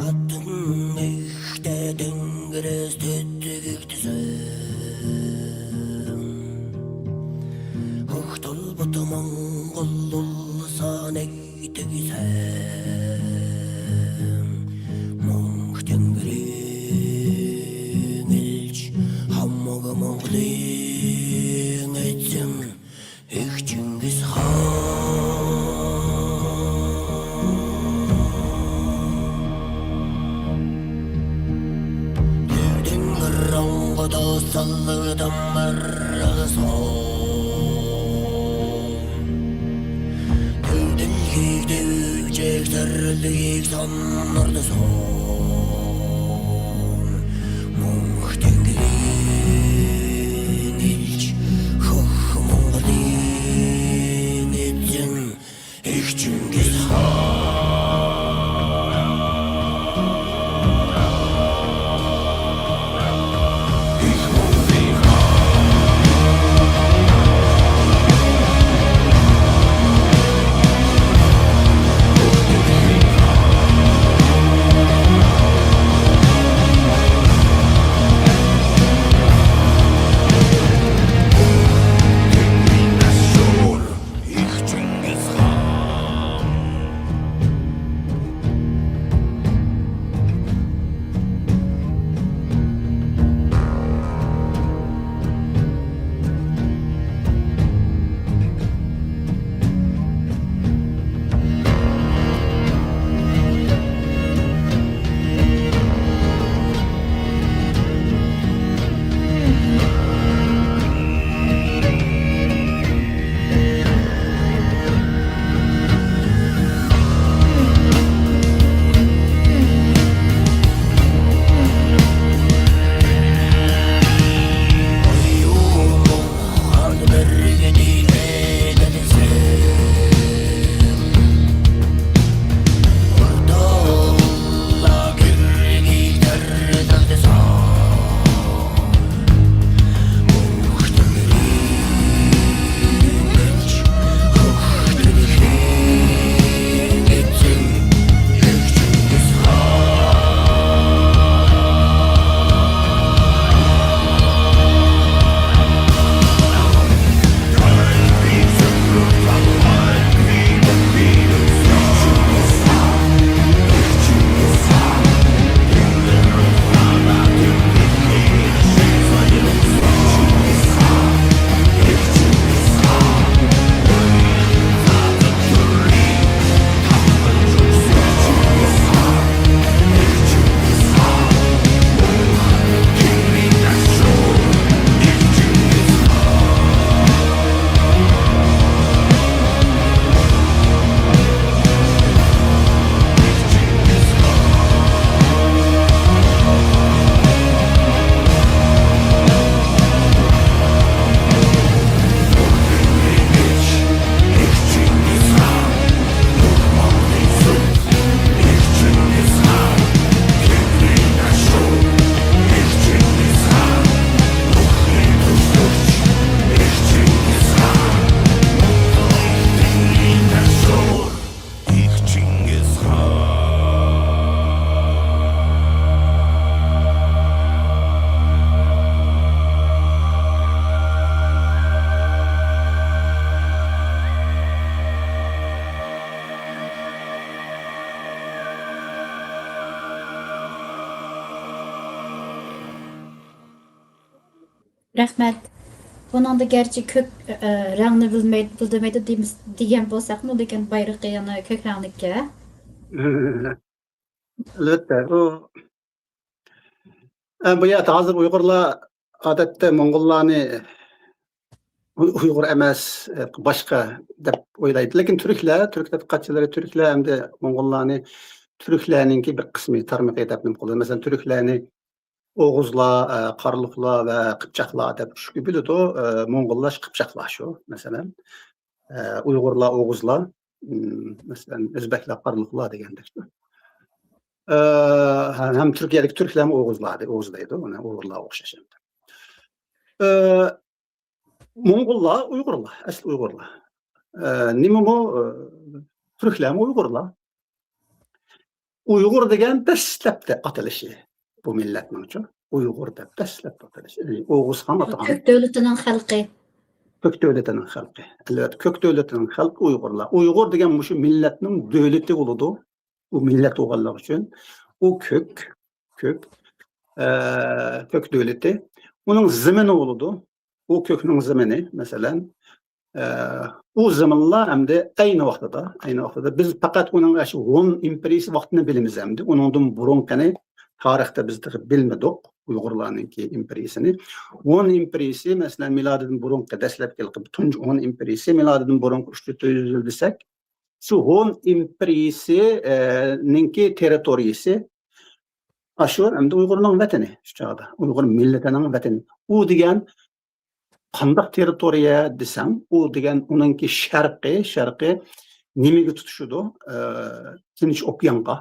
خوتۇن ئۆيدە دۆڭگىرەس تۆتۈگۈك تۈزۈم. ھوختۇل بۇتى موڭغۇل لۇلىسانەي تۈگسەم. موڭ تەڭرىڭ ئىلچ، ھاممىغا موڭغۇلۇڭ ئېيتسۇن. ئېھ، چىڭگىز خان. دۆۋدىن قاراڭغۇدا ساللىدىم بىر ئەلسان. دۆۋدىلگە دۆۋجەك تەرلىك سانلاردا سان. موڭ تەڭرىڭ ئىلچ، شوخ موڭغۇلۇڭ ئېيتسۇن. ئېھ، چىڭگىز خان. رەھمەت. بۇنىڭدا گەرچە كۆك، ئە، رەڭنى بىلمەي-، بىلدۈرمەيدۇ دېمىس-، دېگەن بولساقمۇ، لېكىن بايرىقى يەنە كۆك رەڭلىككەن. ئەلۋەتتە، ئۇ، ئە، بۇ يەردە ھازىر ئۇيغۇرلار ئادەتتە موڭغۇللارنى ئۇ-، ئۇيغۇر ئەمەس، ئە، باشقا دەپ ئويلايدۇ. لېكىن تۈركلەر، تۈرك تەتقىقاتچىلىرى تۈركلەر ئەمدى موڭغۇللارنى تۈركلەرنىڭكى بىر قىسمى، تارمىقى دەپ نېمە قىلىدۇ. مەسىلەن، تۈركلەرنى ئوغۇزلار، ئە، قارلۇقلار ۋە قىپچاقلار دەپ ئۈچكە بۆلىدۇ. ئە، موڭغۇللار شۇ قىپچاقلار شۇ، مەسىلەن. ئە، ئۇيغۇرلار ئوغۇزلار، ئىم، مەسىلەن، ئۆزبەكلەر قارلۇقلار دېگەندەك. ئە، ھە-، ھەم تۈركىيەدىكى تۈركلەرمۇ ئوغۇزلار دەي-، ئوغۇز دەيدۇ، ئۇنى ئوغۇزلارغا ئوخشاش ئەمدى. ئە، موڭغۇللار ئۇيغۇرلار، ئەسلى ئۇيغۇرلار. ئە، نېمىمۇ، ئە، تۈركلەرمۇ ئۇيغۇرلار. ئۇيغۇر دېگەن دەسلەپتە ئاتىلىشى بۇ مىللەتنىڭچۇ. ئۇيغۇر دەپ دەسلەپتە ئاتىلىشى. ئوغۇزخان ئاتىغان. كۆك دۆلىتىنىڭ خەلقى. كۆك دۆلىتىنىڭ خەلقى. ئەلۋەتتە، كۆك دۆلىتىنىڭ خەلقى ئۇيغۇرلار. ئۇيغۇر دېگەن مۇشۇ مىللەتنىڭ دۆلىتى بولىدۇ. ئۇ مىللەت بولغانلىقى ئۈچۈن ئۇ كۆك، كۆك، ئە، كۆك دۆلىتى. ئۇنىڭ زېمىنى بولىدۇ. ئۇ كۆكنىڭ زېمىنى، مەسىلەن، ئە، ئۇ زېمىنلار ئەمدى ئەينى ۋاقتىدا، ئەينى ۋاقتىدا بىز پەقەت ئۇنىڭ ئاشۇ ھون ئىمپېرىيىسى ۋاقتىنى بىلىمىز ئەمدى. ئۇنىڭدىن بۇرۇنقىنى تارىختا بىز تېخى بىلمىدۇق، ئۇيغۇرلارنىڭكى ئىمپېرىيىسىنى. ھون ئىمپېرىيىسى، مەسىلەن، مىلادىدىن بۇرۇنقى دەسلەپكى تۇنجى ھون ئىمپېرىيىسى، مىلادىدىن بۇرۇنقى ئۈچ تۆت يۈز يىل دېسەك، شۇ ھون ئىمپېرىيىسى، ئە، نىڭكى تېررىتورىيىسى ئاشۇ ئەمدى ئۇيغۇرنىڭ ۋەتىنى شۇ چاغدا، ئۇيغۇر مىللىتىنىڭ ۋەتىنى. ئۇ دېگەن قانداق تېررىتورىيە دېسەڭ، ئۇ دېگەن ئۇنىڭكى شەرقى، شەرقى نېمىگە تۇتىشىدۇ؟ ئە، تىنچ ئوكيانغا،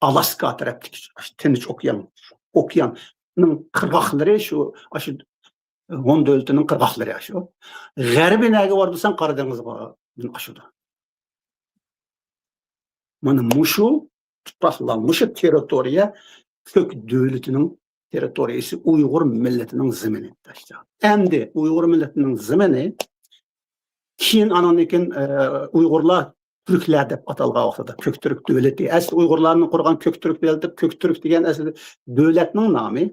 ئالاسكا تەرەپتىكى تىنچ ئوكيان، ئوكياننىڭ قىرغاقلىرى شۇ، ئاشۇ ھون دۆلىتىنىڭ قىرغاقلىرى ئاشۇ. غەربى نەگە بار دېسەڭ، قارا دېڭىزغا ئاشىدۇ. مانا مۇشۇ تۇپراقلار، مۇشۇ تېررىتورىيە كۆك دۆلىتىنىڭ تېررىتورىيىسى، ئۇيغۇر مىللىتىنىڭ زېمىنى. ئەمدى ئۇيغۇر مىللىتىنىڭ زېمىنى كېيىن ئانىڭدىن كېيىن، ئە، ئۇيغۇرلار تۈركلەر دەپ ئاتالغان ۋاقتىدا كۆك تۈرك دۆلىتى. ئەسلى ئۇيغۇرلارنى قۇرغان كۆك تۈرك دۆلىتى، كۆك تۈرك دېگەن ئەسلى دۆلەتنىڭ نامى.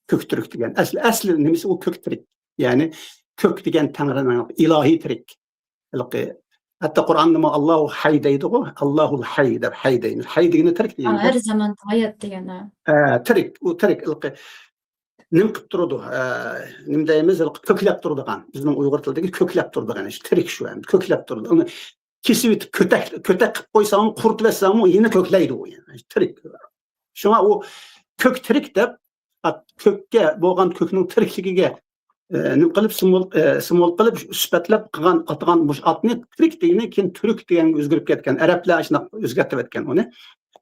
كۆك تۈرك دېگەن ئەسلى، ئەسلى نېمىسى ئۇ كۆك تىرىك. يەنى كۆك دېگەن تەڭرىنىڭ ئىلاھىي تىرىك. ھېلىقى، ھەتتا قۇرئاندىمۇ ئاللاھۇ ھەي دەيدىغۇ، ئاللاھۇل ھەي دەپ، ھەي دەيمىز. ھەي دېگىنى تىرىك دېگەن. ھەر زامان ھايات دېگەن، ھە. ھە، تىرىك، ئۇ تىرىك، ھېلىقى نېمە قىلىپ تۇرىدۇ؟ ھە، نېمە دەيمىز؟ ھېلىقى كۆكلەپ تۇرىدىغان. بىزنىڭ ئۇيغۇر تىلىدىكى كۆكلەپ تۇرىدىغان ئىش. تىرىك شۇ ئەمدى، كۆكلەپ تۇرىدۇ. ئۇنى كېسىۋېتىپ، كۆتەك، كۆتەك قىلىپ قويساڭمۇ، قۇرۇتۇۋەتسەڭمۇ، يەنە كۆكلەيدۇ ئۇ يەنە. تىرىك. شۇڭا ئۇ كۆك تىرىك دەپ، ئات-، كۆككە بولغان، كۆكنىڭ تىرىكلىكىگە، ئە، نېمە قىلىپ، سىمۋول، ئە، سىمۋول قىلىپ، سۈپەتلەپ قىلغان، ئاتىغان مۇشۇ ئاتنى تىرىك دېگىنى كېيىن تۈرك دېگەنگە ئۆزگىرىپ كەتكەن. ئەرەبلەر ئاشۇنداق ئۆزگەرتىۋەتكەن ئۇنى.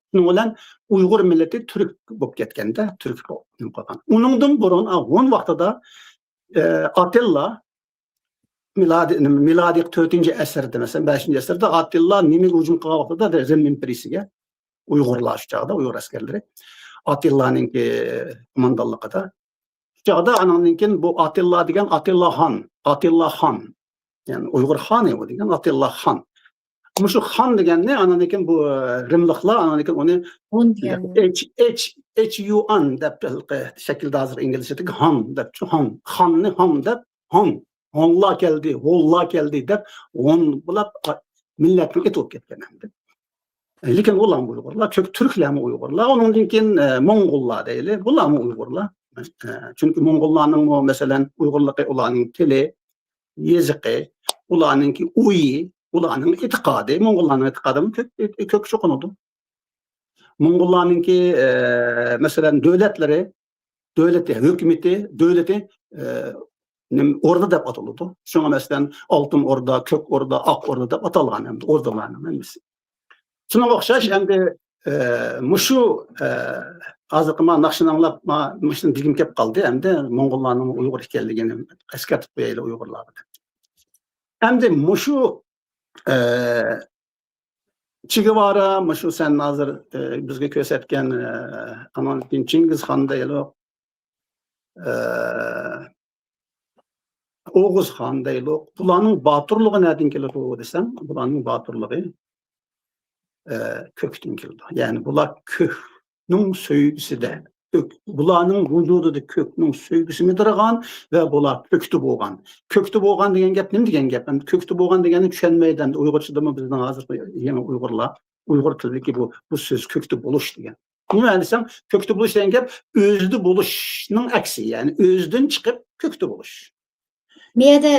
شۇنىڭ بىلەن ئۇيغۇر مىللىتى تۈرك بولۇپ كەتكەندە، تۈرك نېمە قىلغان. ئۇنىڭدىن بۇرۇن، ئا، ھون ۋاقتىدا، ئە، ئاتىللا، مىلادىي، مىلادىي تۆتىنچى ئەسىردە، مەسىلەن، بەشىنچى ئەسىردە ئاتىللا نېمىگە ھۇجۇم قىلغان ۋاقتىدا، رىم ئىمپېرىيىسىگە، ئۇيغۇرلار شۇ چاغدا، ئۇيغۇر ئەسكەرلىرى ئاتىللانىڭكى قوماندانلىقىدا. شۇ چاغدا ئاناندىن كېيىن بۇ ئاتىللا دېگەن ئاتىللا خان، ئاتىللا خان، يەنى ئۇيغۇر خانى بۇ دېگەن ئاتىللا خان. مۇشۇ خان دېگەننى ئاناندىن كېيىن بۇ رىملىقلار ئاناندىن كېيىن ئۇنى ھون دېگەن. ئېچ، ئېچ، ئېچ يۇ ئان دەپ شەكىلدە ھازىر ئىنگلىزچىدىكى ھان دەپ، شۇ ھان، خاننى ھان دەپ، ھون، ھونلار كەلدى، ھونلار كەلدى دەپ، ھون بولۇپ، ئا، مىللەتنىڭ ئېتى بولۇپ كەتكەن ئەمدى. لېكىن ئۇلارمۇ ئۇيغۇرلار، چۈنكى تۈركلەرمۇ ئۇيغۇرلار، ئۇنىڭدىن كېيىن، ئە، موڭغۇللار دەيلى، بۇلارمۇ ئۇيغۇرلار. ئە، چۈنكى موڭغۇللارنىڭمۇ، مەسىلەن، ئۇيغۇرلۇقى، ئۇلارنىڭ تىلى، يېزىقى، ئۇلارنىڭكى ئويى، ئۇلارنىڭ ئېتىقادى، موڭغۇللارنىڭ ئېتىقادىمۇ كۆك، كۆك چوقۇنىدۇ. موڭغۇللارنىڭكى، ئە، مەسىلەن، دۆلەتلىرى، دۆلىتى، ھۆكۈمىتى، دۆلىتى، ئە، نېمە، ئوردا دەپ ئاتىلىدۇ. شۇڭا، مەسىلەن، ئالتۇن ئوردا، كۆك ئوردا، ئاق ئوردا دەپ ئاتالغان ئەمدى ئوردىلارنىڭ ھەممىسى. شۇنىڭغا ئوخشاش ئەمدى، ئە، مۇشۇ، ئە، ھازىرقى ما ناخشىنى ئاڭلاپ، ما، مۇشۇنى دېگۈم كېلىپ قالدى. ئەمدى موڭغۇللارنىڭ ئۇيغۇر ئىكەنلىكىنى ئەسكەرتىپ قويايلى ئۇيغۇرلارغا دەپ. ئەمدى مۇشۇ، ئە، چېگېۋارا، مۇشۇ سەن ھازىر، ئە، بىزگە كۆرسەتكەن، ئە، ئاناندىن كېيىن چىڭگىزخان دەيلۇق، ئە، ئوغۇزخان دەيلۇق. بۇلارنىڭ باتۇرلۇقى نەدىن كېلىدۇ دېسەم، بۇلارنىڭ باتۇرلۇقى، ئە، كۆكتىن كېلىدۇ. يەنى بۇلار كۆكنىڭ سۆيگۈسىدە، كۆك، بۇلارنىڭ ۋۇجۇدىدا كۆكنىڭ سۆيگۈسى مىدىرغان ۋە بۇلار كۆكتە بولغان. كۆكتە بولغان دېگەن گەپ نېمە دېگەن گەپ؟ ئەمدى كۆكتە بولغان دېگەننى چۈشەنمەيدۇ. ئەمدى ئۇيغۇرچىدىمۇ بىزنىڭ ھازىرقى يېڭى ئۇيغۇرلار، ئۇيغۇر تىلىدىكى بۇ، بۇ سۆز كۆكتە بولۇش دېگەن. نېمە دېسەڭ، كۆكتە بولۇش دېگەن گەپ ئۆزىدە بولۇشنىڭ ئەكسى، يەنى ئۆزىدىن چىقىپ كۆكتە بولۇش. بۇ يەردە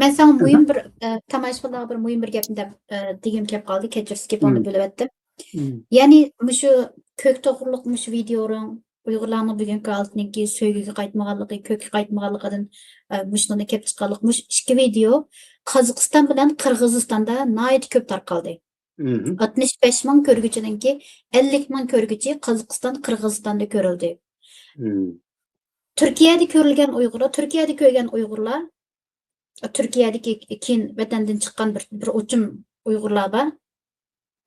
مەن ساڭا مۇھىم بىر، ئە، تاماشىبىنلارغا بىر مۇھىم بىر گەپنى دەپ، ئە، دېگۈم كەپ قالدى، كەچۈرسىز گېپىڭنى بۆلۈۋەتتىم. يەنى مۇشۇ كۆك توغرۇلۇق مۇشۇ ۋىدىيوڭ، ئۇيغۇرلارنىڭ بۈگۈنكى ھالىتىنىڭكى سۆيگۈگە قايتمىغانلىقى، كۆككە قايتمىغانلىقىدىن، ئە، مۇشۇنى كەپ چىققانلىق، مۇشۇ ئىككى ۋىدىيو قازاقىستان بىلەن قىرغىزىستاندا ناھايىتى كۆپ تارقالدى. ئاتمىش بەش مىڭ كۆرگۈچىنىڭكى ئەللىك مىڭ كۆرگۈچى قازاقىستان، قىرغىزىستاندا كۆرۈلدى. تۈركىيەدە كۆرۈلگەن ئۇيغۇرلار، تۈركىيەدە كۆرگەن ئۇيغۇرلار، تۈركىيەدىكى كېيىن ۋەتەندىن چىققان بىر، بىر ئوچۇم ئۇيغۇرلار بار.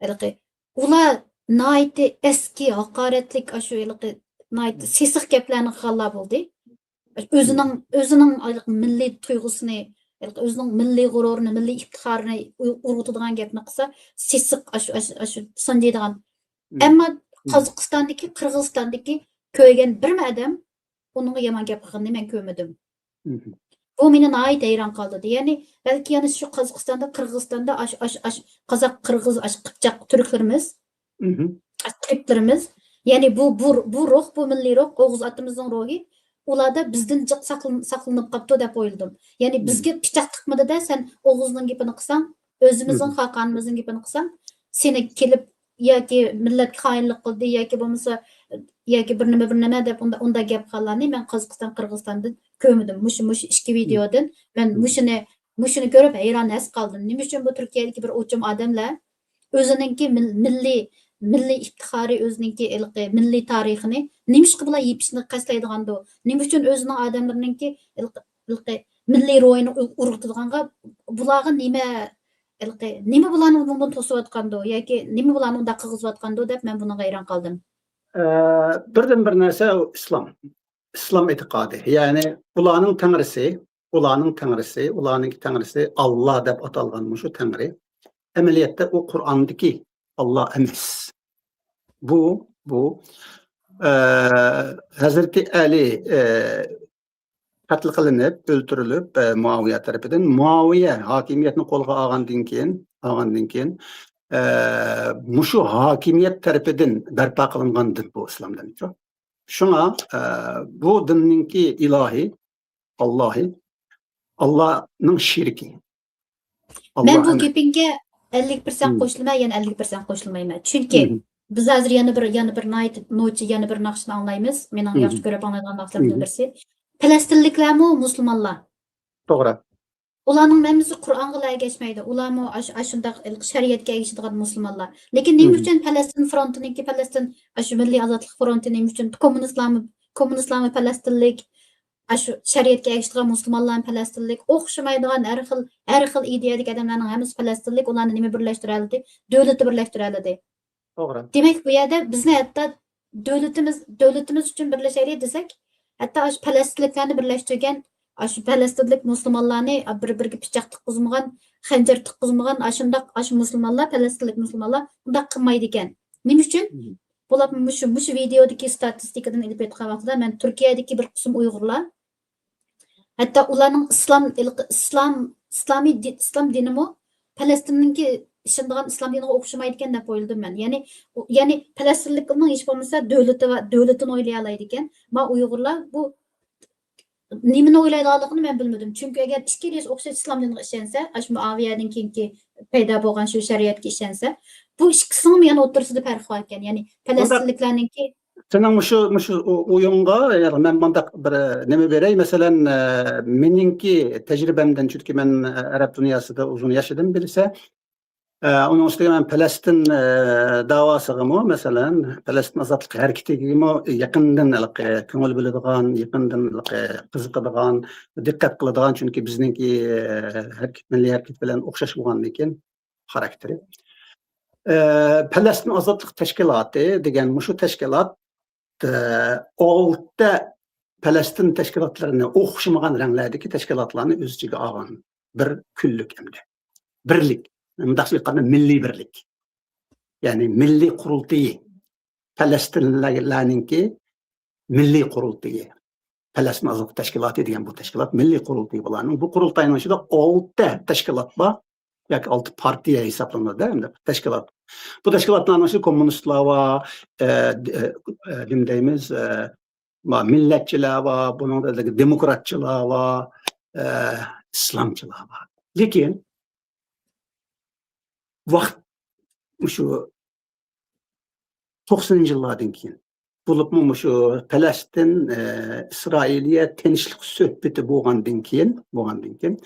ھېلىقى، ئۇلار ناھايىتى ئەسكى، ھاقارەتلىك، ئاشۇ ھېلىقى ناھايىتى سېسىق گەپلەرنى قىلغانلار بولدى. ئۆزىنىڭ، ئۆزىنىڭ ھېلىقى مىللىي تۇيغۇسىنى، ھېلىقى ئۆزىنىڭ مىللىي غۇرۇرىنى، مىللىي ئىپتىخارىنى ئۇ-، ئۇرغۇتىدىغان گەپنى قىلسا، سېسىق، ئاشۇ، ئاشۇ، ئاشۇ سانجىيدىغان. ئەمما قازاقىستاندىكى، قىرغىزىستاندىكى كۆرگەن بىرمۇ ئادەم ئۇنىڭغا يامان گەپ قىلغىنىنى مەن كۆرمىدىم. بۇ مېنى ناھايىتى ھەيران قالدۇردى. يەنى، بەلكى يەنە شۇ قازاقىستاندا، قىرغىزىستاندا ئاش، ئاش، ئاش، قازاق، قىرغىز، ئاش، قىپچاق تۈركلىرىمىز، ئاش تۈركلىرىمىز، يەنى بۇ، بۇ، بۇ روھ، بۇ مىللىي روھ، ئوغۇز ئاتىمىزنىڭ روھى ئۇلاردا بىزدىن جىق ساقلىن-، ساقلىنىپ قاپتۇ دەپ ئويلىدىم. يەنى بىزگە پىچاق تىقمىدى-دە، سەن ئوغۇزنىڭ گېپىنى قىلساڭ، ئۆزىمىزنىڭ خاقانىمىزنىڭ گېپىنى قىلساڭ، سېنى كېلىپ ياكى مىللەتكە خائىنلىق قىلدى ياكى بولمىسا، ياكى بىر نېمە، بىر نېمە دەپ ئۇندا-، ئۇنداق گەپ قىلغانلارنى مەن قازاقىستان، قىرغىزىستاندىن كۆرمىدىم. مۇشۇ، مۇشۇ ئىككى ۋىدىيودىن مەن مۇشۇنى، مۇشۇنى كۆرۈپ ھەيران ھەس قالدىم. نېمە ئۈچۈن بۇ تۈركىيەدىكى بىر ئوچۇم ئادەملەر ئۆزىنىڭكى مىل-، مىللىي، مىللىي ئىپتىخارى، ئۆزىنىڭكى ھېلىقى مىللىي تارىخىنى نېمىشقا بۇلار يېپىشنى قەستلەيدىغاندۇ؟ نېمە ئۈچۈن ئۆزىنىڭ ئادەملىرىنىڭكى ھېلىقى، ھېلىقى مىللىي روھىنى ئۇ-، ئۇرغۇتىدىغانغا بۇلارغا نېمە، ھېلىقى نېمە بۇلارنى ئۇنىڭدىن توسۇۋاتقاندۇ ياكى نېمە بۇلارنى ئۇنداق قىلغۇزۇۋاتقاندۇ دەپ مەن بۇنىڭغا ھەيران قالدىم. ئە، بىردىن بىر نەرسە ئىسلام. ئىسلام ئېتىقادى. يەنى ئۇلارنىڭ تەڭرىسى، ئۇلارنىڭ تەڭرىسى، ئۇلارنىڭكى تەڭرىسى ئاللا دەپ ئاتالغان مۇشۇ تەڭرى. ئەمەلىيەتتە ئۇ قۇرئاندىكى ئاللا ئەمەس. بۇ، بۇ، ئە، ھەزرىتى ئەلى، ئە، قەتل قىلىنىپ، ئۆلتۈرۈلۈپ، ئە، مۇئاۋىيە تەرىپىدىن، مۇئاۋىيە ھاكىمىيەتنى قولغا ئالغاندىن كېيىن، ئالغاندىن كېيىن، ئە، مۇشۇ ھاكىمىيەت تەرىپىدىن بەرپا قىلىنغان دىن بۇ ئىسلام دىنى. شۇڭا، ئە، بۇ دىننىڭكى ئىلاھى، ئاللاھى، ئاللانىڭ شېرىكى. مەن بۇ گېپىڭگە ئەللىك پىرسەنت قوشۇلىمەن، يەنە ئەللىك پىرسەنت قوشۇلمايمەن. چۈنكى بىز ھازىر يەنە بىر، يەنە بىر ناھايىتى نوچى، يەنە بىر ناخشىنى ئاڭلايمىز. مېنىڭ ياخشى كۆرۈپ ئاڭلايدىغان ناخشىلىرىمدىن بىرسى. پەلەستىنلىكلەرمۇ مۇسۇلمانلار. توغرا. ئۇلارنىڭ ھەممىسى قۇرئانغىلا ئەگەشمەيدۇ. ئۇلارمۇ ئاش-، ئاشۇنداق شەرىئەتكە ئەگىشىدىغان مۇسۇلمانلار. لېكىن نېمە ئۈچۈن پەلەستىن فرونتىنىڭكى، پەلەستىن، ئاشۇ مىللىي ئازادلىق فرونتى نېمە ئۈچۈن، كوممۇنىستلارمۇ، كوممۇنىستلارمۇ پەلەستىنلىك، ئاشۇ شەرىئەتكە ئەگىشىدىغان مۇسۇلمانلارمۇ پەلەستىنلىك، ئوخشىمايدىغان ھەر خىل، ھەر خىل ئىدىيەدىكى ئادەملەرنىڭ ھەممىسى پەلەستىنلىك، ئۇلارنى نېمە بىرلەشتۈرەلىدى؟ دۆلىتى بىرلەشتۈرەلىدى. توغرا. دېمەك، بۇ يەردە بىزنى ھەتتا دۆلىتىمىز، دۆلىتىمىز ئۈچۈن بىرلىشەيلى دېسەك، ھەتتا ئاشۇ پەلەستىنلىكلەرنى بىرلەشتۈرگەن، ئاشۇ پەلەستىنلىك مۇسۇلمانلارنى بىر-بىرىگە پىچاق تىققۇزمىغان، خەنجەر تىققۇزمىغان، ئاشۇنداق، ئاشۇ مۇسۇلمانلار، پەلەستىنلىك مۇسۇلمانلار ئۇنداق قىلمايدىكەن. نېمە ئۈچۈن؟ بۇلار مۇشۇ، مۇشۇ ۋىدېئودىكى ستاتىستىكىدىن ئېلىپ ئېيتقان ۋاقتىدا مەن تۈركىيەدىكى بىر قىسىم ئۇيغۇرلار، ھەتتا ئۇلارنىڭ ئىسلام، ئىسلام، ئىسلامىي دى-، ئىسلام دىنىمۇ پەلەستىننىڭكى ئىشىنىدىغان ئىسلام دىنىغا ئوخشىمايدىكەن دەپ ئويلىدىم مەن. يەنى، يەنى پەلەستىنلىكلارنىڭ ھېچ بولمىسا دۆلىتى ۋە دۆلىتىنى ئويلىيالايدىكەن. ما ئۇيغۇرلار بۇ نېمىنى ئويلايدىغانلىقىنى مەن بىلمىدىم. چۈنكى ئەگەر ئىككىلىسى ئوخشاش ئىسلام دىنىغا ئىشەنسە، ئاشۇ مۇئاۋىيەدىن كېيىنكى پەيدا بولغان شۇ شەرىئەتكە ئىشەنسە، بۇ ئىككىسىنىڭمۇ يەنە ئوتتۇرىسىدا پەرق بار ئىكەن. يەنى پەلەستىنلىكلەرنىڭكى سېنىڭ مۇشۇ، مۇشۇ ئويۇڭغا، يەنى مەن مۇنداق بىر نېمە بېرەي، مەسىلەن، ئە، مېنىڭكى تەجرىبەمدىن، چۈنكى مەن، ئە، ئەرەب دۇنياسىدا ئۇزۇن ياشىدىم بىلسە، ئە، ئۇنىڭ ئۈستىگە مەن پەلەستىن، ئە، داۋاسىغىمۇ، مەسىلەن، پەلەستىن ئازادلىق ھەرىكىتىگىمۇ يېقىندىن ھېلىقى كۆڭۈل بۆلىدىغان، يېقىندىن ھېلىقى قىزىقىدىغان، دىققەت قىلىدىغان، چۈنكى بىزنىڭكى، ئە، ھەرىكەت، مىللىي ھەرىكەت بىلەن ئوخشاش بولغاندىن كېيىن، خاراكتېرى. ئە، پەلەستىن ئازادلىق تەشكىلاتى دېگەن مۇشۇ تەشكىلات، ئە، ئالتە پەلەستىن تەشكىلاتلىرىنى، ئوخشىمىغان رەڭلەردىكى تەشكىلاتلارنى ئۆز ئىچىگە ئالغان بىر كۈنلۈك ئەمدى. بىرلىك، مۇنداق ئېيتقاندا مىللىي بىرلىك. يەنى مىللىي قۇرۇلتىيى، پەلەستىنلىلەرنىڭكى مىللىي قۇرۇلتىيى، پەلەستىن ئازادلىق تەشكىلاتى دېگەن بۇ تەشكىلات، مىللىي قۇرۇلتىيى بۇلارنىڭ. بۇ قۇرۇلتاينىڭ ئىچىدە ئالتە تەشكىلات بار ياكى ئالتە پارتىيە ھېسابلىنىدۇ، ئەمدى تەشكىلات. بۇ تەشكىلاتلارنىڭ ئىچىدە كوممۇنىستلار بار، ئە، ئە، ئە، نېمە دەيمىز، ئە، ما، مىللەتچىلەر بار، بۇنىڭدا دېموكراتچىلار بار، ئە، ئىسلامچىلار بار. لېكىن ۋاقىت مۇشۇ توقسىنىنچى يىللاردىن كېيىن، بولۇپمۇ مۇشۇ پەلەستىن، ئە، ئىسرائىلىيە تىنچلىق سۆھبىتى بولغاندىن كېيىن، بولغاندىن كېيىن،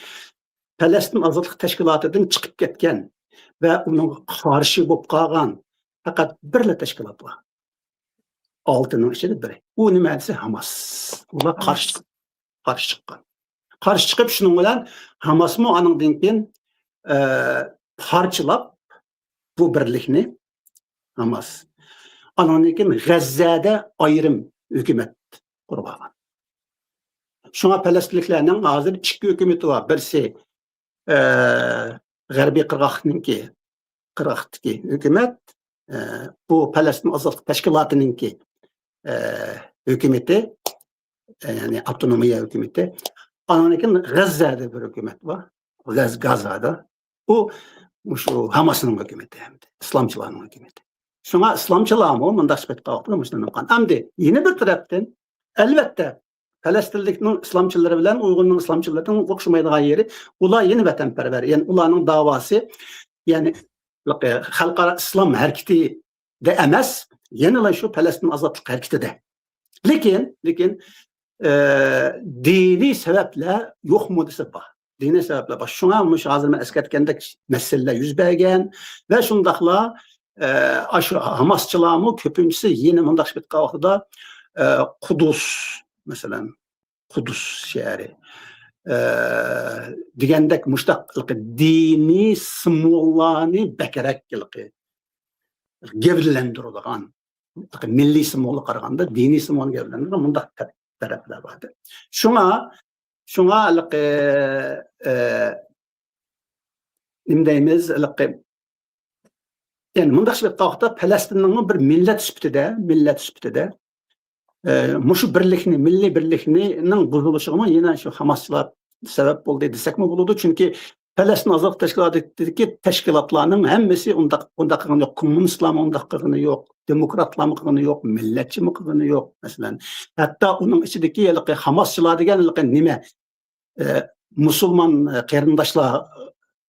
پەلەستىن ئازادلىق تەشكىلاتىدىن چىقىپ كەتكەن ۋە ئۇنىڭغا قارشى بولۇپ قالغان پەقەت بىرلا تەشكىلات بار. ئالتىنىڭ ئىچىدە بىرى. ئۇ نېمە دېسە، ھاماس. ئۇلار قارشى چىقىپ، قارشى چىققان. قارشى چىقىپ، شۇنىڭ بىلەن ھاماسمۇ ئانىڭدىن كېيىن، ئە، پارچىلاپ بۇ بىرلىكنى ھاماس. ئانىڭدىن كېيىن غەززەدە ئايرىم ھۆكۈمەت قۇرۇپ ئالغان. شۇڭا پەلەستىنلىكلەرنىڭ ھازىر ئىككى ھۆكۈمىتى بار. بىرسى، ئە، غەربىي قىرغاقنىڭكى، قىرغاقتىكى ھۆكۈمەت، ئە، بۇ پەلەستىن ئازادلىق تەشكىلاتىنىڭكى، ئە، ھۆكۈمىتى، ئە، يەنى ئاپتونومىيە ھۆكۈمىتى. ئاندىن كېيىن غەززەدە بىر ھۆكۈمەت بار. غەز-، گازادا. ئۇ مۇشۇ ھاماسنىڭ ھۆكۈمىتى ھەمدە ئىسلامچىلارنىڭ ھۆكۈمىتى. شۇڭا ئىسلامچىلارمۇ مۇنداق سۈپەتتە قالغان مۇشۇنداق قىلغان. ئەمدى يەنە بىر تەرەپتىن، ئەلۋەتتە، پەلەستىنلىكنىڭ ئىسلامچىلىرى بىلەن ئۇيغۇرنىڭ ئىسلامچىلىرىنىڭ ئوخشىمايدىغان يېرى، ئۇلار يەنە ۋەتەنپەرۋەر. يەنى ئۇلارنىڭ داۋاسى، يەنى خەلقئارا ئىسلام ھەرىكىتىدە ئەمەس، يەنىلا شۇ پەلەستىن ئازادلىق ھەرىكىتىدە. لېكىن، لېكىن، ئە، دىنىي سەۋەبلەر يوقمۇ دېسە بار. دىنىي سەۋەبلەر بار. شۇڭا مۇشۇ ھازىر مەن ئەسكەرتكەندەك مەسىلىلەر يۈز بەرگەن ۋە شۇنداقلا، ئە، ئاشۇ ھاماسچىلارمۇ كۆپىنچىسى يەنە مۇنداق بېتقا ۋاقتىدا، ئە، قۇدۇس، مەسىلەن، قۇدۇس شەھىرى، ئە، دېگەندەك مۇشتاق دىنىي سىمۋوللارنى بەكرەك گەۋدىلەندۈرىدىغان، مىللىي سىمۋولغا قارىغاندا دىنىي سىمۋولنى گەۋدىلەندۈرىدىغان مۇنداق تەرەپلەر بار. شۇڭا، شۇڭا ھېلىقى، ئە، نېمە دەيمىز، ھېلىقى، يەنى مۇنداق سۈپەتتە قارىغاندا پەلەستىننىڭمۇ بىر مىللەت سۈپىتىدە، مىللەت سۈپىتىدە، ئە، مۇشۇ بىرلىكنى، مىللىي بىرلىكنىڭ بۇزۇلۇشىغىمۇ يەنە شۇ ھاماسچىلار سەۋەب بولدى دېسەكمۇ بولىدۇ. چۈنكى پەلەستىن ئازادلىق تەشكىلاتىدىكى تەشكىلاتلارنىڭ ھەممىسى ئۇنداق، ئۇنداق قىلغىنى يوق. كوممۇنىستلارمۇ ئۇنداق قىلغىنى يوق. دېموكراتلارمۇ قىلغىنى يوق. مىللەتچىمۇ قىلغىنى يوق، مەسىلەن. ھەتتا ئۇنىڭ ئىچىدىكى ھېلىقى ھاماسچىلار دېگەن ھېلىقى نېمە، ئە، مۇسۇلمان، ئە، قېرىنداشلار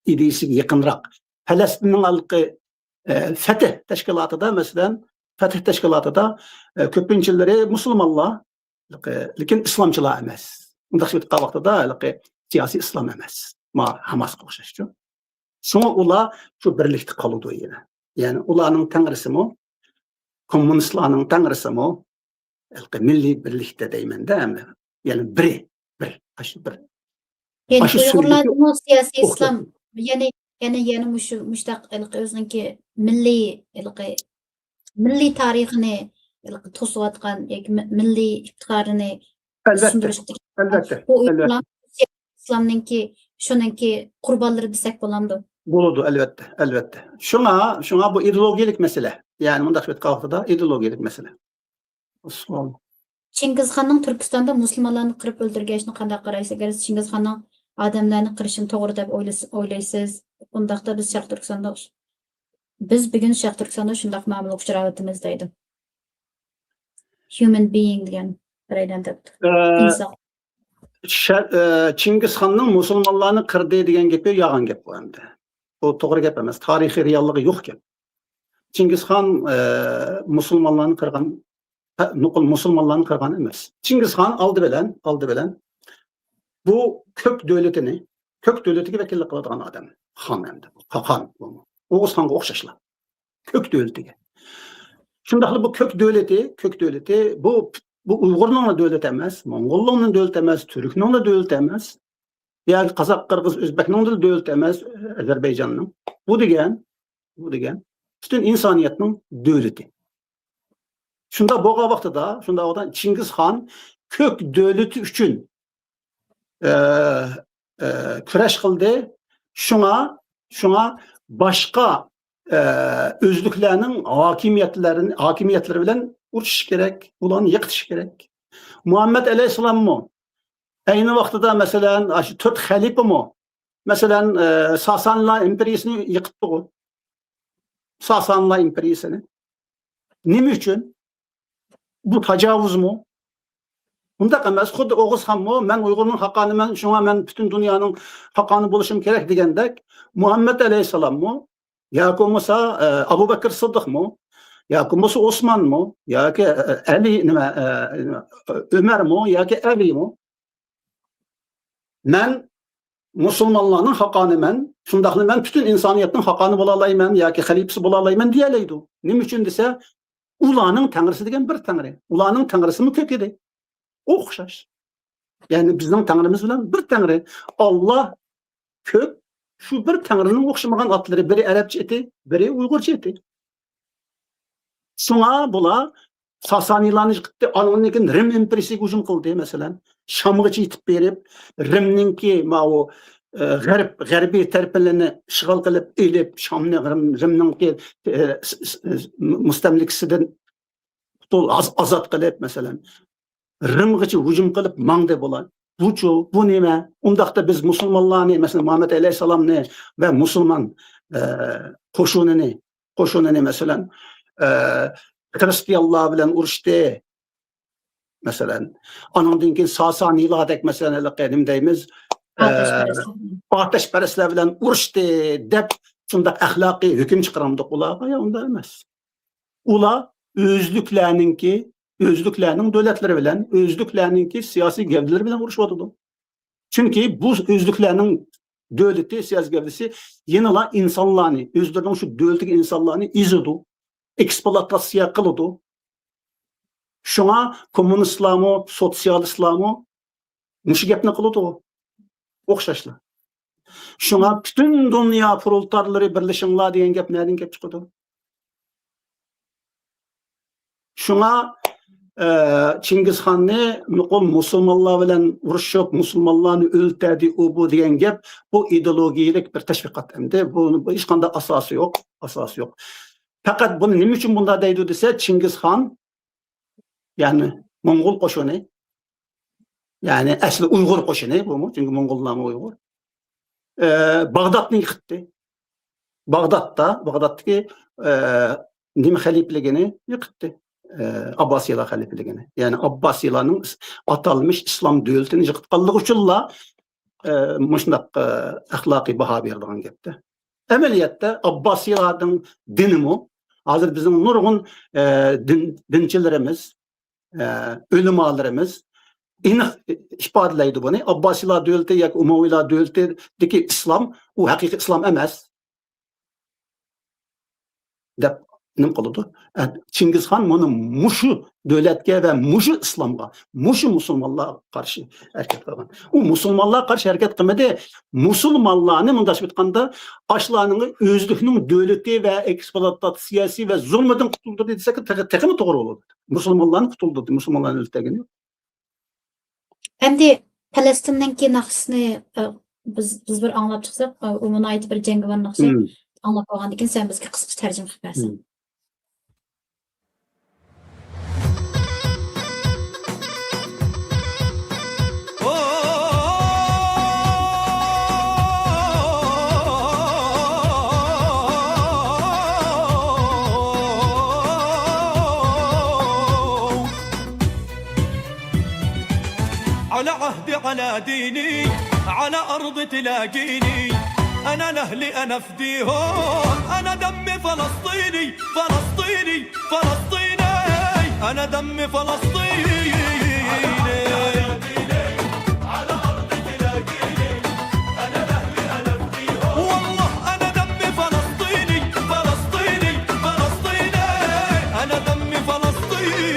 ئىدىيىسىگە يېقىنراق. پەلەستىننىڭ ھېلىقى، ئە، فەتھ تەشكىلاتىدا، مەسىلەن، فەتھ تەشكىلاتىدا، ئە، كۆپىنچىلىرى مۇسۇلمانلار، ھېلىقى، لېكىن ئىسلامچىلار ئەمەس. ئۇنداق سۈپەتتە قارىغان ۋاقتىدا ھېلىقى سىياسىي ئىسلام ئەمەس. ما، ھاماسقا ئوخشاشچۇ. شۇڭا ئۇلار شۇ بىرلىكتە قالىدۇ يەنە. يەنى ئۇلارنىڭ تەڭرىسىمۇ، كوممۇنىستلارنىڭ تەڭرىسىمۇ، ھېلىقى مىللىي بىرلىكتە دەيمەن-دە، ئەمدى. يەنى بىرى، بىر، ئاشۇ بىر. يەنى ئاشۇ ئۇيغۇرلاردىمۇ سىياسىي ئوخشاش. ئىسلام، يەنى، يەنى، يەنە مۇشۇ، مۇشتاق ھېلىقى ئۆزىنىڭكى مىللىي، ھېلىقى مىللىي تارىخىنى ھېلىقى توسۇۋاتقان ياكى مىللىي ئىپتىخارىنى ئەلۋەتتە، چۈشەندۈرۈشكە تىرىشقان ئەلۋەتتە، بۇ ئەلۋەتتە. ئۇيغۇرلار ئىسلامنىڭكى، شۇنىڭكى قۇربانلىرى دېسەك بولامدۇ؟ بولىدۇ، ئەلۋەتتە، ئەلۋەتتە. شۇڭا، شۇڭا بۇ ئىدېئولوگىيەلىك مەسىلە. يەنى مۇنداق سۈپەتتە قارىغان ۋاقتىدا ئىدېئولوگىيەلىك مەسىلە. سوئال. چىڭگىزخاننىڭ تۈركىستاندا مۇسۇلمانلارنى قىرىپ ئۆلتۈرگەن ئىشىنى قانداق قارايسىز؟ ئەگەر سىز چىڭگىزخاننىڭ ئادەملەرنى قىرىشىنى توغرا دەپ ئويلىسا-، ئويلايسىز، ئۇنداقتا بىز شەرقىي تۈركىستاندا، بىز بۈگۈن شەرقىي تۈركىستاندا شۇنداق مۇئامىلىگە ئۇچراۋاتىمىز دەيدۇ. Human being دېگەن بىرەيلەن دەپتۇ. ئە، ئىنسان. شە-، ئە، چىڭگىزخاننىڭ مۇسۇلمانلارنى قىردى دېگەن گېپى يالغان گەپ بۇ ئەمدى. بۇ توغرا گەپ ئەمەس. تارىخىي رېئاللىقى يوق گەپ. چىڭگىزخان، ئە، مۇسۇلمانلارنى قىرغان، ھە، نوقۇل مۇسۇلمانلارنى قىرغان ئەمەس. چىڭگىزخان ئالدى بىلەن، ئالدى بىلەن بۇ كۆك دۆلىتىنى، كۆك دۆلىتىگە ۋەكىللىك قىلىدىغان ئادەم. خان ئەمدى. خاقان. ئوغۇزخانغا ئوخشاشلا. كۆك دۆلىتىگە. شۇنداقلا بۇ كۆك دۆلىتى، كۆك دۆلىتى، بۇ، بۇ ئۇيغۇرنىڭلا دۆلىتى ئەمەس، موڭغۇلنىڭلا دۆلىتى ئەمەس، تۈركنىڭلا دۆلىتى ئەمەس، ياكى قازاق، قىرغىز، ئۆزبەكنىڭلا دۆلىتى ئەمەس، ئەزەربەيجاننىڭ. بۇ دېگەن، بۇ دېگەن پۈتۈن ئىنسانىيەتنىڭ دۆلىتى. شۇنداق بولغان ۋاقتىدا، شۇنداق ۋاقتىدا چىڭگىزخان كۆك دۆلىتى ئۈچۈن، ئە، ئە، كۈرەش قىلدى. شۇڭا، شۇڭا باشقا ئە، ئۆزلۈكلەرنىڭ ھاكىمىيەتلىرىنى، ھاكىمىيەتلىرى بىلەن ئۇرۇشۇش كېرەك، ئۇلارنى يىقىتىش كېرەك. مۇھەممەد ئەلەيھىسسالاممۇ ئەينى ۋاقتىدا، مەسىلەن، ئاشۇ تۆت خەلىپىمۇ، مەسىلەن، ئە، ساسانىلار ئىمپېرىيىسىنى يىقىتتىغۇ. ساسانىلار ئىمپېرىيىسىنى. نېمە ئۈچۈن؟ بۇ تاجاۋۇزمۇ؟ ئۇنداق ئەمەس. خۇددى ئوغۇزخانمۇ، «مەن ئۇيغۇرنىڭ خاقانىمەن، شۇڭا مەن پۈتۈن دۇنيانىڭ خاقانى بولۇشۇم كېرەك» دېگەندەك، مۇھەممەد ئەلەيھىسسالاممۇ، ياكى بولمىسا، ئە، ئەبۇ بەكرى سىددىقمۇ، ياكى بولمىسا ئوسمانمۇ، ياكى، ئە، ئەلى، نېمە، ئە، ئۆمەرمۇ ياكى ئەلىمۇ، «مەن مۇسۇلمانلارنىڭ خاقانىمەن، شۇنداقلا مەن پۈتۈن ئىنسانىيەتنىڭ خاقانى بولالايمەن ياكى خەلىپىسى بولالايمەن» دېيەلەيدۇ. نېمە ئۈچۈن دېسە، ئۇلارنىڭ تەڭرىسى دېگەن بىر تەڭرى، ئۇلارنىڭ تەڭرىسىمۇ كۆك ئىدى. ئوخشاش. يەنى بىزنىڭ تەڭرىمىز بىلەن بىر تەڭرى. ئاللا كۆك، شۇ بىر تەڭرىنىڭ ئوخشىمىغان ئاتلىرى، بىرى ئەرەبچە ئېتى، بىرى ئۇيغۇرچە ئېتى. شۇڭا بۇلار ساسانىيلارنى يىقىتتى، ئاندىن كېيىن رىم ئىمپېرىيىسىگە ھۇجۇم قىلدى، مەسىلەن. شامغىچە يېتىپ بېرىپ، رىمنىڭكى ماۋۇ، ئە، غەرب، غەربىي تەرىپىنى ئىشغال قىلىپ ئېلىپ، شامنى رىم، رىمنىڭكى، ئە، س-، س-، س-، مۇستەملىكىسىدىن قۇتۇل-، ئاز-، ئازاد قىلىپ، مەسىلەن، رىمغىچە ھۇجۇم قىلىپ ماڭدى بۇلار. بۇچۇ، بۇ نېمە؟ ئۇنداقتا بىز مۇسۇلمانلارنى، مەسىلەن، مۇھەممەد ئەلەيھىسسالامنى ۋە مۇسۇلمان، ئە، قوشۇنىنى، قوشۇنىنى، مەسىلەن، ئە، خىرىستىيانلار بىلەن ئۇرۇشتى، مەسىلەن. ئانىڭدىن كېيىن ساسانىيلاردەك، مەسىلەن، ھېلىقى نېمە دەيمىز، ئە، ئاتەشپەرەسلەر. ئاتەشپەرەسلەر بىلەن ئۇرۇشتى دەپ، شۇنداق ئەخلاقىي ھۆكۈم چىقىرامدۇق ئۇلارغا؟ يا، ئۇنداق ئەمەس. ئۇلار ئۆزلۈكلەرنىڭكى، ئۆزلۈكلەرنىڭ دۆلەتلىرى بىلەن، ئۆزلۈكلەرنىڭكى سىياسىي گەۋدىلىرى بىلەن ئۇرۇشۇۋاتىدۇ. چۈنكى بۇ ئۆزلۈكلەرنىڭ دۆلىتى، سىياسىي گەۋدىسى يەنىلا ئىنسانلارنى، ئۆزلىرىنىڭ شۇ دۆلىتىدىكى ئىنسانلارنى ئېزىدۇ، ئېكسپلۇئاتاتسىيە قىلىدۇ. شۇڭا كوممۇنىستلارمۇ، سوتسىيالىستلارمۇ مۇشۇ گەپنى قىلىدۇ. ئوخشاشلا. شۇڭا پۈتۈن دۇنيا پرولېتارلىرى بىرلىشىڭلار دېگەن گەپ نەدىن كېلىپ چىقىدۇ؟ شۇڭا، ئە، چىڭگىزخاننى نوقۇل مۇسۇلمانلار بىلەن ئۇرۇشۇپ، مۇسۇلمانلارنى ئۆلتۈردى، ئۇ بۇ دېگەن گەپ، بۇ ئىدېئولوگىيەلىك بىر تەشۋىقات ئەمدى. بۇ، بۇ ھېچقانداق ئاساسى يوق، ئاساسى يوق. پەقەت بۇنى نېمە ئۈچۈن بۇنداق دەيدۇ دېسە، چىڭگىزخان، يەنى موڭغۇل قوشۇنى، يەنى ئەسلى ئۇيغۇر قوشۇنى بۇمۇ، چۈنكى موڭغۇللارمۇ ئۇيغۇر. ئە، باغدادنى يىقىتتى. باغدادتا، باغدادتىكى، ئە، نېمە خەلىپىلىكىنى يىقىتتى. ئە، ئابباسىيلار خەلىپىلىكىنى. يەنى ئابباسىيلارنىڭ ئىس-، ئاتالمىش ئىسلام دۆلىتىنى يىقىتقانلىقى ئۈچۈنلا، ئە، مۇشۇنداق، ئە، ئەخلاقىي باھا بېرىدىغان گەپتە. ئەمەلىيەتتە ئابباسىيلارنىڭ دىنىمۇ، ھازىر بىزنىڭ نۇرغۇن، ئە، دىن، دىنچىلىرىمىز، ئە، ئۆلىمالىرىمىز ئېنىق ئىپادىلەيدۇ بۇنى. ئابباسىيلار دۆلىتى ياكى ئۇمەۋىيلار دۆلىتىدىكى ئىسلام، ئۇ ھەقىقىي ئىسلام ئەمەس، دەپ نېمە قىلىدۇ؟ ئە، چىڭگىزخان مانا مۇشۇ دۆلەتكە ۋە مۇشۇ ئىسلامغا، مۇشۇ مۇسۇلمانلارغا قارشى ھەرىكەت قىلغان. ئۇ مۇسۇلمانلارغا قارشى ھەرىكەت قىلمىدى. مۇسۇلمانلارنى، مۇنداق ئېيتقاندا، ئاشۇلارنىڭ ئۆزلۈكنىڭ دۆلىتى ۋە ئېكسپلۇئاتاتسىيەسى ۋە زۇلمىدىن قۇتۇلدۇردى دېسەك، تېخى، تېخىمۇ توغرا بولىدۇ. مۇسۇلمانلارنى قۇتۇلدۇردى، مۇسۇلمانلارنى ئۆلتۈرگىنى يوق. ئەمدى پەلەستىننىڭكى ناخشىسىنى، ئە، بىز، بىز بىر ئاڭلاپ چىقساق، ئە، ئۇمۇ ناھايىتى بىر جەڭگىۋار ناخشا. مم. ئاڭلاپ بولغاندىن كېيىن سەن بىزگە قىسقىچە تەرجىمە قىلىپ بەرسەڭ. مم. على عهدي، على ديني، على أرضي تلاقيني. أنا لأهلي أنا أفديهم، أنا دمي فلسطيني، فلسطيني، فلسطيني. أنا دمي فلسطيني. والله أنا دمي فلسطيني، فلسطيني، فلسطيني. أنا دمي فلسطيني.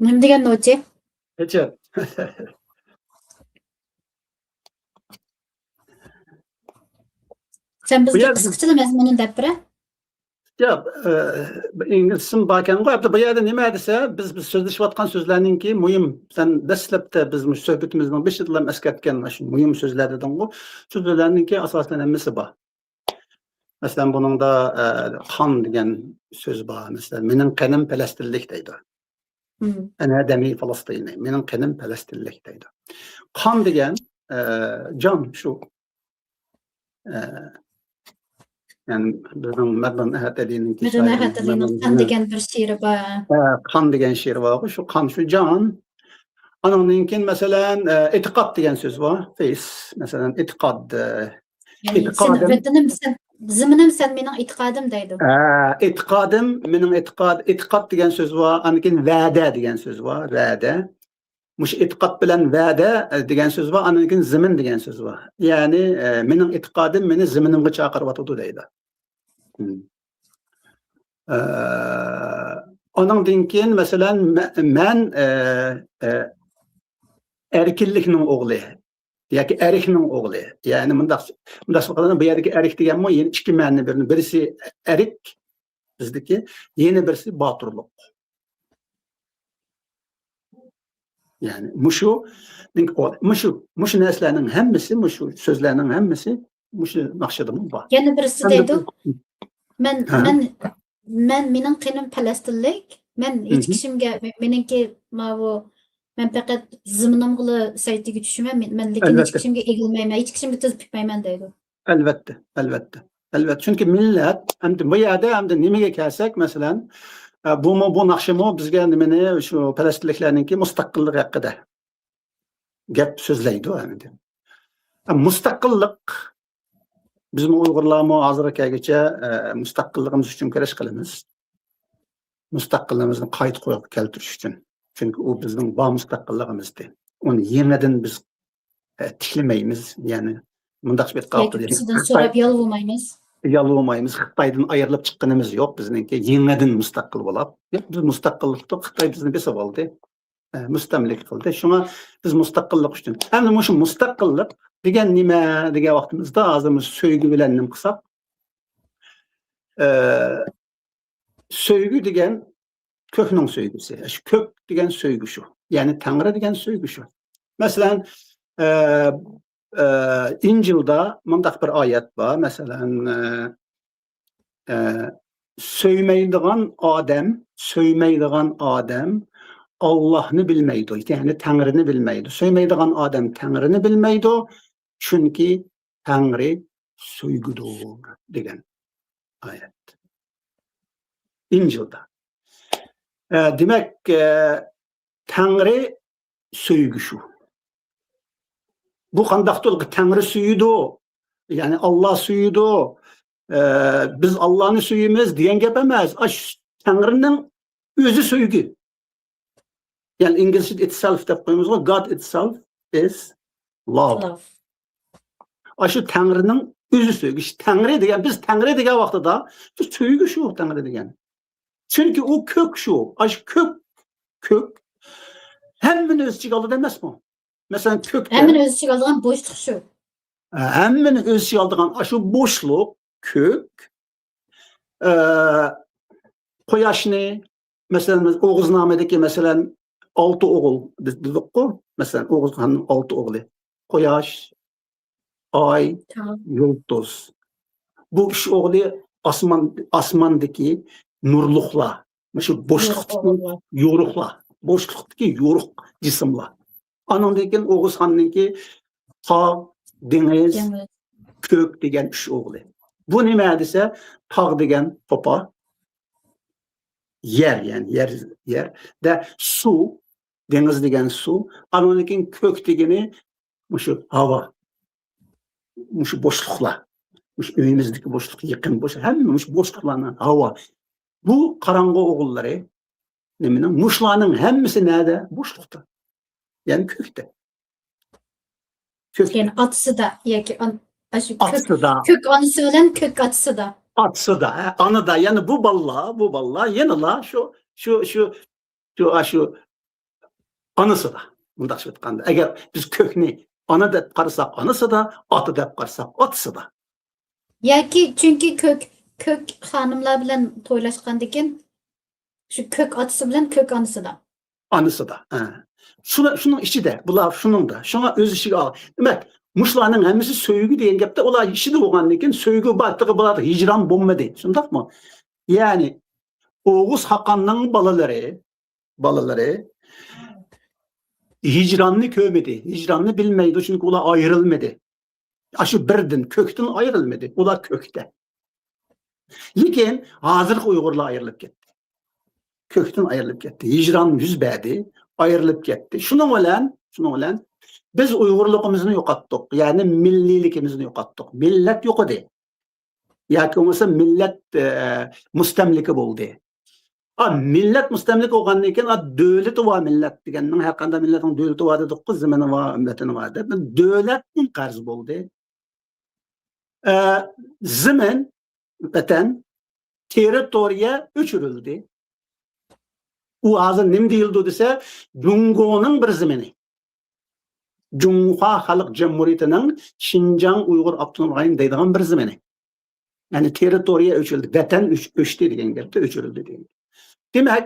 نېمە دېگەن نوچى؟ كەچۈر. سەن بۇ بىزگە يەردە قىسقىچىلا مەزمۇنىنى دەپ بېرە. ياق، ئىنگلىزچىسىمۇ باركەنغۇ. ئەمدى بۇ يەردە نېمە دېسە، بىز، بىز سۆزلىشىۋاتقان سۆزلەرنىڭكى مۇھىم، سەن دەسلەپتە بىز مۇشۇ سۆھبىتىمىزنىڭ بېشىدىلا ئەسكەرتكەن مۇشۇ مۇھىم سۆزلەر دېدىڭغۇ. شۇ سۆزلەرنىڭكى ئاساسەن ھەممىسى بار. مەسىلەن، بۇنىڭدا، ئە، قان دېگەن سۆز بار. مەسىلەن، مېنىڭ قېنىم پەلەستىنلىك دەيدۇ. مم. «أنا دمي فلسطيني»، مېنىڭ قېنىم پەلەستىنلىك دەيدۇ. قان دېگەن، ئە، جان شۇ. ئە، يەنى بىزنىڭ مەدنۇن ئەھەت ئەلىنىڭكى مەدنۇن ئەھەت ئەلىنىڭ قان دېگەن بىر شېئىرى بار. ئە، قان دېگەن شېئىرى بارغۇ، شۇ قان، شۇ جان. ئانىڭدىن كېيىن، مەسىلەن، ئە، ئېتىقاد دېگەن سۆز بار. فېيس، مەسىلەن، ئېتىقاد، ئە، يەنى سېنىڭ ئېتىقادىم. ۋەتىنىم سەن، زېمىنىم سەن مېنىڭ ئېتىقادىم دەيدۇ. ئە، ئېتىقادىم، مېنىڭ ئېتىقاد، ئېتىقاد دېگەن سۆز بار. ئاندىن كېيىن ۋەدە دېگەن سۆز بار، ۋەدە. مۇشۇ ئېتىقاد بىلەن ۋەدە، ئە، دېگەن سۆز بار، ئاندىن كېيىن زېمىن دېگەن سۆز بار. يەنى، ئە، مېنىڭ ئېتىقادىم مېنى زېمىنىمغا چاقىرىۋاتىدۇ دەيدۇ. مم. ئە، ئانىڭدىن كېيىن، مەسىلەن، مە-، مەن، ئە، ئە، ئەركىنلىكنىڭ ئوغلى ياكى ئەركنىڭ ئوغلى. يەنى مۇنداق، مۇنداق قىلغاندا بۇ يەردىكى ئەرك دېگەنمۇ يەنە ئىككى مەنىنى بېرىدۇ. بىرسى ئەرك، بىزدىكى، يەنە بىرسى باتۇرلۇق. يەنى مۇشۇ، مۇشۇ، مۇشۇ نەرسىلەرنىڭ ھەممىسى، مۇشۇ سۆزلەرنىڭ ھەممىسى مۇشۇ ناخشىدىمۇ بار. يەنە بىرسى ھەمدە دەيدۇ، مەن، ھە. مەن، مەن، مېنىڭ قېنىم پەلەستىنلىك، مەن ھېچ مھم. كىشىمگە، مېنىڭكى ماۋۇ، مەن پەقەت زېمىنىمغىلا سەجدىگە چۈشىمەن، مەن، مەن لېكىن ھېچ ئەلۋەتتە. كىشىمگە ئېگىلمەيمەن، ھېچ كىشىمگە تىز پۈكمەيمەن دەيدۇ. ئەلۋەتتە، ئەلۋەتتە. ئەلۋەتتە. چۈنكى مىللەت، ئەمدى بۇ يەردە، ئەمدى نېمىگە كەلسەك، مەسىلەن، ئە، بۇمۇ، بۇ ناخشىمۇ بىزگە نېمىنى، شۇ پەلەستىنلىكلەرنىڭكى مۇستەقىللىقى ھەققىدە گەپ سۆزلەيدۇ ئەمدى. ئە، مۇستەقىللىق، بىزمۇ ئۇيغۇرلارمۇ ھازىرغا كەلگۈچە، ئە، مۇستەقىللىقىمىز ئۈچۈن كۈرەش قىلىمىز. مۇستەقىللىقىمىزنى قايتا قولغا كەلتۈرۈش ئۈچۈن. چۈنكى ئۇ بىزنىڭ بار مۇستەقىللىقىمىزدى. ئۇنى يېڭىدىن بىز، ئە، تىكلىمەيمىز. يەنى مۇنداقچە بېيىپ ياكى قالدى. بىرسىدىن سوراپ يالۋۇرمايمىز. يالۋۇرمايمىز. خىتايدىن ئايرىلىپ چىققىنىمىز يوق بىزنىڭكى. يېڭىدىن مۇستەقىل بولاپ. ياق، بىز مۇستەقىللىقتا خىتاي بىزنى بېسىپ ئالدى. ئە، مۇستەملىكە قىلدى. شۇڭا بىز مۇستەقىللىق ئۈچۈن. ئەمدى مۇشۇ مۇستەقىللىق دېگەن نېمە دېگەن ۋاقتىمىزدا ھازىر مۇشۇ سۆيگۈ بىلەن نېمە قىلساق، ئە، سۆيگۈ دېگەن كۆكنىڭ سۆيگۈسى. شۇ كۆك دېگەن سۆيگۈ شۇ. يەنى تەڭرى دېگەن سۆيگۈ شۇ. مەسىلەن، ئە، ئە، ئىنجىلدا مۇنداق بىر ئايەت بار. مەسىلەن، ئە، ئە، سۆيمەيدىغان ئادەم، سۆيمەيدىغان ئادەم ئاللاھنى بىلمەيدۇ، يەنى تەڭرىنى بىلمەيدۇ. سۆيمەيدىغان ئادەم تەڭرىنى بىلمەيدۇ، چۈنكى تەڭرى سۆيگۈدۇر دېگەن ئايەت. ئىنجىلدا. ئە، دېمەك، ئە، تەڭرى سۆيگۈ شۇ. بۇ قانداقتۇر؟ تەڭرى سۆيىدۇ، يەنى ئاللا سۆيىدۇ، ئە، بىز ئاللانى سۆيىمىز دېگەن گەپ ئەمەس. ئاشۇ تەڭرىنىڭ ئۆزى سۆيگۈ. يەنى ئىنگلىزچىدە itself دەپ قويىمىزغۇ، God itself is love. Love. ئاشۇ تەڭرىنىڭ ئۆزى سۆيگۈ. تەڭرى دېگەن، بىز تەڭرى دېگەن ۋاقتىدا شۇ سۆيگۈ شۇ تەڭرى دېگەن. چۈنكى ئۇ كۆك شۇ. ئاشۇ كۆك، كۆك ھەممىنى ئۆز ئىچىگە ئالىدۇ ئەمەسمۇ؟ مەسىلەن، كۆكتە ھەممىنى ئۆز ئىچىگە ئالىدىغان بوشلۇق شۇ. ھەممىنى ئۆز ئىچىگە ئالىدىغان ئاشۇ بوشلۇق، كۆك، ئە، قۇياشنى، مەسىلەن، بىز ئوغۇزنامىدىكى، مەسىلەن، ئالتە ئوغۇل دېدۇققۇ، مەسىلەن، ئوغۇز خاننىڭ ئالتە ئوغلى. قۇياش، ئاي، تاڭ. يۇلتۇز. بۇ ئۈچ ئوغلى ئاسمان، ئاسماندىكى نۇرلۇقلار. مۇشۇ بوشلۇقتىكى يورۇقلار. يورۇقلار. بوشلۇقتىكى يورۇق جىسىملار. ئانىڭدىن كېيىن ئوغۇز خاننىڭكى تاغ، دېڭىز، دېڭىز. كۆك دېگەن ئۈچ ئوغلى. بۇ نېمە دېسە، تاغ دېگەن توپا، يەر، يەنى يەر، يەر. دە سۇ، دېڭىز دېگەن سۇ. ئانىڭدىن كېيىن كۆك دېگىنى مۇشۇ ھاۋا. مۇشۇ بوشلۇقلار. مۇشۇ ئۆيىمىزدىكى بوشلۇق، يېقىن بوشلۇق، ھەممە مۇشۇ بوشلۇقلارنىڭ ھاۋا. بۇ قاراڭغۇ ئوغۇللىرى نېمىنىڭ؟ مۇشۇلارنىڭ ھەممىسى نەدە؟ بوشلۇقتا. يەنى كۆكتە. كۆكتە. يەنى ئاتىسىدا ياكى ئان-، ئاشۇ كۆك، ئاتىسىدا. كۆك ئانىسى بىلەن كۆك ئاتىسىدا. ئاتىسىدا، ھە، ئانىدا. يەنى بۇ بالىلار، بۇ بالىلار يەنىلا شۇ، شۇ، شۇ، شۇ، ئاشۇ ئانىسىدا. مۇنداقچە ئېيتقاندا، ئەگەر بىز كۆكنى ئانا دەپ قارىساق، ئانىسىدا، ئاتا دەپ قارىساق، ئاتىسىدا. ياكى چۈنكى كۆك، كۆك خانىملار بىلەن تويلاشقاندىكىن، شۇ كۆك ئاتىسى بىلەن كۆك ئانىسىدا. ئانىسىدا. ھە. شۇنىڭ ئىچىدە، بۇلار شۇنىڭدا. شۇڭا ئۆز ئىچىگە ئال. دېمەك، مۇشۇلارنىڭ ھەممىسى سۆيگۈ دېگەن گەپتە، ئۇلار ئىچىدە بولغاندىن كېيىن سۆيگۈ بار، تېخى بۇلاردا ھىجران بولمىدى. شۇنداقمۇ؟ يەنى ئوغۇز خاقاننىڭ بالىلىرى، بالىلىرى ھىجراننى كۆرمىدى، ھىجراننى بىلمەيدۇ، چۈنكى ئۇلار ئايرىلمىدى. ئاشۇ بىردىن، كۆكتىن ئايرىلمىدى، ئۇلار كۆكتە. لېكىن ھازىرقى ئۇيغۇرلار ئايرىلىپ كەتتى. كۆكتىن ئايرىلىپ كەتتى. ھىجران يۈز بەردى، ئايرىلىپ كەتتى. شۇنىڭ بىلەن، شۇنىڭ بىلەن بىز ئۇيغۇرلۇقىمىزنى يوقاتتۇق، يەنى مىللىيلىكىمىزنى يوقاتتۇق. مىللەت يوقىدى. ياكى بولمىسا مىللەت، ئە، مۇستەملىكە بولدى. ئا، مىللەت مۇستەملىكە بولغاندىن كېيىن، ئا، دۆلىتى بار مىللەت دېگەننىڭ، ھەرقانداق مىللەتنىڭ دۆلىتى بار دېدۇققۇ، زېمىنى بار، ۋەتىنى بار دەپ. دۆلەتتىن قەرز بولدى. ئە، زېمىن، ۋەتەن، تېررىتورىيە ئۆچۈرۈلدى. ئۇ ھازىر نېمە دېيىلىدۇ دېسە، جۇڭگونىڭ بىر زېمىنى. جۇڭخۇا خەلق جۇمھۇرىيىتىنىڭ شىنجاڭ ئۇيغۇر ئاپتونوم رايونى دەيدىغان بىر زېمىنى. يەنى تېررىتورىيە ئۆچۈرۈلدى، ۋەتەن ئۆچ-، ئۆچتى دېگەن گەپتە، ئۆچۈرۈلدى دېگەن. دېمەك،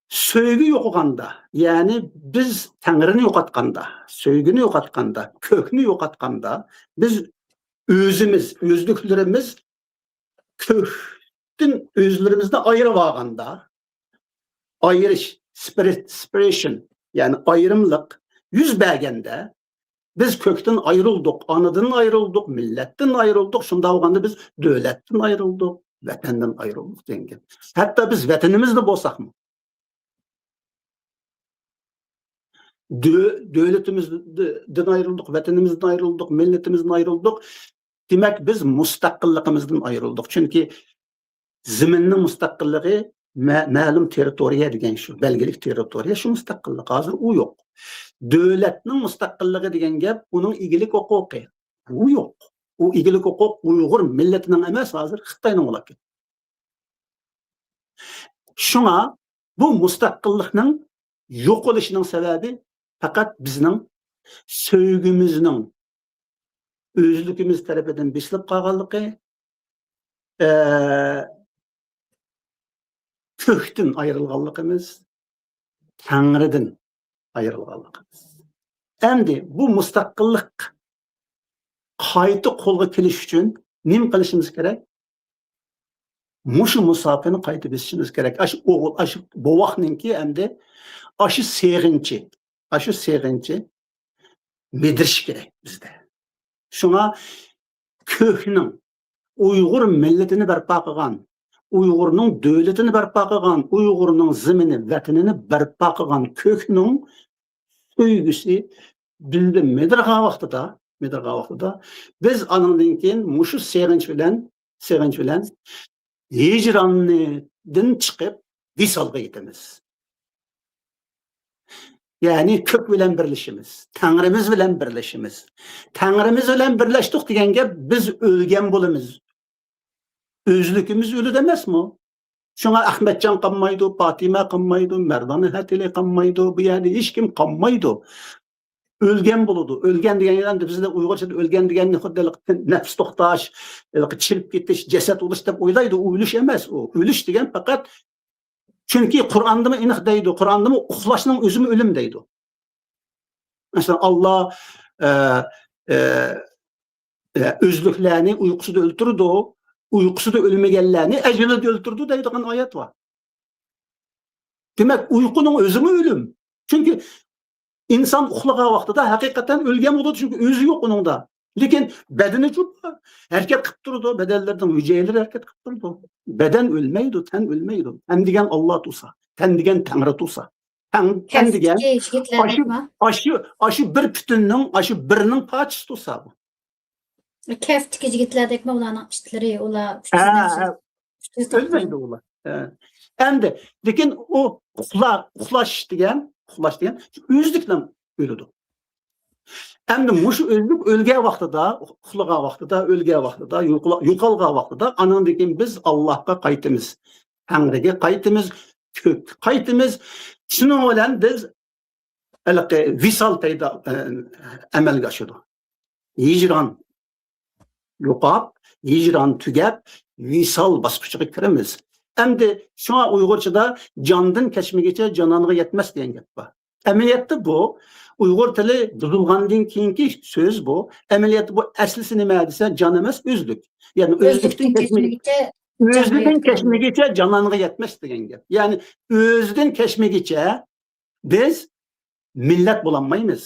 سۆيگۈ يوقىغاندا، يەنى بىز تەڭرىنى يوقاتقاندا، سۆيگۈنى يوقاتقاندا، كۆكنى يوقاتقاندا، بىز ئۆزىمىز، ئۆزلۈكلىرىمىز كۆكتىن ئۆزلىرىمىزنى ئايرىۋالغاندا، ئايرىش، سېپىرېشن، يەنى ئايرىملىق يۈز بەرگەندە، بىز كۆكتىن ئايرىلدۇق، ئانىدىن ئايرىلدۇق، مىللەتتىن ئايرىلدۇق، شۇنداق بولغاندا بىز دۆلەتتىن ئايرىلدۇق، ۋەتەندىن ئايرىلدۇق دېگەن گەپ. ھەتتا بىز ۋەتىنىمىزدە بولساقمۇ، دۆ-، دۆلىتىمىزدىن ئايرىلدۇق، ۋەتىنىمىزدىن ئايرىلدۇق، مىللىتىمىزدىن ئايرىلدۇق. دېمەك، بىز مۇستەقىللىقىمىزدىن ئايرىلدۇق. چۈنكى زېمىننىڭ مۇستەقىللىقى مە-، مەلۇم تېررىتورىيە دېگەن شۇ، بەلگىلىك تېررىتورىيە، شۇ مۇستەقىللىق. ھازىر ئۇ يوق. دۆلەتنىڭ مۇستەقىللىقى دېگەن گەپ ئۇنىڭ ئىگىلىك ھوقۇقى. ئۇ يوق. ئۇ ئىگىلىك ھوقۇق ئۇيغۇر مىللىتىنىڭ ئەمەس، ھازىر خىتاينىڭ بولۇپ كەتتى. شۇڭا بۇ مۇستەقىللىقنىڭ يوقىلىشىنىڭ سەۋەبى پەقەت بىزنىڭ سۆيگۈمىزنىڭ ئۆزلۈكىمىز تەرىپىدىن بېسىلىپ قالغانلىقى، ئە، كۆكتىن ئايرىلغانلىقىمىز، تەڭرىدىن ئايرىلغانلىقىمىز. ئەمدى بۇ مۇستەقىللىق قايتا قولغا كېلىش ئۈچۈن نېمە قىلىشىمىز كېرەك؟ مۇشۇ مۇساپىنى قايتا بېسىشىمىز كېرەك. ئاشۇ ئوغۇل، ئاشۇ بوۋاقنىڭكى ئەمدى ئاشۇ سېغىنچى، ئاشۇ سېغىنچى مىدىرىشى كېرەك بىزدە. شۇڭا كۆكنىڭ، ئۇيغۇر مىللىتىنى بەرپا قىلغان، ئۇيغۇرنىڭ دۆلىتىنى بەرپا قىلغان، ئۇيغۇرنىڭ زېمىنى، ۋەتىنىنى بەرپا قىلغان كۆكنىڭ سۆيگۈسى بىزدە مىدىرغان ۋاقتىدا، مىدىرغان ۋاقتىدا بىز ئانىڭدىن كېيىن مۇشۇ سېغىنچ بىلەن، سېغىنچ بىلەن ھىجراندىن چىقىپ ۋىسالغا يېتىمىز. يەنى كۆك بىلەن بىرلىشىمىز، تەڭرىمىز بىلەن بىرلىشىمىز. تەڭرىمىز بىلەن بىرلەشتۇق دېگەن گەپ، بىز ئۆلگەن بولىمىز. ئۆزلۈكىمىز ئۆلىدۇ ئەمەسمۇ؟ شۇڭا ئەخمەتجان قالمايدۇ، پاتىمە قالمايدۇ، مەردانە ھەتىلى قالمايدۇ، بۇ يەردە ھېچكىم قالمايدۇ. ئۆلگەن بولىدۇ. ئۆلگەن دېگەن، ئەمدى بىزدە ئۇيغۇرچىدا ئۆلگەن دېگەننى خۇددى ھېلىقى نەپس توختاش، ھېلىقى چىرىپ كېتىش، جەسەت بولۇش دەپ ئويلايدۇ. ئۇ ئۆلۈش ئەمەس ئۇ. ئۆلۈش دېگەن پەقەت، چۈنكى قۇرئاندىمۇ ئېنىق دەيدۇ، قۇرئاندىمۇ ئۇخلاشنىڭ ئۆزىمۇ ئۆلۈم دەيدۇ. مەسىلەن، ئاللا، ئە، ئە، ئە، ئۆزلۈكلەرنى ئۇيقۇسىدا ئۆلتۈرىدۇ، ئۇيقۇسىدا ئۆلمىگەنلەرنى ئەجىلىدە ئۆلتۈرىدۇ دەيدىغان ئايەت بار. دېمەك، ئۇيقۇنىڭ ئۆزىمۇ ئۆلۈم. چۈنكى ئىنسان ئۇخلىغان ۋاقتىدا ھەقىقەتەن ئۆلگەن بولىدۇ، چۈنكى ئۆزى يوق ئۇنىڭدا. لېكىن بەدىنى جۇپ ھەرىكەت قىلىپ تۇرىدۇ، بەدەنلىرىنىڭ ھۈجەيرىلىرى ھەرىكەت قىلىپ تۇرىدۇ. بەدەن ئۆلمەيدۇ، تەن ئۆلمەيدۇ. تەن دېگەن ئاللا تۇرسا، تەن دېگەن تەڭرى تۇرسا. تەڭ، تەن دېگەن كەسىپتىكى يىگىتلەر ئاشۇ، دەيمەن. ئاشۇ، ئاشۇ بىر پۈتۈننىڭ، ئاشۇ بىرنىڭ پارچىسى تۇرسا بۇ. كەسىپتىكى يىگىتلەردەكمۇ ئۇلارنىڭ ئىتلىرى، ئۇلار ئۈچ يۈز ھە، نەچچە، ھە. ئۈچ يۈز توقسان. ئۆلمەيدۇ ئۇلار. ھە. ئەمدى، لېكىن ئۇ ئۇخلا-، ئۇخلاش دېگەن، ئۇخلاش دېگەن ئۆزلۈكلا ئۆلىدۇ. ئەمدى مۇشۇ ئۆزلۈك ئۆلگەن ۋاقتىدا، ئۇخلىغان ۋاقتىدا، ئۆلگەن ۋاقتىدا، يوقىلا-، يوقالغان ۋاقتىدا، ئانىڭدىن كېيىن بىز ئاللاھقا قايتىمىز. تەڭرىگە قايتىمىز، كۆككە قايتىمىز. شۇنىڭ بىلەن بىز ھېلىقى ۋىسال پەيدا، ئە، ئەمەلگە ئاشىدۇ. ھىجران يوقاپ، ھىجران تۈگەپ، ۋىسال باسقۇچىغا كىرىمىز. ئەمدى شۇڭا ئۇيغۇرچىدا جاندىن كەچمىگىچە جانانغا يەتمەس دېگەن گەپ بار. ئەمەلىيەتتە بۇ ئۇيغۇر تىلى بۇزۇلغاندىن كېيىنكى سۆز بۇ. ئەمەلىيەتتە بۇ ئەسلىسى نېمە دېسە، جان ئەمەس، ئۆزلۈك. يەنى ئۆزلۈكتىن ئۆزلۈكتىن كەچمىگىچە، كەچمىگىچە جانغا ئۆزىدىن يەتكەن. كەچمىگىچە جانانغا يەتمەس دېگەن گەپ. يەنى ئۆزىدىن كەچمىگىچە بىز مىللەت بولالمايمىز.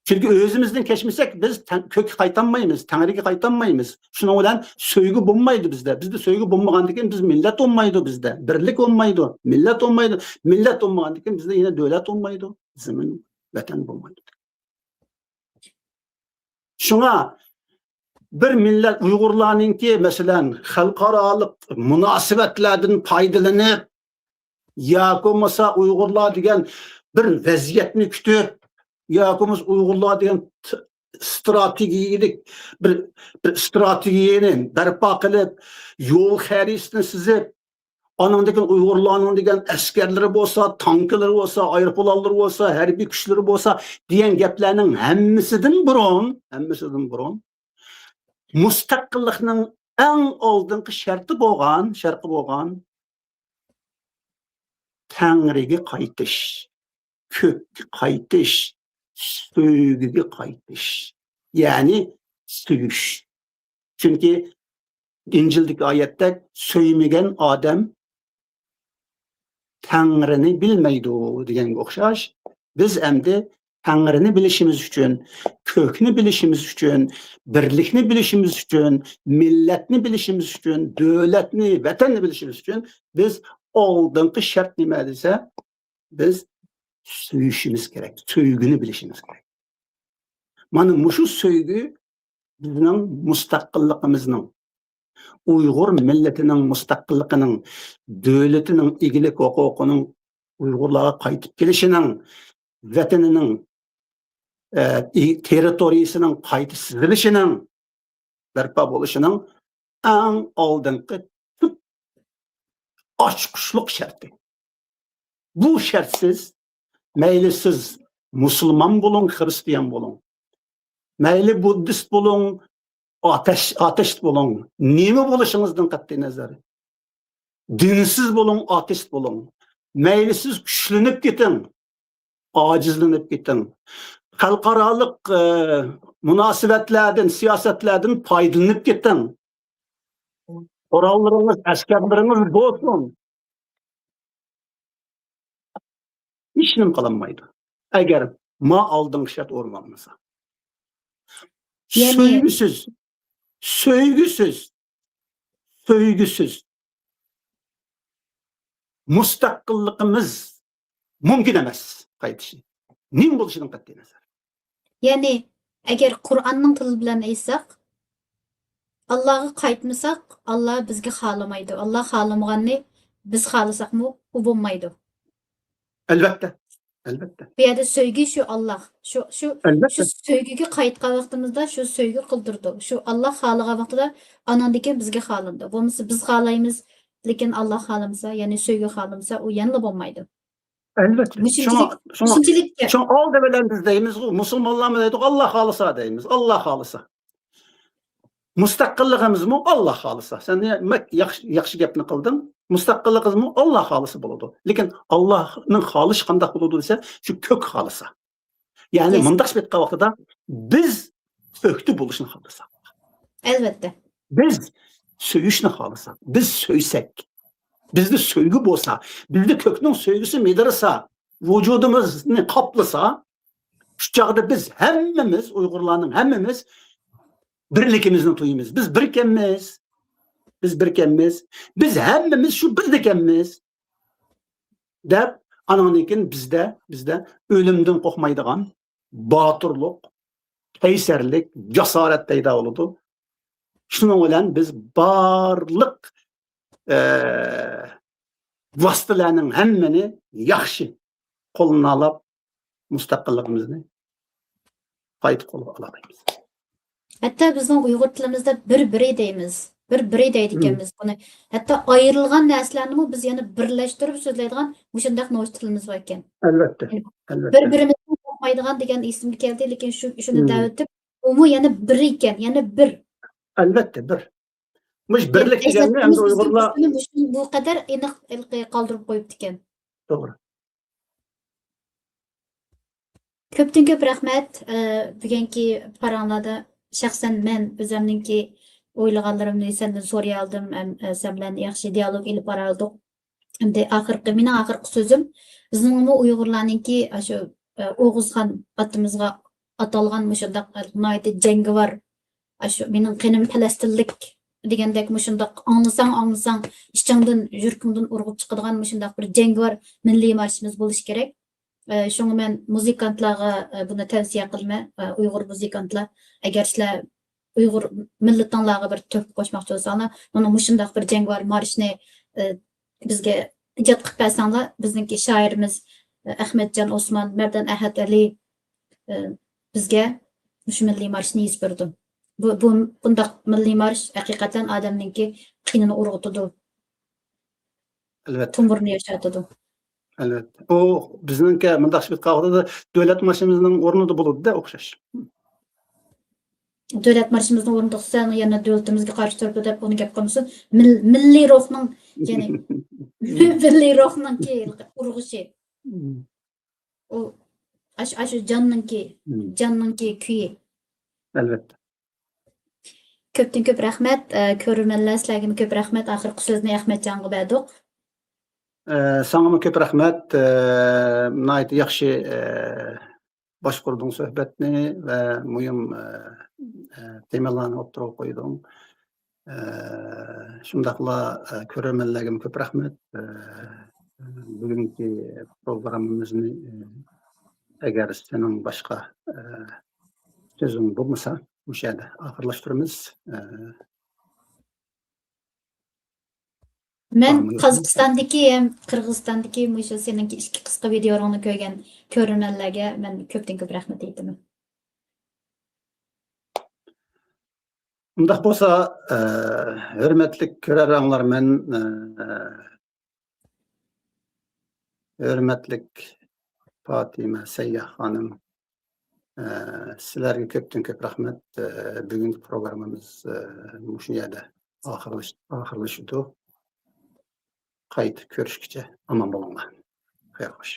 چۈنكى ئۆزىمىزدىن كەچمىسەك، بىز تەڭ-، كۆككە قايتالمايمىز، تەڭرىگە قايتالمايمىز. شۇنىڭ بىلەن سۆيگۈ بولمايدۇ بىزدە. بىزدە سۆيگۈ بولمىغاندىكىن بىز مىللەت بولمايدۇ بىزدە. بىرلىك بولمايدۇ، مىللەت بولمايدۇ. مىللەت بولمىغاندىكىن بىزدە يەنە دۆلەت بولمايدۇ، زېمىن، ۋەتەن بولمايدۇ. شۇڭا بىر مىللەت ئۇيغۇرلارنىڭكى، مەسىلەن، خەلقئارالىق مۇناسىۋەتلەردىن پايدىلىنىپ، ياكى بولمىسا ئۇيغۇرلار دېگەن بىر ۋەزىيەتنى كۈتۈپ، ياكى بولمىسا ئۇيغۇرلار دېگەن ت-، ئىستراتېگىيىلىك بىر، بىر ئىستراتېگىيەنى بەرپا قىلىپ، يول خەرىتىسىنى سىزىپ، ئانىڭدىن كېيىن ئۇيغۇرلارنىڭ دېگەن ئەسكەرلىرى بولسا، تانكىلىرى بولسا، ئايروپىلانلىرى بولسا، ھەربىي كۈچلىرى بولسا دېگەن گەپلەرنىڭ ھەممىسىدىن بۇرۇن، ھەممىسىدىن بۇرۇن مۇستەقىللىقنىڭ ئەڭ ئالدىنقى شەرتى بولغان، شەرتى بولغان تەڭرىگە قايتىش، كۆككە قايتىش، سۆيگۈگە قايتىش، يەنى سۆيۈش. چۈنكى ئىنجىلدىكى ئايەتتەك، «سۆيمىگەن ئادەم تەڭرىنى بىلمەيدۇ» دېگەنگە ئوخشاش، بىز ئەمدى تەڭرىنى بىلىشىمىز ئۈچۈن، كۆكنى بىلىشىمىز ئۈچۈن، بىرلىكنى بىلىشىمىز ئۈچۈن، مىللەتنى بىلىشىمىز ئۈچۈن، دۆلەتنى، ۋەتەننى بىلىشىمىز ئۈچۈن بىز ئالدىنقى شەرت نېمە دېسە، بىز سۆيۈشىمىز كېرەك، سۆيگۈنى بىلىشىمىز كېرەك. مانا مۇشۇ سۆيگۈ بىزنىڭ مۇستەقىللىقىمىزنىڭ، ئۇيغۇر مىللىتىنىڭ مۇستەقىللىقىنىڭ، دۆلىتىنىڭ ئىگىلىك ھوقۇقىنىڭ ئۇيغۇرلارغا قايتىپ كېلىشىنىڭ، ۋەتىنىنىڭ، ئە، ئى-، تېررىتورىيىسىنىڭ قايتا سىزىلىشىنىڭ بەرپا بولۇشىنىڭ ئەڭ ئالدىنقى تۈپ ئاچقۇچلۇق شەرتى. بۇ شەرتسىز، مەيلى سىز مۇسۇلمان بولۇڭ، خىرىستىيان بولۇڭ، مەيلى بۇددىست بولۇڭ، ئاتەش-، ئاتېئىست بولۇڭ، نېمە بولۇشىڭىزدىن قەتئىي نەزەر، دىنسىز بولۇڭ، ئاتېئىست بولۇڭ، مەيلى سىز كۈچلىنىپ كېتىڭ، ئاجىزلىنىپ كېتىڭ، خەلقئارالىق، ئە، مۇناسىۋەتلەردىن، سىياسەتلەردىن پايدىلىنىپ كېتىڭ. قوراللىرىڭىز، ئەسكەرلىرىڭىز بولسۇن. ھېچنېمە قىلالمايدۇ. ئەگەر ما ئالدىنقى شەرت ئورۇن ئالمىسا. يەنى سۆيگۈسىز، سۆيگۈسىز، سۆيگۈسىز مۇستەقىللىقىمىز مۇمكىن ئەمەس قايتىشى. نېمە بولۇشىدىن قەتئىي نەزەر. يەنى، ئەگەر قۇرئاننىڭ تىلى بىلەن ئېيتساق، ئاللاغا قايتمىساق، ئاللا بىزگە خالىمايدۇ. ئاللا خالىمىغاننى بىز خالىساقمۇ، ئۇ بولمايدۇ. ئەلۋەتتە، ئەلۋەتتە. بۇ يەردە سۆيگۈ شۇ ئاللا. شۇ، شۇ، ئەلۋەتتە. شۇ سۆيگۈگە قايتقان ۋاقتىمىزدا شۇ سۆيگۈ قىلدۇرىدۇ. شۇ ئاللا خالىغان ۋاقتىدا ئاناندىن كېيىن بىزگە خالىنىدۇ. بولمىسا بىز خالايمىز، لېكىن ئاللا خالىمىسا، يەنى سۆيگۈ خالىمىسا، ئۇ يەنىلا بولمايدۇ. ئەلۋەتتە. مۇشۇنچىلىك، شۇڭا، شۇڭا، مۇشۇنچىلىك گەپ. شۇڭا ئالدى بىلەن بىز دەيمىزغۇ، مۇسۇلمانلارمۇ دەيدۇ، «ئاللا خالىسا» دەيمىز، «ئاللا خالىسا». مۇستەقىللىقىمىزمۇ «ئاللا خالىسا». سەن يا-، مەك-، ياخشى، ياخشى گەپنى قىلدىڭ. مۇستەقىللىقىمىزمۇ «ئاللا خالىسا» بولىدۇ. لېكىن ئاللانىڭ خالىشى قانداق بولىدۇ دېسە، شۇ كۆك خالىسا. يەنى يەس. مۇنداق ئېيتقان ۋاقتىدا بىز كۆكتە بولۇشنى خالىساق. ئەلۋەتتە. بىز سۆيۈشنى خالىساق، بىز سۆيسەك، بىزدە سۆيگۈ بولسا، بىزدە كۆكنىڭ سۆيگۈسى مىدىرسا، ۋۇجۇدىمىزنى قاپلىسا، شۇ چاغدا بىز ھەممىمىز، ئۇيغۇرلارنىڭ ھەممىمىز بىرلىكىمىزنى تۇيىمىز. بىز بىركەنمىز. بىز بىركەنمىز. بىز ھەممىمىز شۇ بىردىكەنمىز. دەپ، ئانىڭدىن كېيىن بىزدە، بىزدە ئۆلۈمدىن قورقمايدىغان باتۇرلۇق، قەيسەرلىك، جاسارەت پەيدا بولىدۇ. شۇنىڭ بىلەن بىز بارلىق، ئە، ۋاسىتىلەرنىڭ ھەممىنى ياخشى قوللىنالاپ، مۇستەقىللىقىمىزنى قايتا قولغا ئالالايمىز. ھەتتا بىزنىڭ ئۇيغۇر تىلىمىزدا بىر-بىرى دەيمىز. بىر بىرى دەيدىكەنمىز بۇنى. ھەتتا ئايرىلغان نەرسىلەرنىمۇ بىز يەنە بىرلەشتۈرۈپ سۆزلەيدىغان مۇشۇنداق نوچا تىلىمىز بار ئىكەن. ئەلۋەتتە، يەنى ئەلۋەتتە. بىر-بىرىمىزنى ياقمايدىغان دېگەن ئېسىمگە كەلدى، لېكىن شۇ، شۇنى مم. دەۋېتىپ، ئۇمۇ يەنە بىرى ئىكەن، يەنە بىر. ئەلۋەتتە، بىر. مۇش بىرلىك دېگەننى ئەمدى ئۇيغۇرلار مۇشۇنى بۇ قەدەر ئېنىق ھېلىقى قالدۇرۇپ قويۇپتىكەن. توغرا. كۆپتىن كۆپ رەھمەت. ئە، بۈگۈنكى پاراڭلاردا شەخسەن مەن ئۆزۈمنىڭكى ئويلىغانلىرىمنى سەندىن سورىيالدىم، ھەم، ئە، سەن بىلەن ياخشى دىيالوگ ئېلىپ بارالدۇق. ئەمدى ئاخىرقى، مېنىڭ ئاخىرقى سۆزۈم، بىزنىڭمۇ ئۇيغۇرلارنىڭكى ئاشۇ، ئە، ئوغۇزخان ئاتىمىزغا ئاتالغان مۇشۇنداق ناھايىتى جەڭگىۋار، ئاشۇ مېنىڭ قېنىم پەلەستىنلىك دېگەندەك مۇشۇنداق ئاڭلىساڭ، ئاڭلىساڭ ئىچىڭدىن، يۈرىكىڭدىن ئۇرغۇپ چىقىدىغان مۇشۇنداق بىر جەڭگىۋار مىللىي مارشىمىز بولۇشى كېرەك. ئە، شۇڭا مەن مۇزىكانتلارغا، ئە، بۇنى تەۋسىيە قىلىمەن. ئە، ئۇيغۇر مۇزىكانتلار، ئەگەر سىلەر ئۇيغۇر مىللىتىڭلارغا بىر تۆھپە قوشماقچى بولساڭلار، مانا مۇشۇنداق بىر جەڭگىۋار مارشنى، ئە، بىزگە ئىجاد قىلىپ بەرسەڭلار، بىزنىڭكى شائىرىمىز، ئە، ئەخمەتجان ئوسمان، مەردان ئەھەت ئەلى، ئە، بىزگە مۇشۇ مىللىي مارشنى يېزىپ بېرىدۇ. بۇ، بۇ، بۇنداق مىللىي مارش ھەقىقەتەن ئادەمنىڭكى قېنىنى ئۇرغۇتىدۇ، ئەلۋەتتە. تومۇرىنى ياشارتىدۇ. ئەلۋەتتە. ئۇ بىزنىڭكى مۇنداق سۈپەت قالغۇدا دۆلەت مارشىمىزنىڭ ئورنىدا بولىدۇ-دە ئوخشاش. دۆلەت مارشىمىزنىڭ ئورنىدا تۇرسا، يەنە دۆلىتىمىزگە قارشى تۇرىدۇ دەپ ئۇنى گەپ قىلمىسۇن. مىل-، مىللىي روھنىڭ، يەنى مىللىي روھنىڭكى ئۇرغۇشى. مم. ئۇ ئاش-، ئاشۇ جاننىڭكى، مم. جاننىڭكى كۈيى. ئەلۋەتتە. كۆپتىن كۆپ رەھمەت. ئە، كۆرۈرمەنلەر، سىلەرگىمۇ كۆپ رەھمەت. ئاخىرقى سۆزنى ئەخمەتجانغا بەردۇق. ئە، ساڭىمۇ كۆپ رەھمەت. ئە، ناھايىتى ياخشى، ئە، باشقۇردۇڭ سۆھبەتنى ۋە مۇھىم، ئە، ئە، تېمىلارنى ئوتتۇرىغا قويدۇڭ. ئە، شۇنداقلا، ئە، كۆرۈرمەنلەرگىمۇ كۆپ رەھمەت. ئە، بۈگۈنكى پروگراممىمىزنى، ئە، ئەگەر سېنىڭ باشقا، ئە، سۆزۈڭ بولمىسا، مۇشۇ يەردە ئاخىرلاشتۇرىمىز. ئە، مەن بارمۇ يوقمۇ؟ قازاقىستاندىكى ھەم قىرغىزىستاندىكى مۇشۇ سېنىڭكى ئىككى قىسقا ۋىدېئوڭنى كۆرگەن كۆرۈرمەنلەرگە مەن كۆپتىن كۆپ رەھمەت ئېيتىمەن. ئۇنداق بولسا، ئە، ھۆرمەتلىك كۆرەرەڭلار، مەن، ئە، ھۆرمەتلىك پاتىمە سەيياھ خانىم، ئە، سىلەرگە كۆپتىن كۆپ رەھمەت. ئە، بۈگۈنكى پروگراممىمىز، ئە، مۇشۇ يەردە ئاخىرلىش-، ئاخىرلىشىدۇ. قايتا كۆرۈشكىچە ئامان بولۇڭلار. خەير خوش.